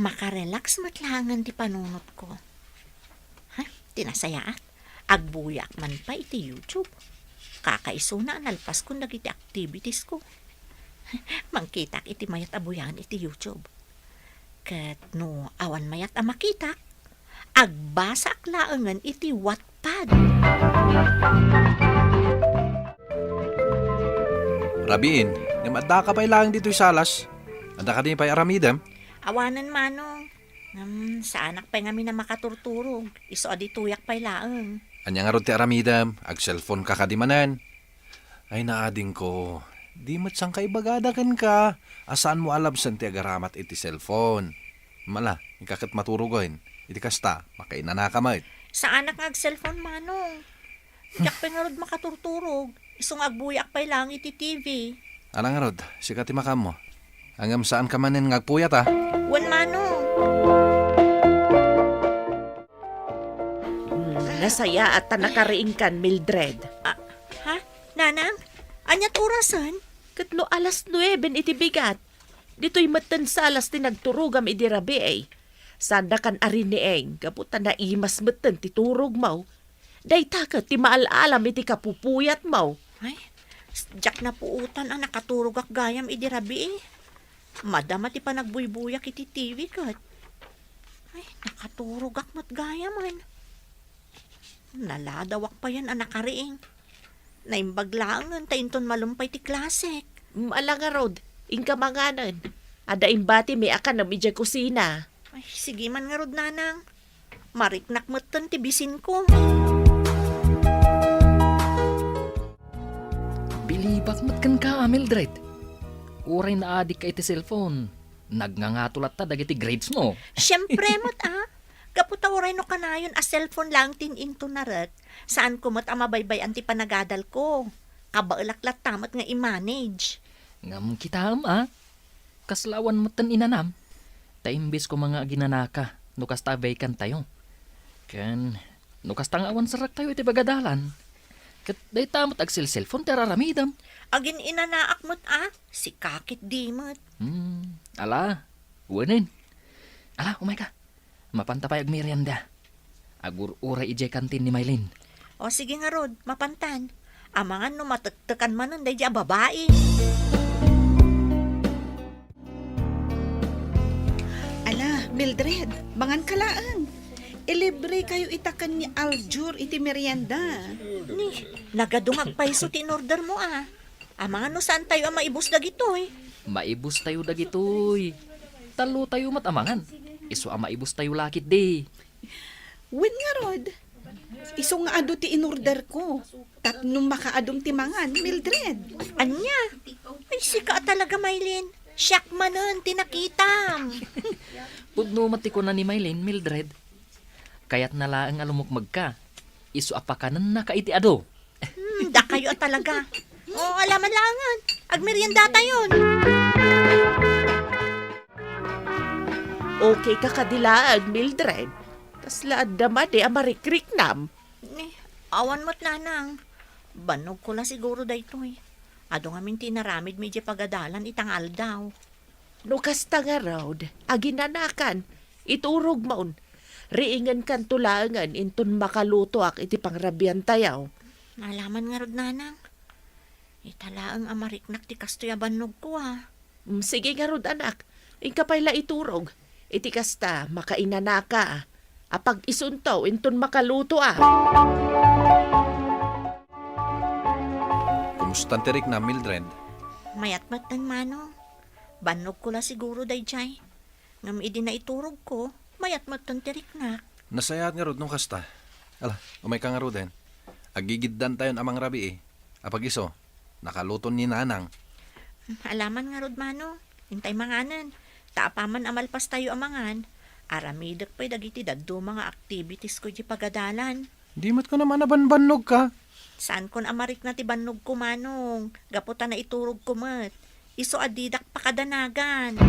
Makarelax met laengen ti panunotko. Ay, ti nasayaat, agbuyaak man pay iti YouTube. Kakaisuna a nalpaskon dagiti activities-ko. Mangkitak iti mayat a buyaen iti YouTube. Ket no awan mayat a makitak, agbasaak laengen iti Wattpad. Rabiin, ngem addaka pay laeng ditoy salas. Adda kadi pay aramidem? Awanen, Manong. Ngem, saanak pay ngamin a makaturturog. Isu a ditoyak pay laeng. Ania ngarud ti aramidem? Ag-cellphone ka kadi manen? Ay, naadingko. Di met sangkaibagada kenka a saanmo a labsen ti agaramat iti cellphone. Mala, inka ket maturogen. Iti kasta, makainanaka met. Saanak nga ag-cellphone, Manong. Diak pay ngarud makaturturog. Isu nga agbuyaak pay laeng iti T V. Ala ngarud, sika ti makaammo. Ngem saanka manen nga agpuyat, a? Wen, Manong. Hmm, nasayaat ta nakariingkan, Mildred. Ah, ha? Nanang? Aniat orasen? Ket no alas nueben iti bigat, ditoy metten salas ti nagturogam idi rabii. Saandakan a riniing, gapu ta naimas metten ti turogmo. Dayta ket ti maal-alam iti kapupuyatmo. Ay, s-, diak napuotan a nakaturogak gayam idi rabii. Madama ti panagbuybuyak iti T V ket. Ay, nakaturogak met gayamen. Naladawak payen a nakariing. Naimbag laengen ta inton malem pay ti klasek. Mm, ala ngarud, inka manganen. Adda imbatimi a kanem idiay kusina. Ay, sige man ngarud, Nanang. Mariknak metten ti bisinko. Bilibak met kenka, Mildred. Uray naadikka iti cellphone, nagngangato latta dagiti grades mo. Siempre met, a. Gapu ta uray no kanayon a cellphone laeng ti in-inton narek, saanko met a mabaybay-an ti panagadalko. Kabaelak latta met nga i-manage. Ngem kitaem, a. Kasla awan metten inanam. Ta imbes koma nga aginanaka no kasta a vacant tayo. Ken no kasta nga awan serrektayo iti bagadalan, ket dayta met agselselfon ti ar-aramidem. Agin-inanaak met, a. Sika ket di met. Hmm, ala, wenen. Ala, umayka. Mapanta pay agmerienda. Agur-uray idiay kantin ni Maylin. O, sige ngarud, mapantan. Amangan no matektekan manen daydi a babai. Ala, Mildred, manganka laeng. Ilibre kayo ita ken ni Aljur iti merienda. Ni, nagadungag pay isu ti in-order mo, a. Amangan no saan tayo a maibus dagitoy. Maibus tayo dagitoy. Tallo tayo met amangan. Isu a maibus tayo la ketdi. Wen ngarud, isu nga adu ti in-order ko. Tapno makaadum ti mangan, Mildred. Ania? Ay, sika a talaga, Maylin. Siak manen ti nakitam. Pudno met ti kuna ni Maylin, Mildred. Kayatna laeng a lumukmegka. Isu a pakanennaka iti adu. Hmm, dakayo a talaga. O, ala man laengen. Agmerienda tayon. Okay ka kadi laeng, Mildred? Kasla adda madi a marikriknam. Eh, awan met, Nanang. Bannogko la siguro daytoy. Adu ngamin ti inaramidmi idiay pagadalan ita nga aldaw. No kasta ngarud, aginanakan, iturogmon. Riingenkanto laengen inton makalutoak iti pangrabiantayo. Ala man ngarud, Nanang. Ita laeng a mariknak ti kastoy a bannogko, a. Mm, sige ngarud, anak. Inka pay la iturog. Iti kasta, makainanaka, a. Apag-isunto inton makalutoak. Kumustan ti riknam, Mildred? Mayat metten, Manong. Bannogko la siguro daydiay. Ngem idi naiturogko, mayat metten ti riknak. Nasayaat ngarud no kasta. Ala, umayka ngaruden. Aggigiddantayon a mangrabii. Apag-isu, nakaluto ni Nanang. Ala man ngarud, Manong. Intay manganen. Ta apaman a malpastayo a mangan, aramidek pay dagiti dadduma nga activitiesko idiay pagadalan. Di met kunam a nabanbannogka. Saankon a marikna ti bannogko, Manong, gapu ta naiturogko met. Isu a didak pakadanagan.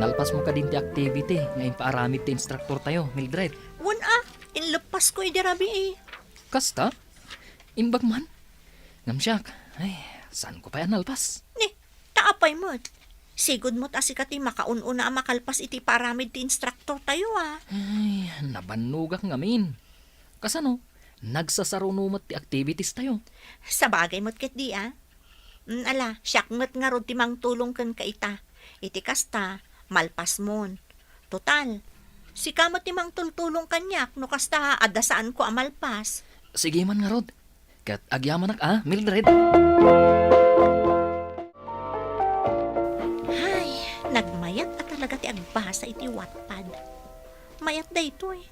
Nalpasmo kadin ti activity nga impaaramid ti instructortayo, Mildred? Wen a, inleppasko idi rabii. Kasta? Imbag man? Ngem siak, ay, saanko pay a nalpas? Ni, ta apay met? Sigud met a sika ti makaun-una a makalpas iti paaramid ti instructortayo, a. Ay, nabannogak ngamin. Kasano? Nagsasaruno met ti activities tayo. Sabagay met ketdi, a. Mm, ala, siak met ngarud ti mangtulong kenka ita. Iti kasta, malpasmon. Total, sika met ti mangtultulong kaniak no kasta adda saanko a malpas. Sige man ngarud. Ket agyamanak a, Mildred. Hay, nagmayat a talaga ti agbasa iti Wattpad. Mayat daytoy.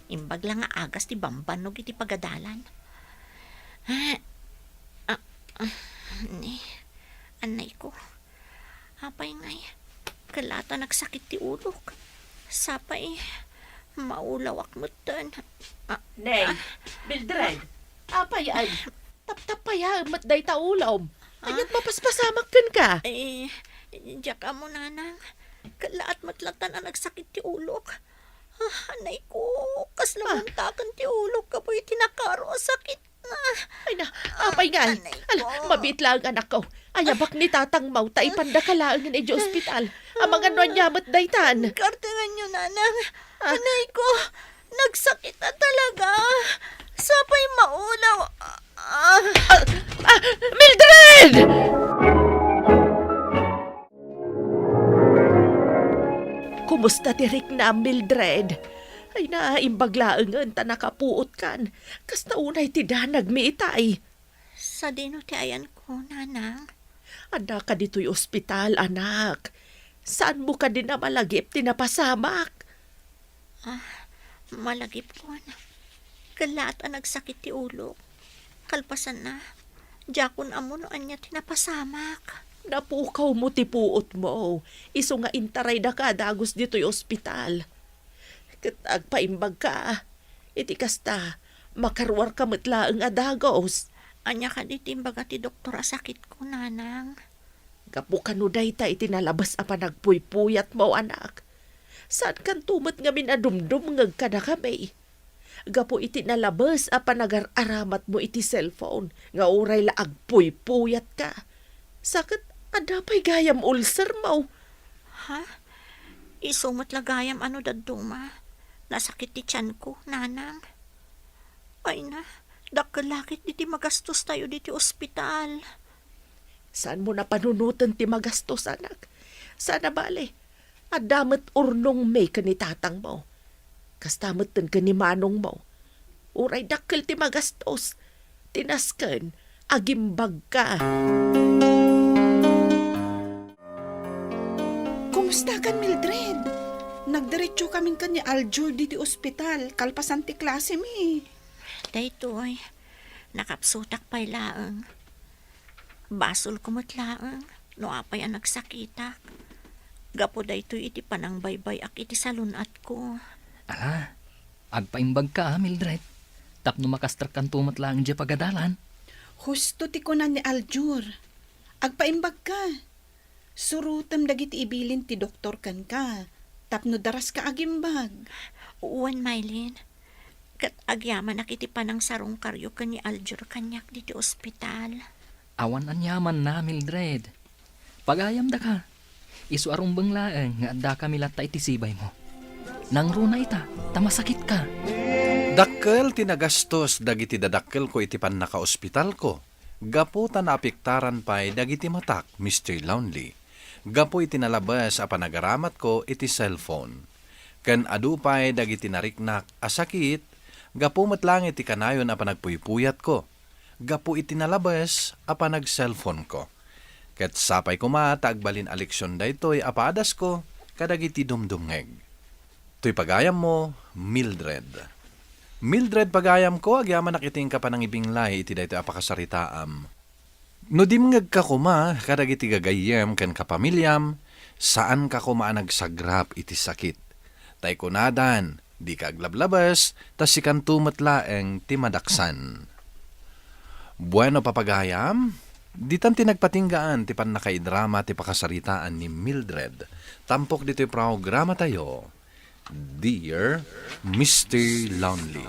Imbag la nga agas ti bambannog iti pagadalan. Ah, ah, ah, ni, anay ko. Apay ngay, kalaat a nagsakit ti ulok. Sapay, maulawak metten. Ah, Nay, ah. Mildred, apay ay, taptapayaem met dayta ulom. Ah? Aniat mapaspasamak kenka? Eh, diak ammo, nanang. Kalaat met latta a nagsakit ti ulok. Ah, anay ko, kasla Ah. buntaken ti ulok gapu iti nakaro a sakit. Ay na, apay ngay? Anay Ala, ko. Mabiit laeng, anakko. Ayabak ni tatangmo ta ipandaka laengen iti ospital. Amangan no ania met daytan. Kartenganyo, nanang. Ah. Anay ko, nagsakit a talaga. Sapay maulaw. Ah. Ah, ah, Mildred! Kumusta ti riknam, Mildred? Ay na, imbag laengen ta nakapuotkan. Kasta unay ti danagmi itay. Sadino ti ayanko, nanang? Addaka ditoy ospital, anak. Saanmo kadi a malagip ti napasamak? Ah, malagipkon. Kalaat a nagsakit ti ulok. Kalpasanna, diakon ammo no ania ti napasamak. Napukawmo ti puotmo, isu nga intaraydaka dagus ditoy ospital. Ket agpaimbagka, iti kasta, makaruarka met laeng a dagus. Ania kadi ti imbaga ti doktor a sakitko, nanang? Gapu kano dayta iti nalabes a panagpuypuyatmo, anak. Saankanto met ngamin a dumdumngeg kadakami. Gapu iti nalabes a panagar-aramatmo iti cellphone nga uray la agpuypuyatka. Sa ket adda pay gayam ulcermo. Ha? Isu met la gayam a no dadduma. Nasakit ti tianko, nanang. Ay na, dakkel la ketdi ti magastostayo ditoy ospital. Saanmo a panunoten ti magastos, anak. Saan a bale, adda met urnongmi ken ni tatangmo. Kasta metten ken ni manongmo. Uray dakkel ti magastos, ti nasken, agimbagka. Kumustakan, Mildred? Nagdiretsokamin ken ni Aljur ditoy ospital, kalpasan ti klasemi. Daytoy, nakapsutak pay laeng. Basolko met laeng no apay a nagsakitak. Gapu daytoy iti panangbay-bay-ak iti salun-atko. Ala, agpaimbagka, a, Mildred, tapno makasterkanto met laeng idiay pagadalan. Husto ti kuna ni Aljur. Agpaimbagka. Surotem dagiti ibilin ti doktor kenka, tapno daraska agimbag. Wen, Mylene. Ket agyamanak iti panangsarungkaryo ken ni Aljur kaniak ditoy ospital. Awan aniamanna, Mildred. Pagayamdaka. Isu a rumbeng laeng nga addakami latta iti sibaymo. Nangruna ita, ta masakitka. Dakkel ti nagastos dagiti dadakkelko iti pannakaospitalko. Gapu ta naapektaran pay dagiti matak, Mister Lonely, gapu iti nalabes a panagaramatko iti cellphone. Ken adu pay dagiti nariknak a sakit, gapu met laeng iti kanayon a panagpuypuyatko, gapu iti nalabes a panag-cellphoneko. Ket sapay koma ta agbalin a leksion daytoy a paadasko kadagiti dumdumngeg. Toy pagayammo, Mildred. Mildred, pagayamko, agyamanak iti inka panangibinglay iti daytoy a pakasaritaam. No dimngegka koma kadagiti gagayyem ken kapamiliam, saanka koma a nagsagrap iti sakit. Tay kunadan, dika aglablabes, ta sikanto met laeng ti madaksan. Bueno, papagayam, ditan ti nagpatinggaan ti pannakaidrama ti pakasaritaan ni Mildred tampok ditoy programatayo. Dear Mister Lonely.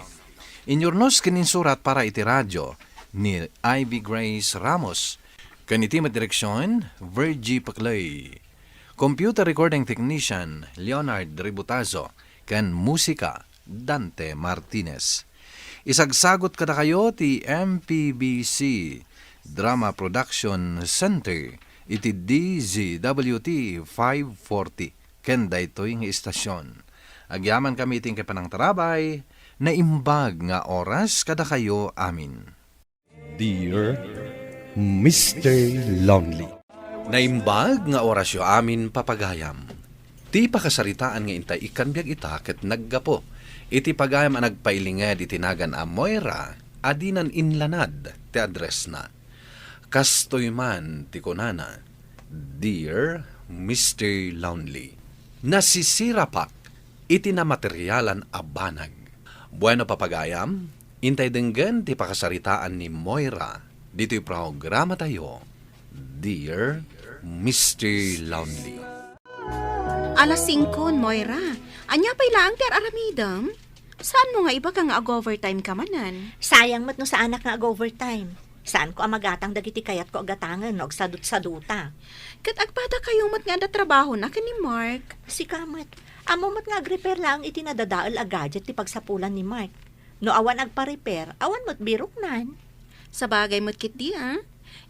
Inyurnos ken insurat para iti radio ni Ivy Grace Ramos, ken iti met direksion, Virgie Paclay. Computer recording technician, Leonard Ributazo, ken musika, Dante Martinez. Isagsagot kadakayo ti M P B C Drama Production Center iti D Z W T five forty ken daytoy nga istasyon. Agyamankami iti panangtarabay, naimbag nga oras kadakayo amin. Dear Mister Lonely. Naimbag nga orasyo amin, papagayam. Ti pakasaritaan nga intay ikkan biag ita ket naggapu iti pagayam a nagpailinged iti nagan a Moira a dinan inlanad ti addressna. Kastoy man ti kunana, "Dear Mister Lonely, nasisirapak iti namaterialan a banag." Bueno, papagayam, intay denggen ti pakasaritaan ni Moira ditoy programatayo, Dear Mister Lonely. Alas singko, Moira. Ania pay laeng ti ar-aramidem? Saanmo nga ibaga nga ag-overtime ka manen? Sayang met no saanak nga ag-overtime. Saanko a magatang dagiti kayatko a gatangen no agsadutsaduta. Ket agpadakayo met nga adda trabahona ken ni Mark. Sika met, ammo met nga agrepair laeng iti nadadael a gadget ti pagsapulan ni Mark. No awan agpa-repair, awan met biroknan. Sabagay met ketdi, a.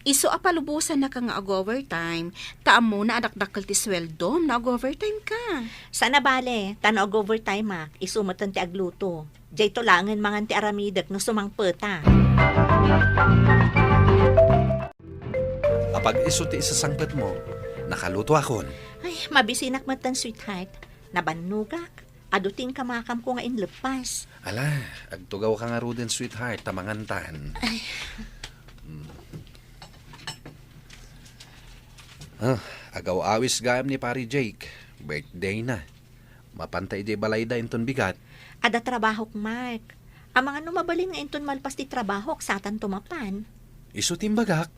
Isu a palubosannaka nga ag-overtime, ta ammona a dakdakkel ti sueldom no ag-overtime ka. Saan a bale, ta no ag-overtimeak, isu metten ti agluto. Dayto laengen mangan ti aramidek no sumangpeta. Apag isu ti isasangpetmo, nakalutoakon. Ay, mabisinak metten, sweetheart. Nabannogak. Adu ti inkamakamko nga inleppas. Ala, agtugawka ngaruden, sweetheart, ta mangantan. Ay. Mm. Ah, agaw-awis gayam ni Pare Jake. Birthday na. Mapanta idiay balayda inton bigat. Adda trabahok, Mark. Amangan no mabalin nga inton malpas ti trabahok, satanto mapan. Isu ti imbagak.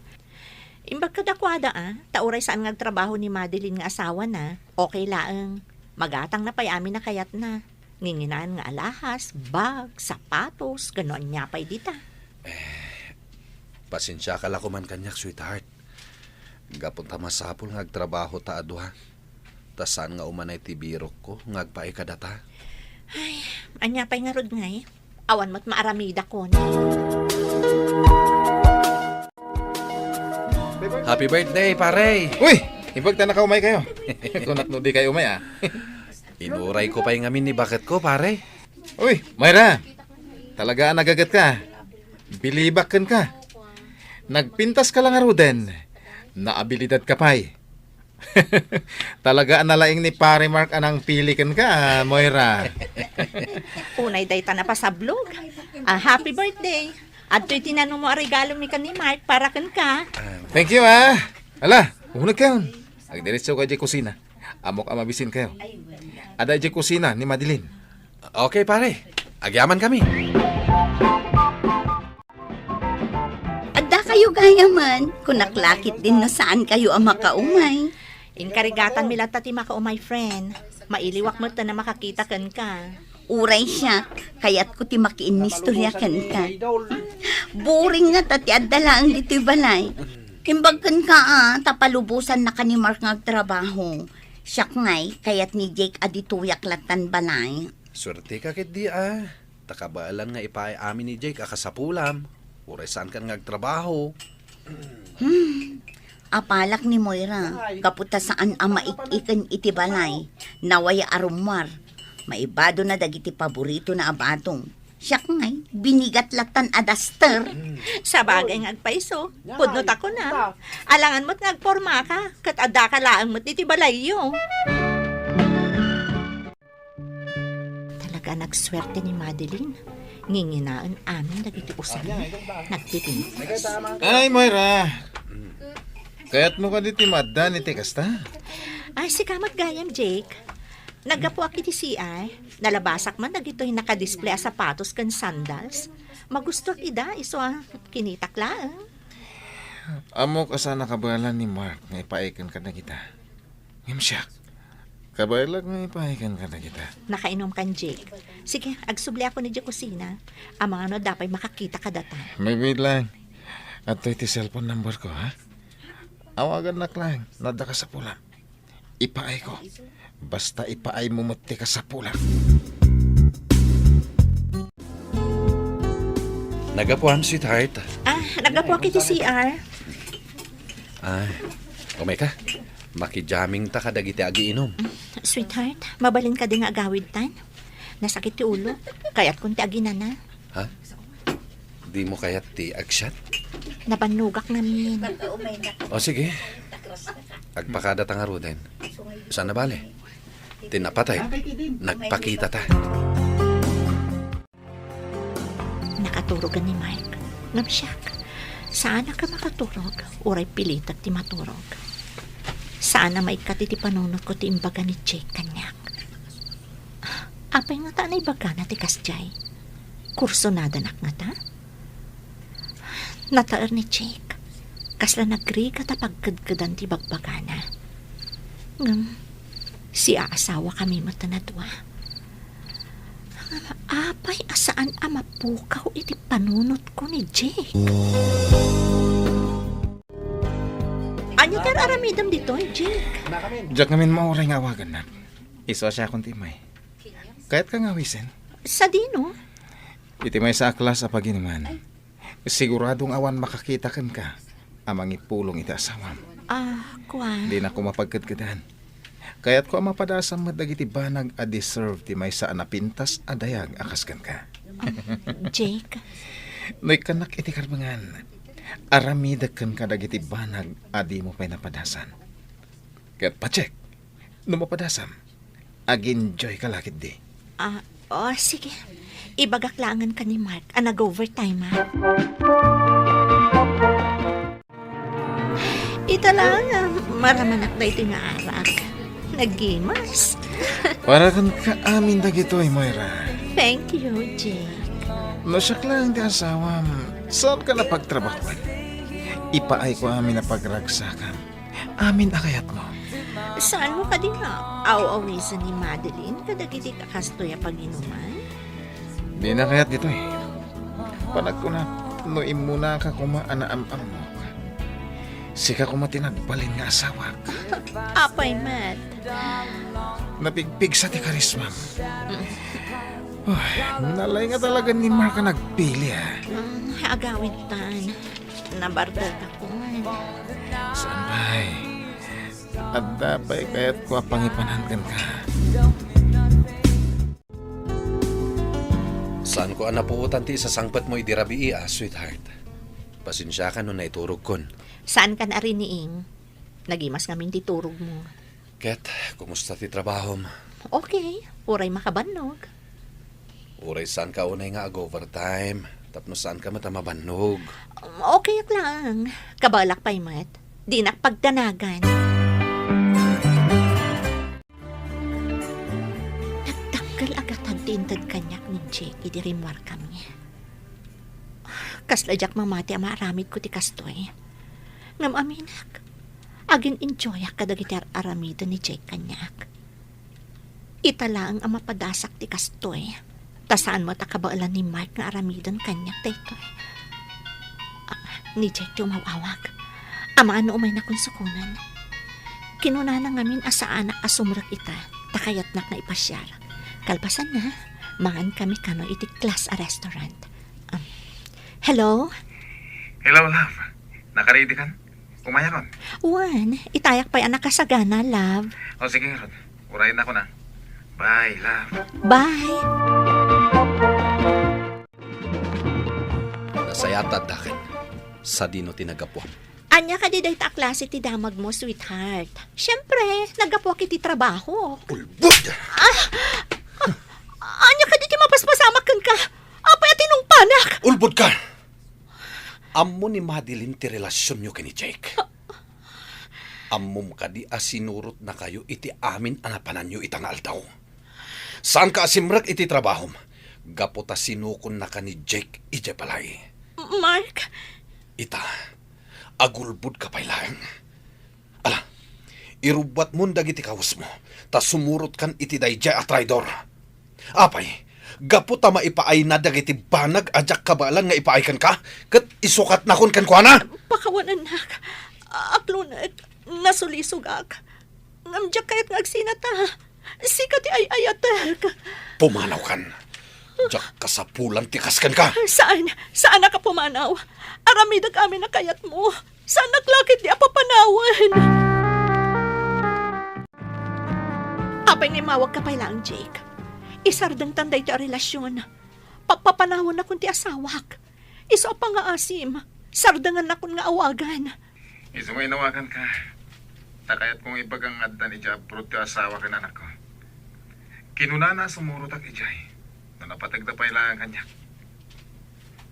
Imbag kadakuada, a, ta uray saan nga agtrabaho ni Madeline nga asawana, okay laeng. Magatangna pay amin a kayatna. Nginginaan nga alahas, bag, sapatos, ken no ania pay dita. Eh, pasensiaka la koman kaniak, sweetheart. Gapu ta masapul nga agtrabaho ta a dua. Ta saan nga umanay ti birokko nga agpaay kadata. Ay, ania pay ngarud ngay? Awan met maaramidakon. Happy birthday, pare! Uy! Imbag ta nakaumay kayo. Kunak no di kayo umay, ah. Inuray ko pay ngamin ni baketko, pare. Uy, Moira! Talaga a nagaget ka. Bilibak ken ka. Nagpintas ka lang ngaruden. Naabilidad ka pay. Talaga a nalaing ni Pare Mark a nangpili kenka, Moira. Unay dayta napasablog. Ah, happy birthday. Adtoy tinanumo a regalo mi ken ni Mark para kenka. Thank you, ah. Ala, umuneg kayon. Agdiretso ka idiay kusina. Ammok a mabisin kayo. Adda idiay kusina ni Madeline. Okay, pare. Agyaman kami. Adda kayo gayaman, kunak lakit din no saan kayo a makaumay. Inkarigatan mi latta ti makaumay, friend. Mailiwak met ta na makakita kenka. Uray siak, kayatko ti makiinnistorya kenka. Boring nga ta ti adda laeng ditoy balay. Imbag kenka a, ta palubosan na ka ni Mark nga agtrabaho. Siak ngay, kayat ni Jake a ditoyak lattan balay. Suerte ka ketdi a. Ta kabaelan nga ipaay amin ni Jake a kasapulam, uray saankan nga agtrabaho. Hmm. Apalak ni Moira, gapu ta saan a maik-iken iti balay, nawaya a rummuar. Maibado na dagiti paborito na a bato. Siak ngay, binigat lattan a daster. Sabagay nga agpayso, pudno ta kuna. Alangan met nga agporma ka, ket adda ka laeng met iti balayyo. Talaga a nagsuerte ni Madeline. Nginginaen amin dagiti usayo. Nagpipintas. Ay, Moira! Kayatmo kadi ti maaddan iti kasta? Ay, sika met gayam, Jake. Naggapuak iti C R. Nalabasak man dagitoy nakadisplay a sapatos ken sandals. Magustuak ida, isu a kinitak laeng. Ammok a saan a kabaelan ni Mark nga ipaay kenka dagita. Ngem siak, kabaelak nga ipaay kenka dagita. Nakainumkan, Jake. Sige, agsubliakon idiay kusina. Amangan no adda pay makakita kadata. Mabiit lang. Adtoy ti cellphone number ko, ha? Awagannak lang no adda kasapulam. Ipaayko. Basta ipaaymo met ti kasapulam. Naggapuam, sweetheart. Ah, naggapuak iti C R. Ay, umay ka. Makijamming ta kadagiti agiinum. Sweetheart, mabalin kadi nga agawid tan? Nasakit ti ulo. Kayatkon ti aginana. Ha? Dimo kayat ti agsiat? Nabannogak ngamin. O sige. Agpakada ta ngaruden. Saan na bale? Ti napatay, nagpakita ta. Nakaturogan ni Mike. Ngem siak, saanak a makaturog, uray pilitek ti maturog. Saan a maikkat iti panunotko ti imbaga ni Jake kaniak. Apay ngata a naibagana ti kasdiay? Kursonadanak ngata? Nataer ni Jake. Kasla nagrigat a pagkedkedan ti bagbagana. Ngem, siaasawakami met a nadua. Apay a saan a mapukaw iti panunotko ni Jake? Ania ti ar-aramidem ditoy, Jake? Diak ngamin mauray nga awagannak. Isu a siakon ti immay. Kayatka nga awisen? Sadino? Iti maysa a klas a paginuman. Siguradong awan makakita kenka a mangipulong iti asawam. Ah, kuan. Dinak koma pagkedkedan. Kayatko a mapadasam met dagiti banag a deserve ti maysa a napintas a dayag a kas kenka. Ah, Jake. No ikkannak iti karbengan, aramidek kenka dagiti banag a dimo pay napadasan. Ket pa-check, no mapadasam, ag-enjoy ka la ketdi. Ah, oh, sige. Ibagak laengen ken ni Mark a nag-overtime, ha? Ita laeng, ah, maramanak daytoy nga arak. Naggimas. Para kenka amin dagitoy, Moira. Thank you, Jake. No siak laeng ti asawam, saanka a pagtrabahoan? Ipaayko amin a pagragsakam. Amin a kayatmo. Saanmo kadi nga aw-awisen ni Madeline kadagiti kakastoy a paginuman? Dina kayat ditoy. Panagkunak, no immunaka koma a naam-ammok, sika koma ti nagbalin nga asawak. Apay met? Napigpigsa ti karismam. Uy, nalay nga talaga ni Mark a nagpili, ah. Mm, agawid tan. Nabarteltakon. Saan pay? Adda pay kayatko a pangipanan kenka. Saanko a napuotan ti isasangpetmo idi rabii, ah, sweetheart. Pasensiakan no naiturogkon. Saankan a riniing. Nagimas ngamin ti turogmo. Ket, kumusta ti trabahom? Okay, uray makabannog. Uray saanka unay nga ag-overtime, tapno saanka met a mabannog. Um, okayek laeng. Kabaelak pay met. Dinak pagdanagan. Nagdakkel a gatad ti inted kaniak ni Jake idi rimmuarkami. Kasla diak mamati a maaramidko ti kastoy. Ngem aminek, agin-enjoyak kadagiti ar-aramiden ni Jake kaniak. Ita laeng a mapadasak ti kastoy, ta saan met a kabaelan ni Mark nga aramiden kaniak daytoy. Ah, ni Jake ti umaw-awag. Amangan no umaynakon sukonen. Kinunana ngamin a saanak a sumrek ita, ta kayatnak nga ipasiar. Kalpasanna, mangankami kano iti class a restaurant. Um, hello? Hello, love. Nakaredikan? Umayakon? Wen, itayak pay a nakasagana, love. O, sige, ngarud. Urayennakon, a. Bye, love. Bye. Nasayaat ta addaken. Sadino ti naggapuam? Ania kadi dayta a klase ti damagmo, sweetheart? Siempre, naggapuak iti trabaho. Ulbod! Ah! Ah! Ania kadi ti mapaspasamak kenka? Apay a tinungpanak? Ulbod ka! Ammo ni Madeline ti relasionyo ken ni Jake. Ammom kadi a sinurotnakayo iti amin a napananyo ita nga aldaw? Saanka a simrek iti trabahom gapu ta sinukonnaka ni Jake idiay balay. Mark! Ita, agulbodka pay laeng. Ala, irubbuatmon dagiti kawesmo, ta sumurotkan iti daydiay a traidor. Apay, gapu ta maipaayna dagiti banag a diak kabaelan nga ipaay kenka, ket isukatnakon kenkuana? Pakawanennak. Aklonek, nasulisogak. Ngem diak kayat nga agsinata. Sika ti ay-ayatek. Pumanawkan. Diak kasapulan ti kas kenka. Saan, saannak a pumanaw. Aramidek amin a kayatmo. Saannak la ketdi a papanawen. Apay nga immawagka pay laeng, Jake? Isardengtan daytoy a relasion. Pappapanawennakon ti asawak. Isu a pangngaasim, sardengennakon nga awagan. Isu nga inawaganka, ta kayatko nga ibaga nga addan idiay abroad ti asawa ken anakko. Kinunana a sumurotak idiay no napategda pay laeng kaniak.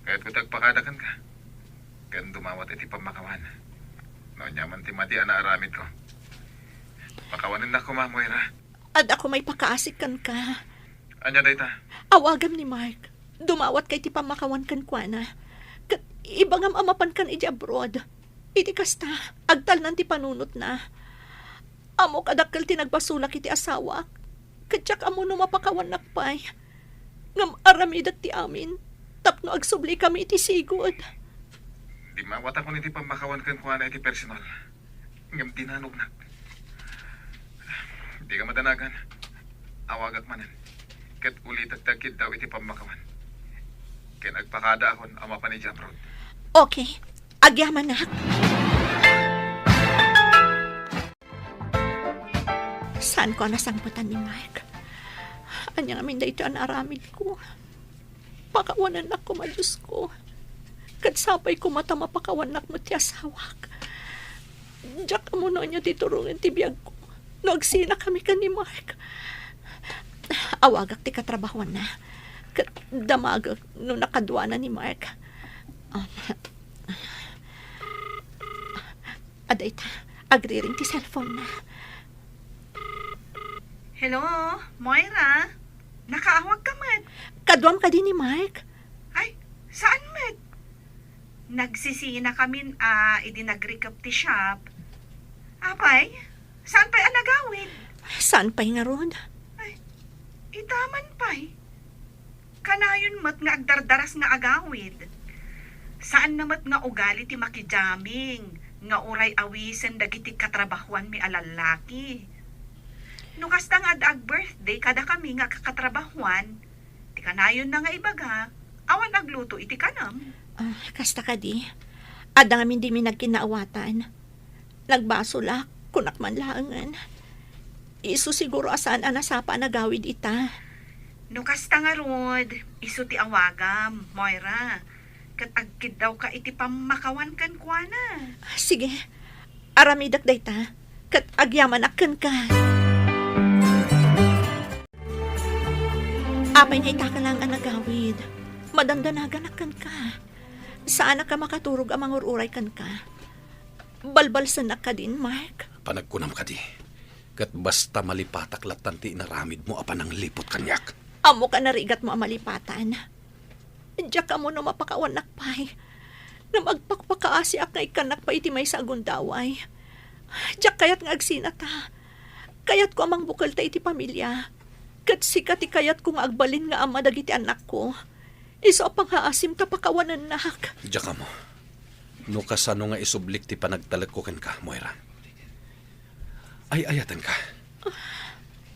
Kayatko ti agpakada kenka ken dumawat iti pammakawan. No ania man ti madi a naaramidko, pakawanennak koma, Moira. Adda koma ipakaasik kenka. Ania dayta? Awagam ni Mark. Dumawatka iti pammakawan kenkuana. Ket ibagam a mapankan idiay abroad. Iti kasta, agtalnan ti panunotna. Ammok a dakkel ti nagbasolak iti asawak. Ket diak ammo no mapakawannak pay. Ngem aramidek ti amin tapno agsublikami iti sigud. Dimawatakon iti pammakawan kenkuana iti personal. Ngem dinanognak. Dika madanagan. Awagak manen. Ket ulitek ti agkiddaw iti pammakawan. Ken agpakadaakon a mapan idiay abroad. Okay. Agyamanak. Saanko a nasangpetan ni Mark. Ania ngamin daytoy a naaramidko? Pakawanennak koma, Diosko. Ket sapay koma ta mapakawannak met ti asawak. Diak ammo no ania ti turongen ti biagko no agsinakami ken ni Mark. Awagak ti katrabahuanna. Ket damagek no nakaduana ni Mark. Um, adda ita, agriring ti cellphone-na. Hello, Moira? Nakaawagka met? Kaduam kadi ni Mark? Ay, saan met? Nagsisinakamin a idi nagrikep ti shop. Apay, saan pay a nagawid? Saan pay ngarud? Ay, ita man pay. Kanayon met nga agdardaras nga agawid. Saanna met nga ugali ti makijaming nga uray awisen dagiti katrabahuanmi a lallaki. No kasta nga adda ag-birthday kadakami nga kakatrabahuan, ti kanayonna nga ibaga, awan agluto iti kanam. Ah, kasta kadi. Adda ngamin dimi nagkinnaawatan. Nagbasolak, kunak man laengen. Isu siguro a saan a nasapa a nagawid ita. No kasta ngarud, isu ti awagam, Moira. Ket agkiddawka iti pammakawan kenkuana. Sige, aramidek dayta, ket agyamanak kenka. Apay nga ita ka laeng a nagawid, madandanaganak kenka. Saanak a makaturog a mangur-uray kenka. Balbalsennak kadin, Mark? Panagkunam kadi, ket basta malipatak lattan ti inaramidmo a panangliput kaniak. Ammok a narigatmo a malipatan. Diak ammo no mapakawannak pay. Ngem agpakpakaasiak nga ikkannak pay iti maysa a gundaway. Diak kayat nga agsinata. Kayatko a mangbukelta iti pamilia. Ket sika ti kayatko nga agbalin nga ama dagiti annakko. Isu a pangngaasim ta pakawanennak. Diak ammo no kasano nga isublik ti panagtalekko kenka, Moira. Ay-ayatenka.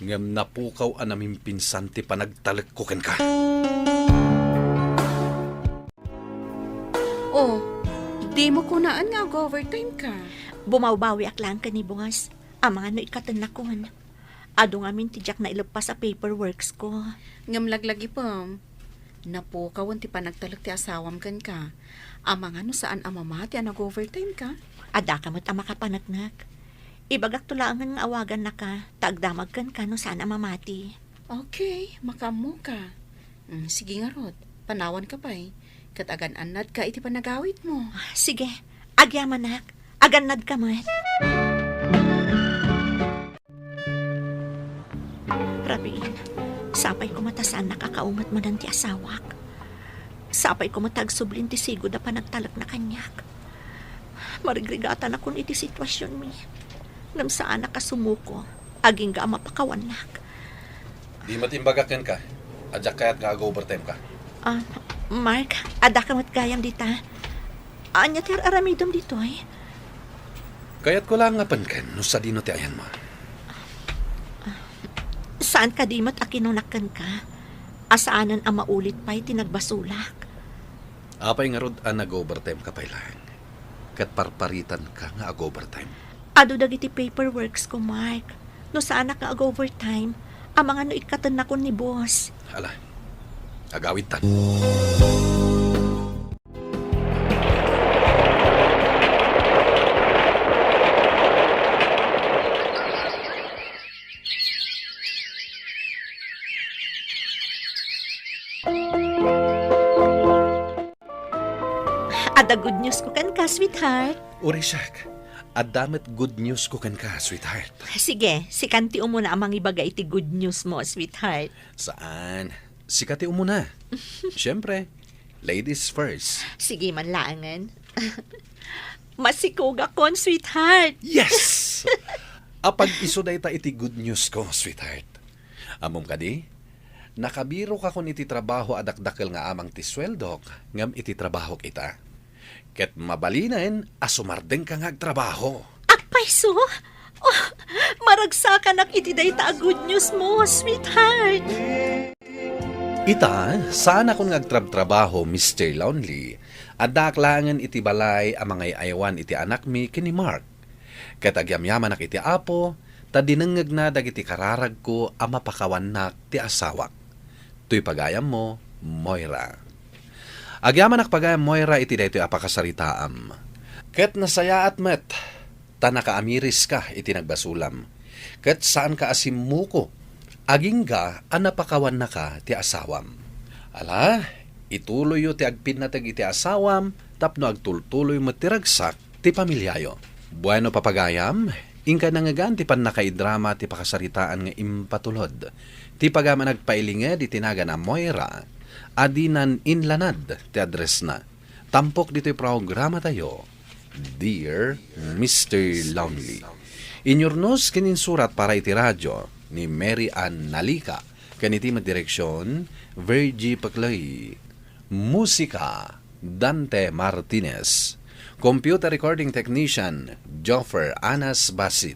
Ngem napukaw a namimpinsan ti panagtalekko kenka. Oh, dimo kunaan nga ag-overtime ka. Bumawbawiak laeng ken ni boss. Amangan no ikkatennakon. Adu ngamin ti diak naileppas a paperworks ko. Ngem laglagipem, napukawen ti panagtalek ti asawam kenka. Amangan no saan a mamati a nag-overtime ka. Addaka met a makapaneknek. Ibagakto laengen nga awagannaka, ta agdamag kenka no saan a mamati. Okay, makaammoka. Mm, sige ngarud, panawanka pay, ket agan-annadka iti panagawidmo. Sige, agyamanak, agannadka met. Rabiin, sapay koma ta saannak a kaunget manen ti asawak. Sapay koma ta agsublin ti sigud a panagtalekna kaniak. Marigrigatanakon iti situasionmi. Ngem saanak a sumuko, agingga a mapakawannak. Di met imbagak kenka a diak kayat nga ag-overtime ka. Ah, Mark, addaka met gayam dita. Ania ti ar-aramidem ditoy? Kayatko laeng nga penken no sadino ti ayanmo. Saan kadi met a kinunak kenka? a saanen a maulit pay ti nagbasolak. Apay ngarud a nag-overtime ka pay laeng? Ket parparitan ka nga ag-overtime. Adu dagiti paperworks ko, Mark. No saanak nga ag-overtime, amangan no ikkatennakon ni boss. Ala, agawidtan. Adda good news ko kenka, sweetheart. Uray siak, adda met good news ko kenka, sweetheart. Sige, sikan ti umuna a mangibaga iti good news mo, sweetheart. Saan? Sika ti umuna. Siyempre, ladies first. Sige man laengen. Masikogakon, sweetheart. Yes! Apag isu dayta iti good news ko, sweetheart. Ammom kadi, nakabirokakon iti trabaho a dakdakkel nga amang ti sueldok ngem iti trabahok ita. Ket mabalinen a sumardengka nga agtrabaho. Apay so? Oh, maragsakanak iti dayta a good news mo, sweetheart. Ita, saanakon nga agtrabtrabaho, Mister Lonely. Addaak laengen iti balay a mangay-aywan iti anakmi ken ni Mark. Ket agyamyamanak iti Apo, ta dinengngegna dagiti kararagko a mapakawannak ti asawak. Toy pagayammo, Moira. Agyamanak pagayam, Moira, iti daytoy a pakasaritaam. Ket nasayaat met, ta nakaamiriska iti nagbasolam. Ket saanka a simmuko, agingga a napakawannaka ti asawam. Ala, ituloyyo ti agpinnateg iti asawam tapno agtultuloy met ti ragsak ti pamiliayo. Bueno, papagayam, inka nangngegan ti pannakaidrama ti pakasaritaan nga impatulod. Ti pagayam a nagpailinged iti nagan a Moira, a dinan inlanad ti addressna. Tampok ditoy programatayo, Dear Mister Lonely. Inyurnos ken insurat para iti radio ni Mary Ann Nalica, ken iti met direksion, Virgie Peclay. Musika, Dante Martinez. Computer recording technician, Joffer Anas Basit.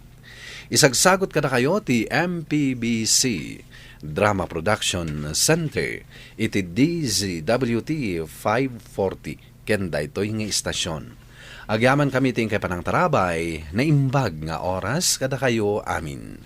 Isagsagut kadakayo ti M P B C Drama Production Center iti D Z W T five forty ken daytoy nga istasion. Agyamankami ti inkay panangtarabay, naimbag nga oras kadakayo amin.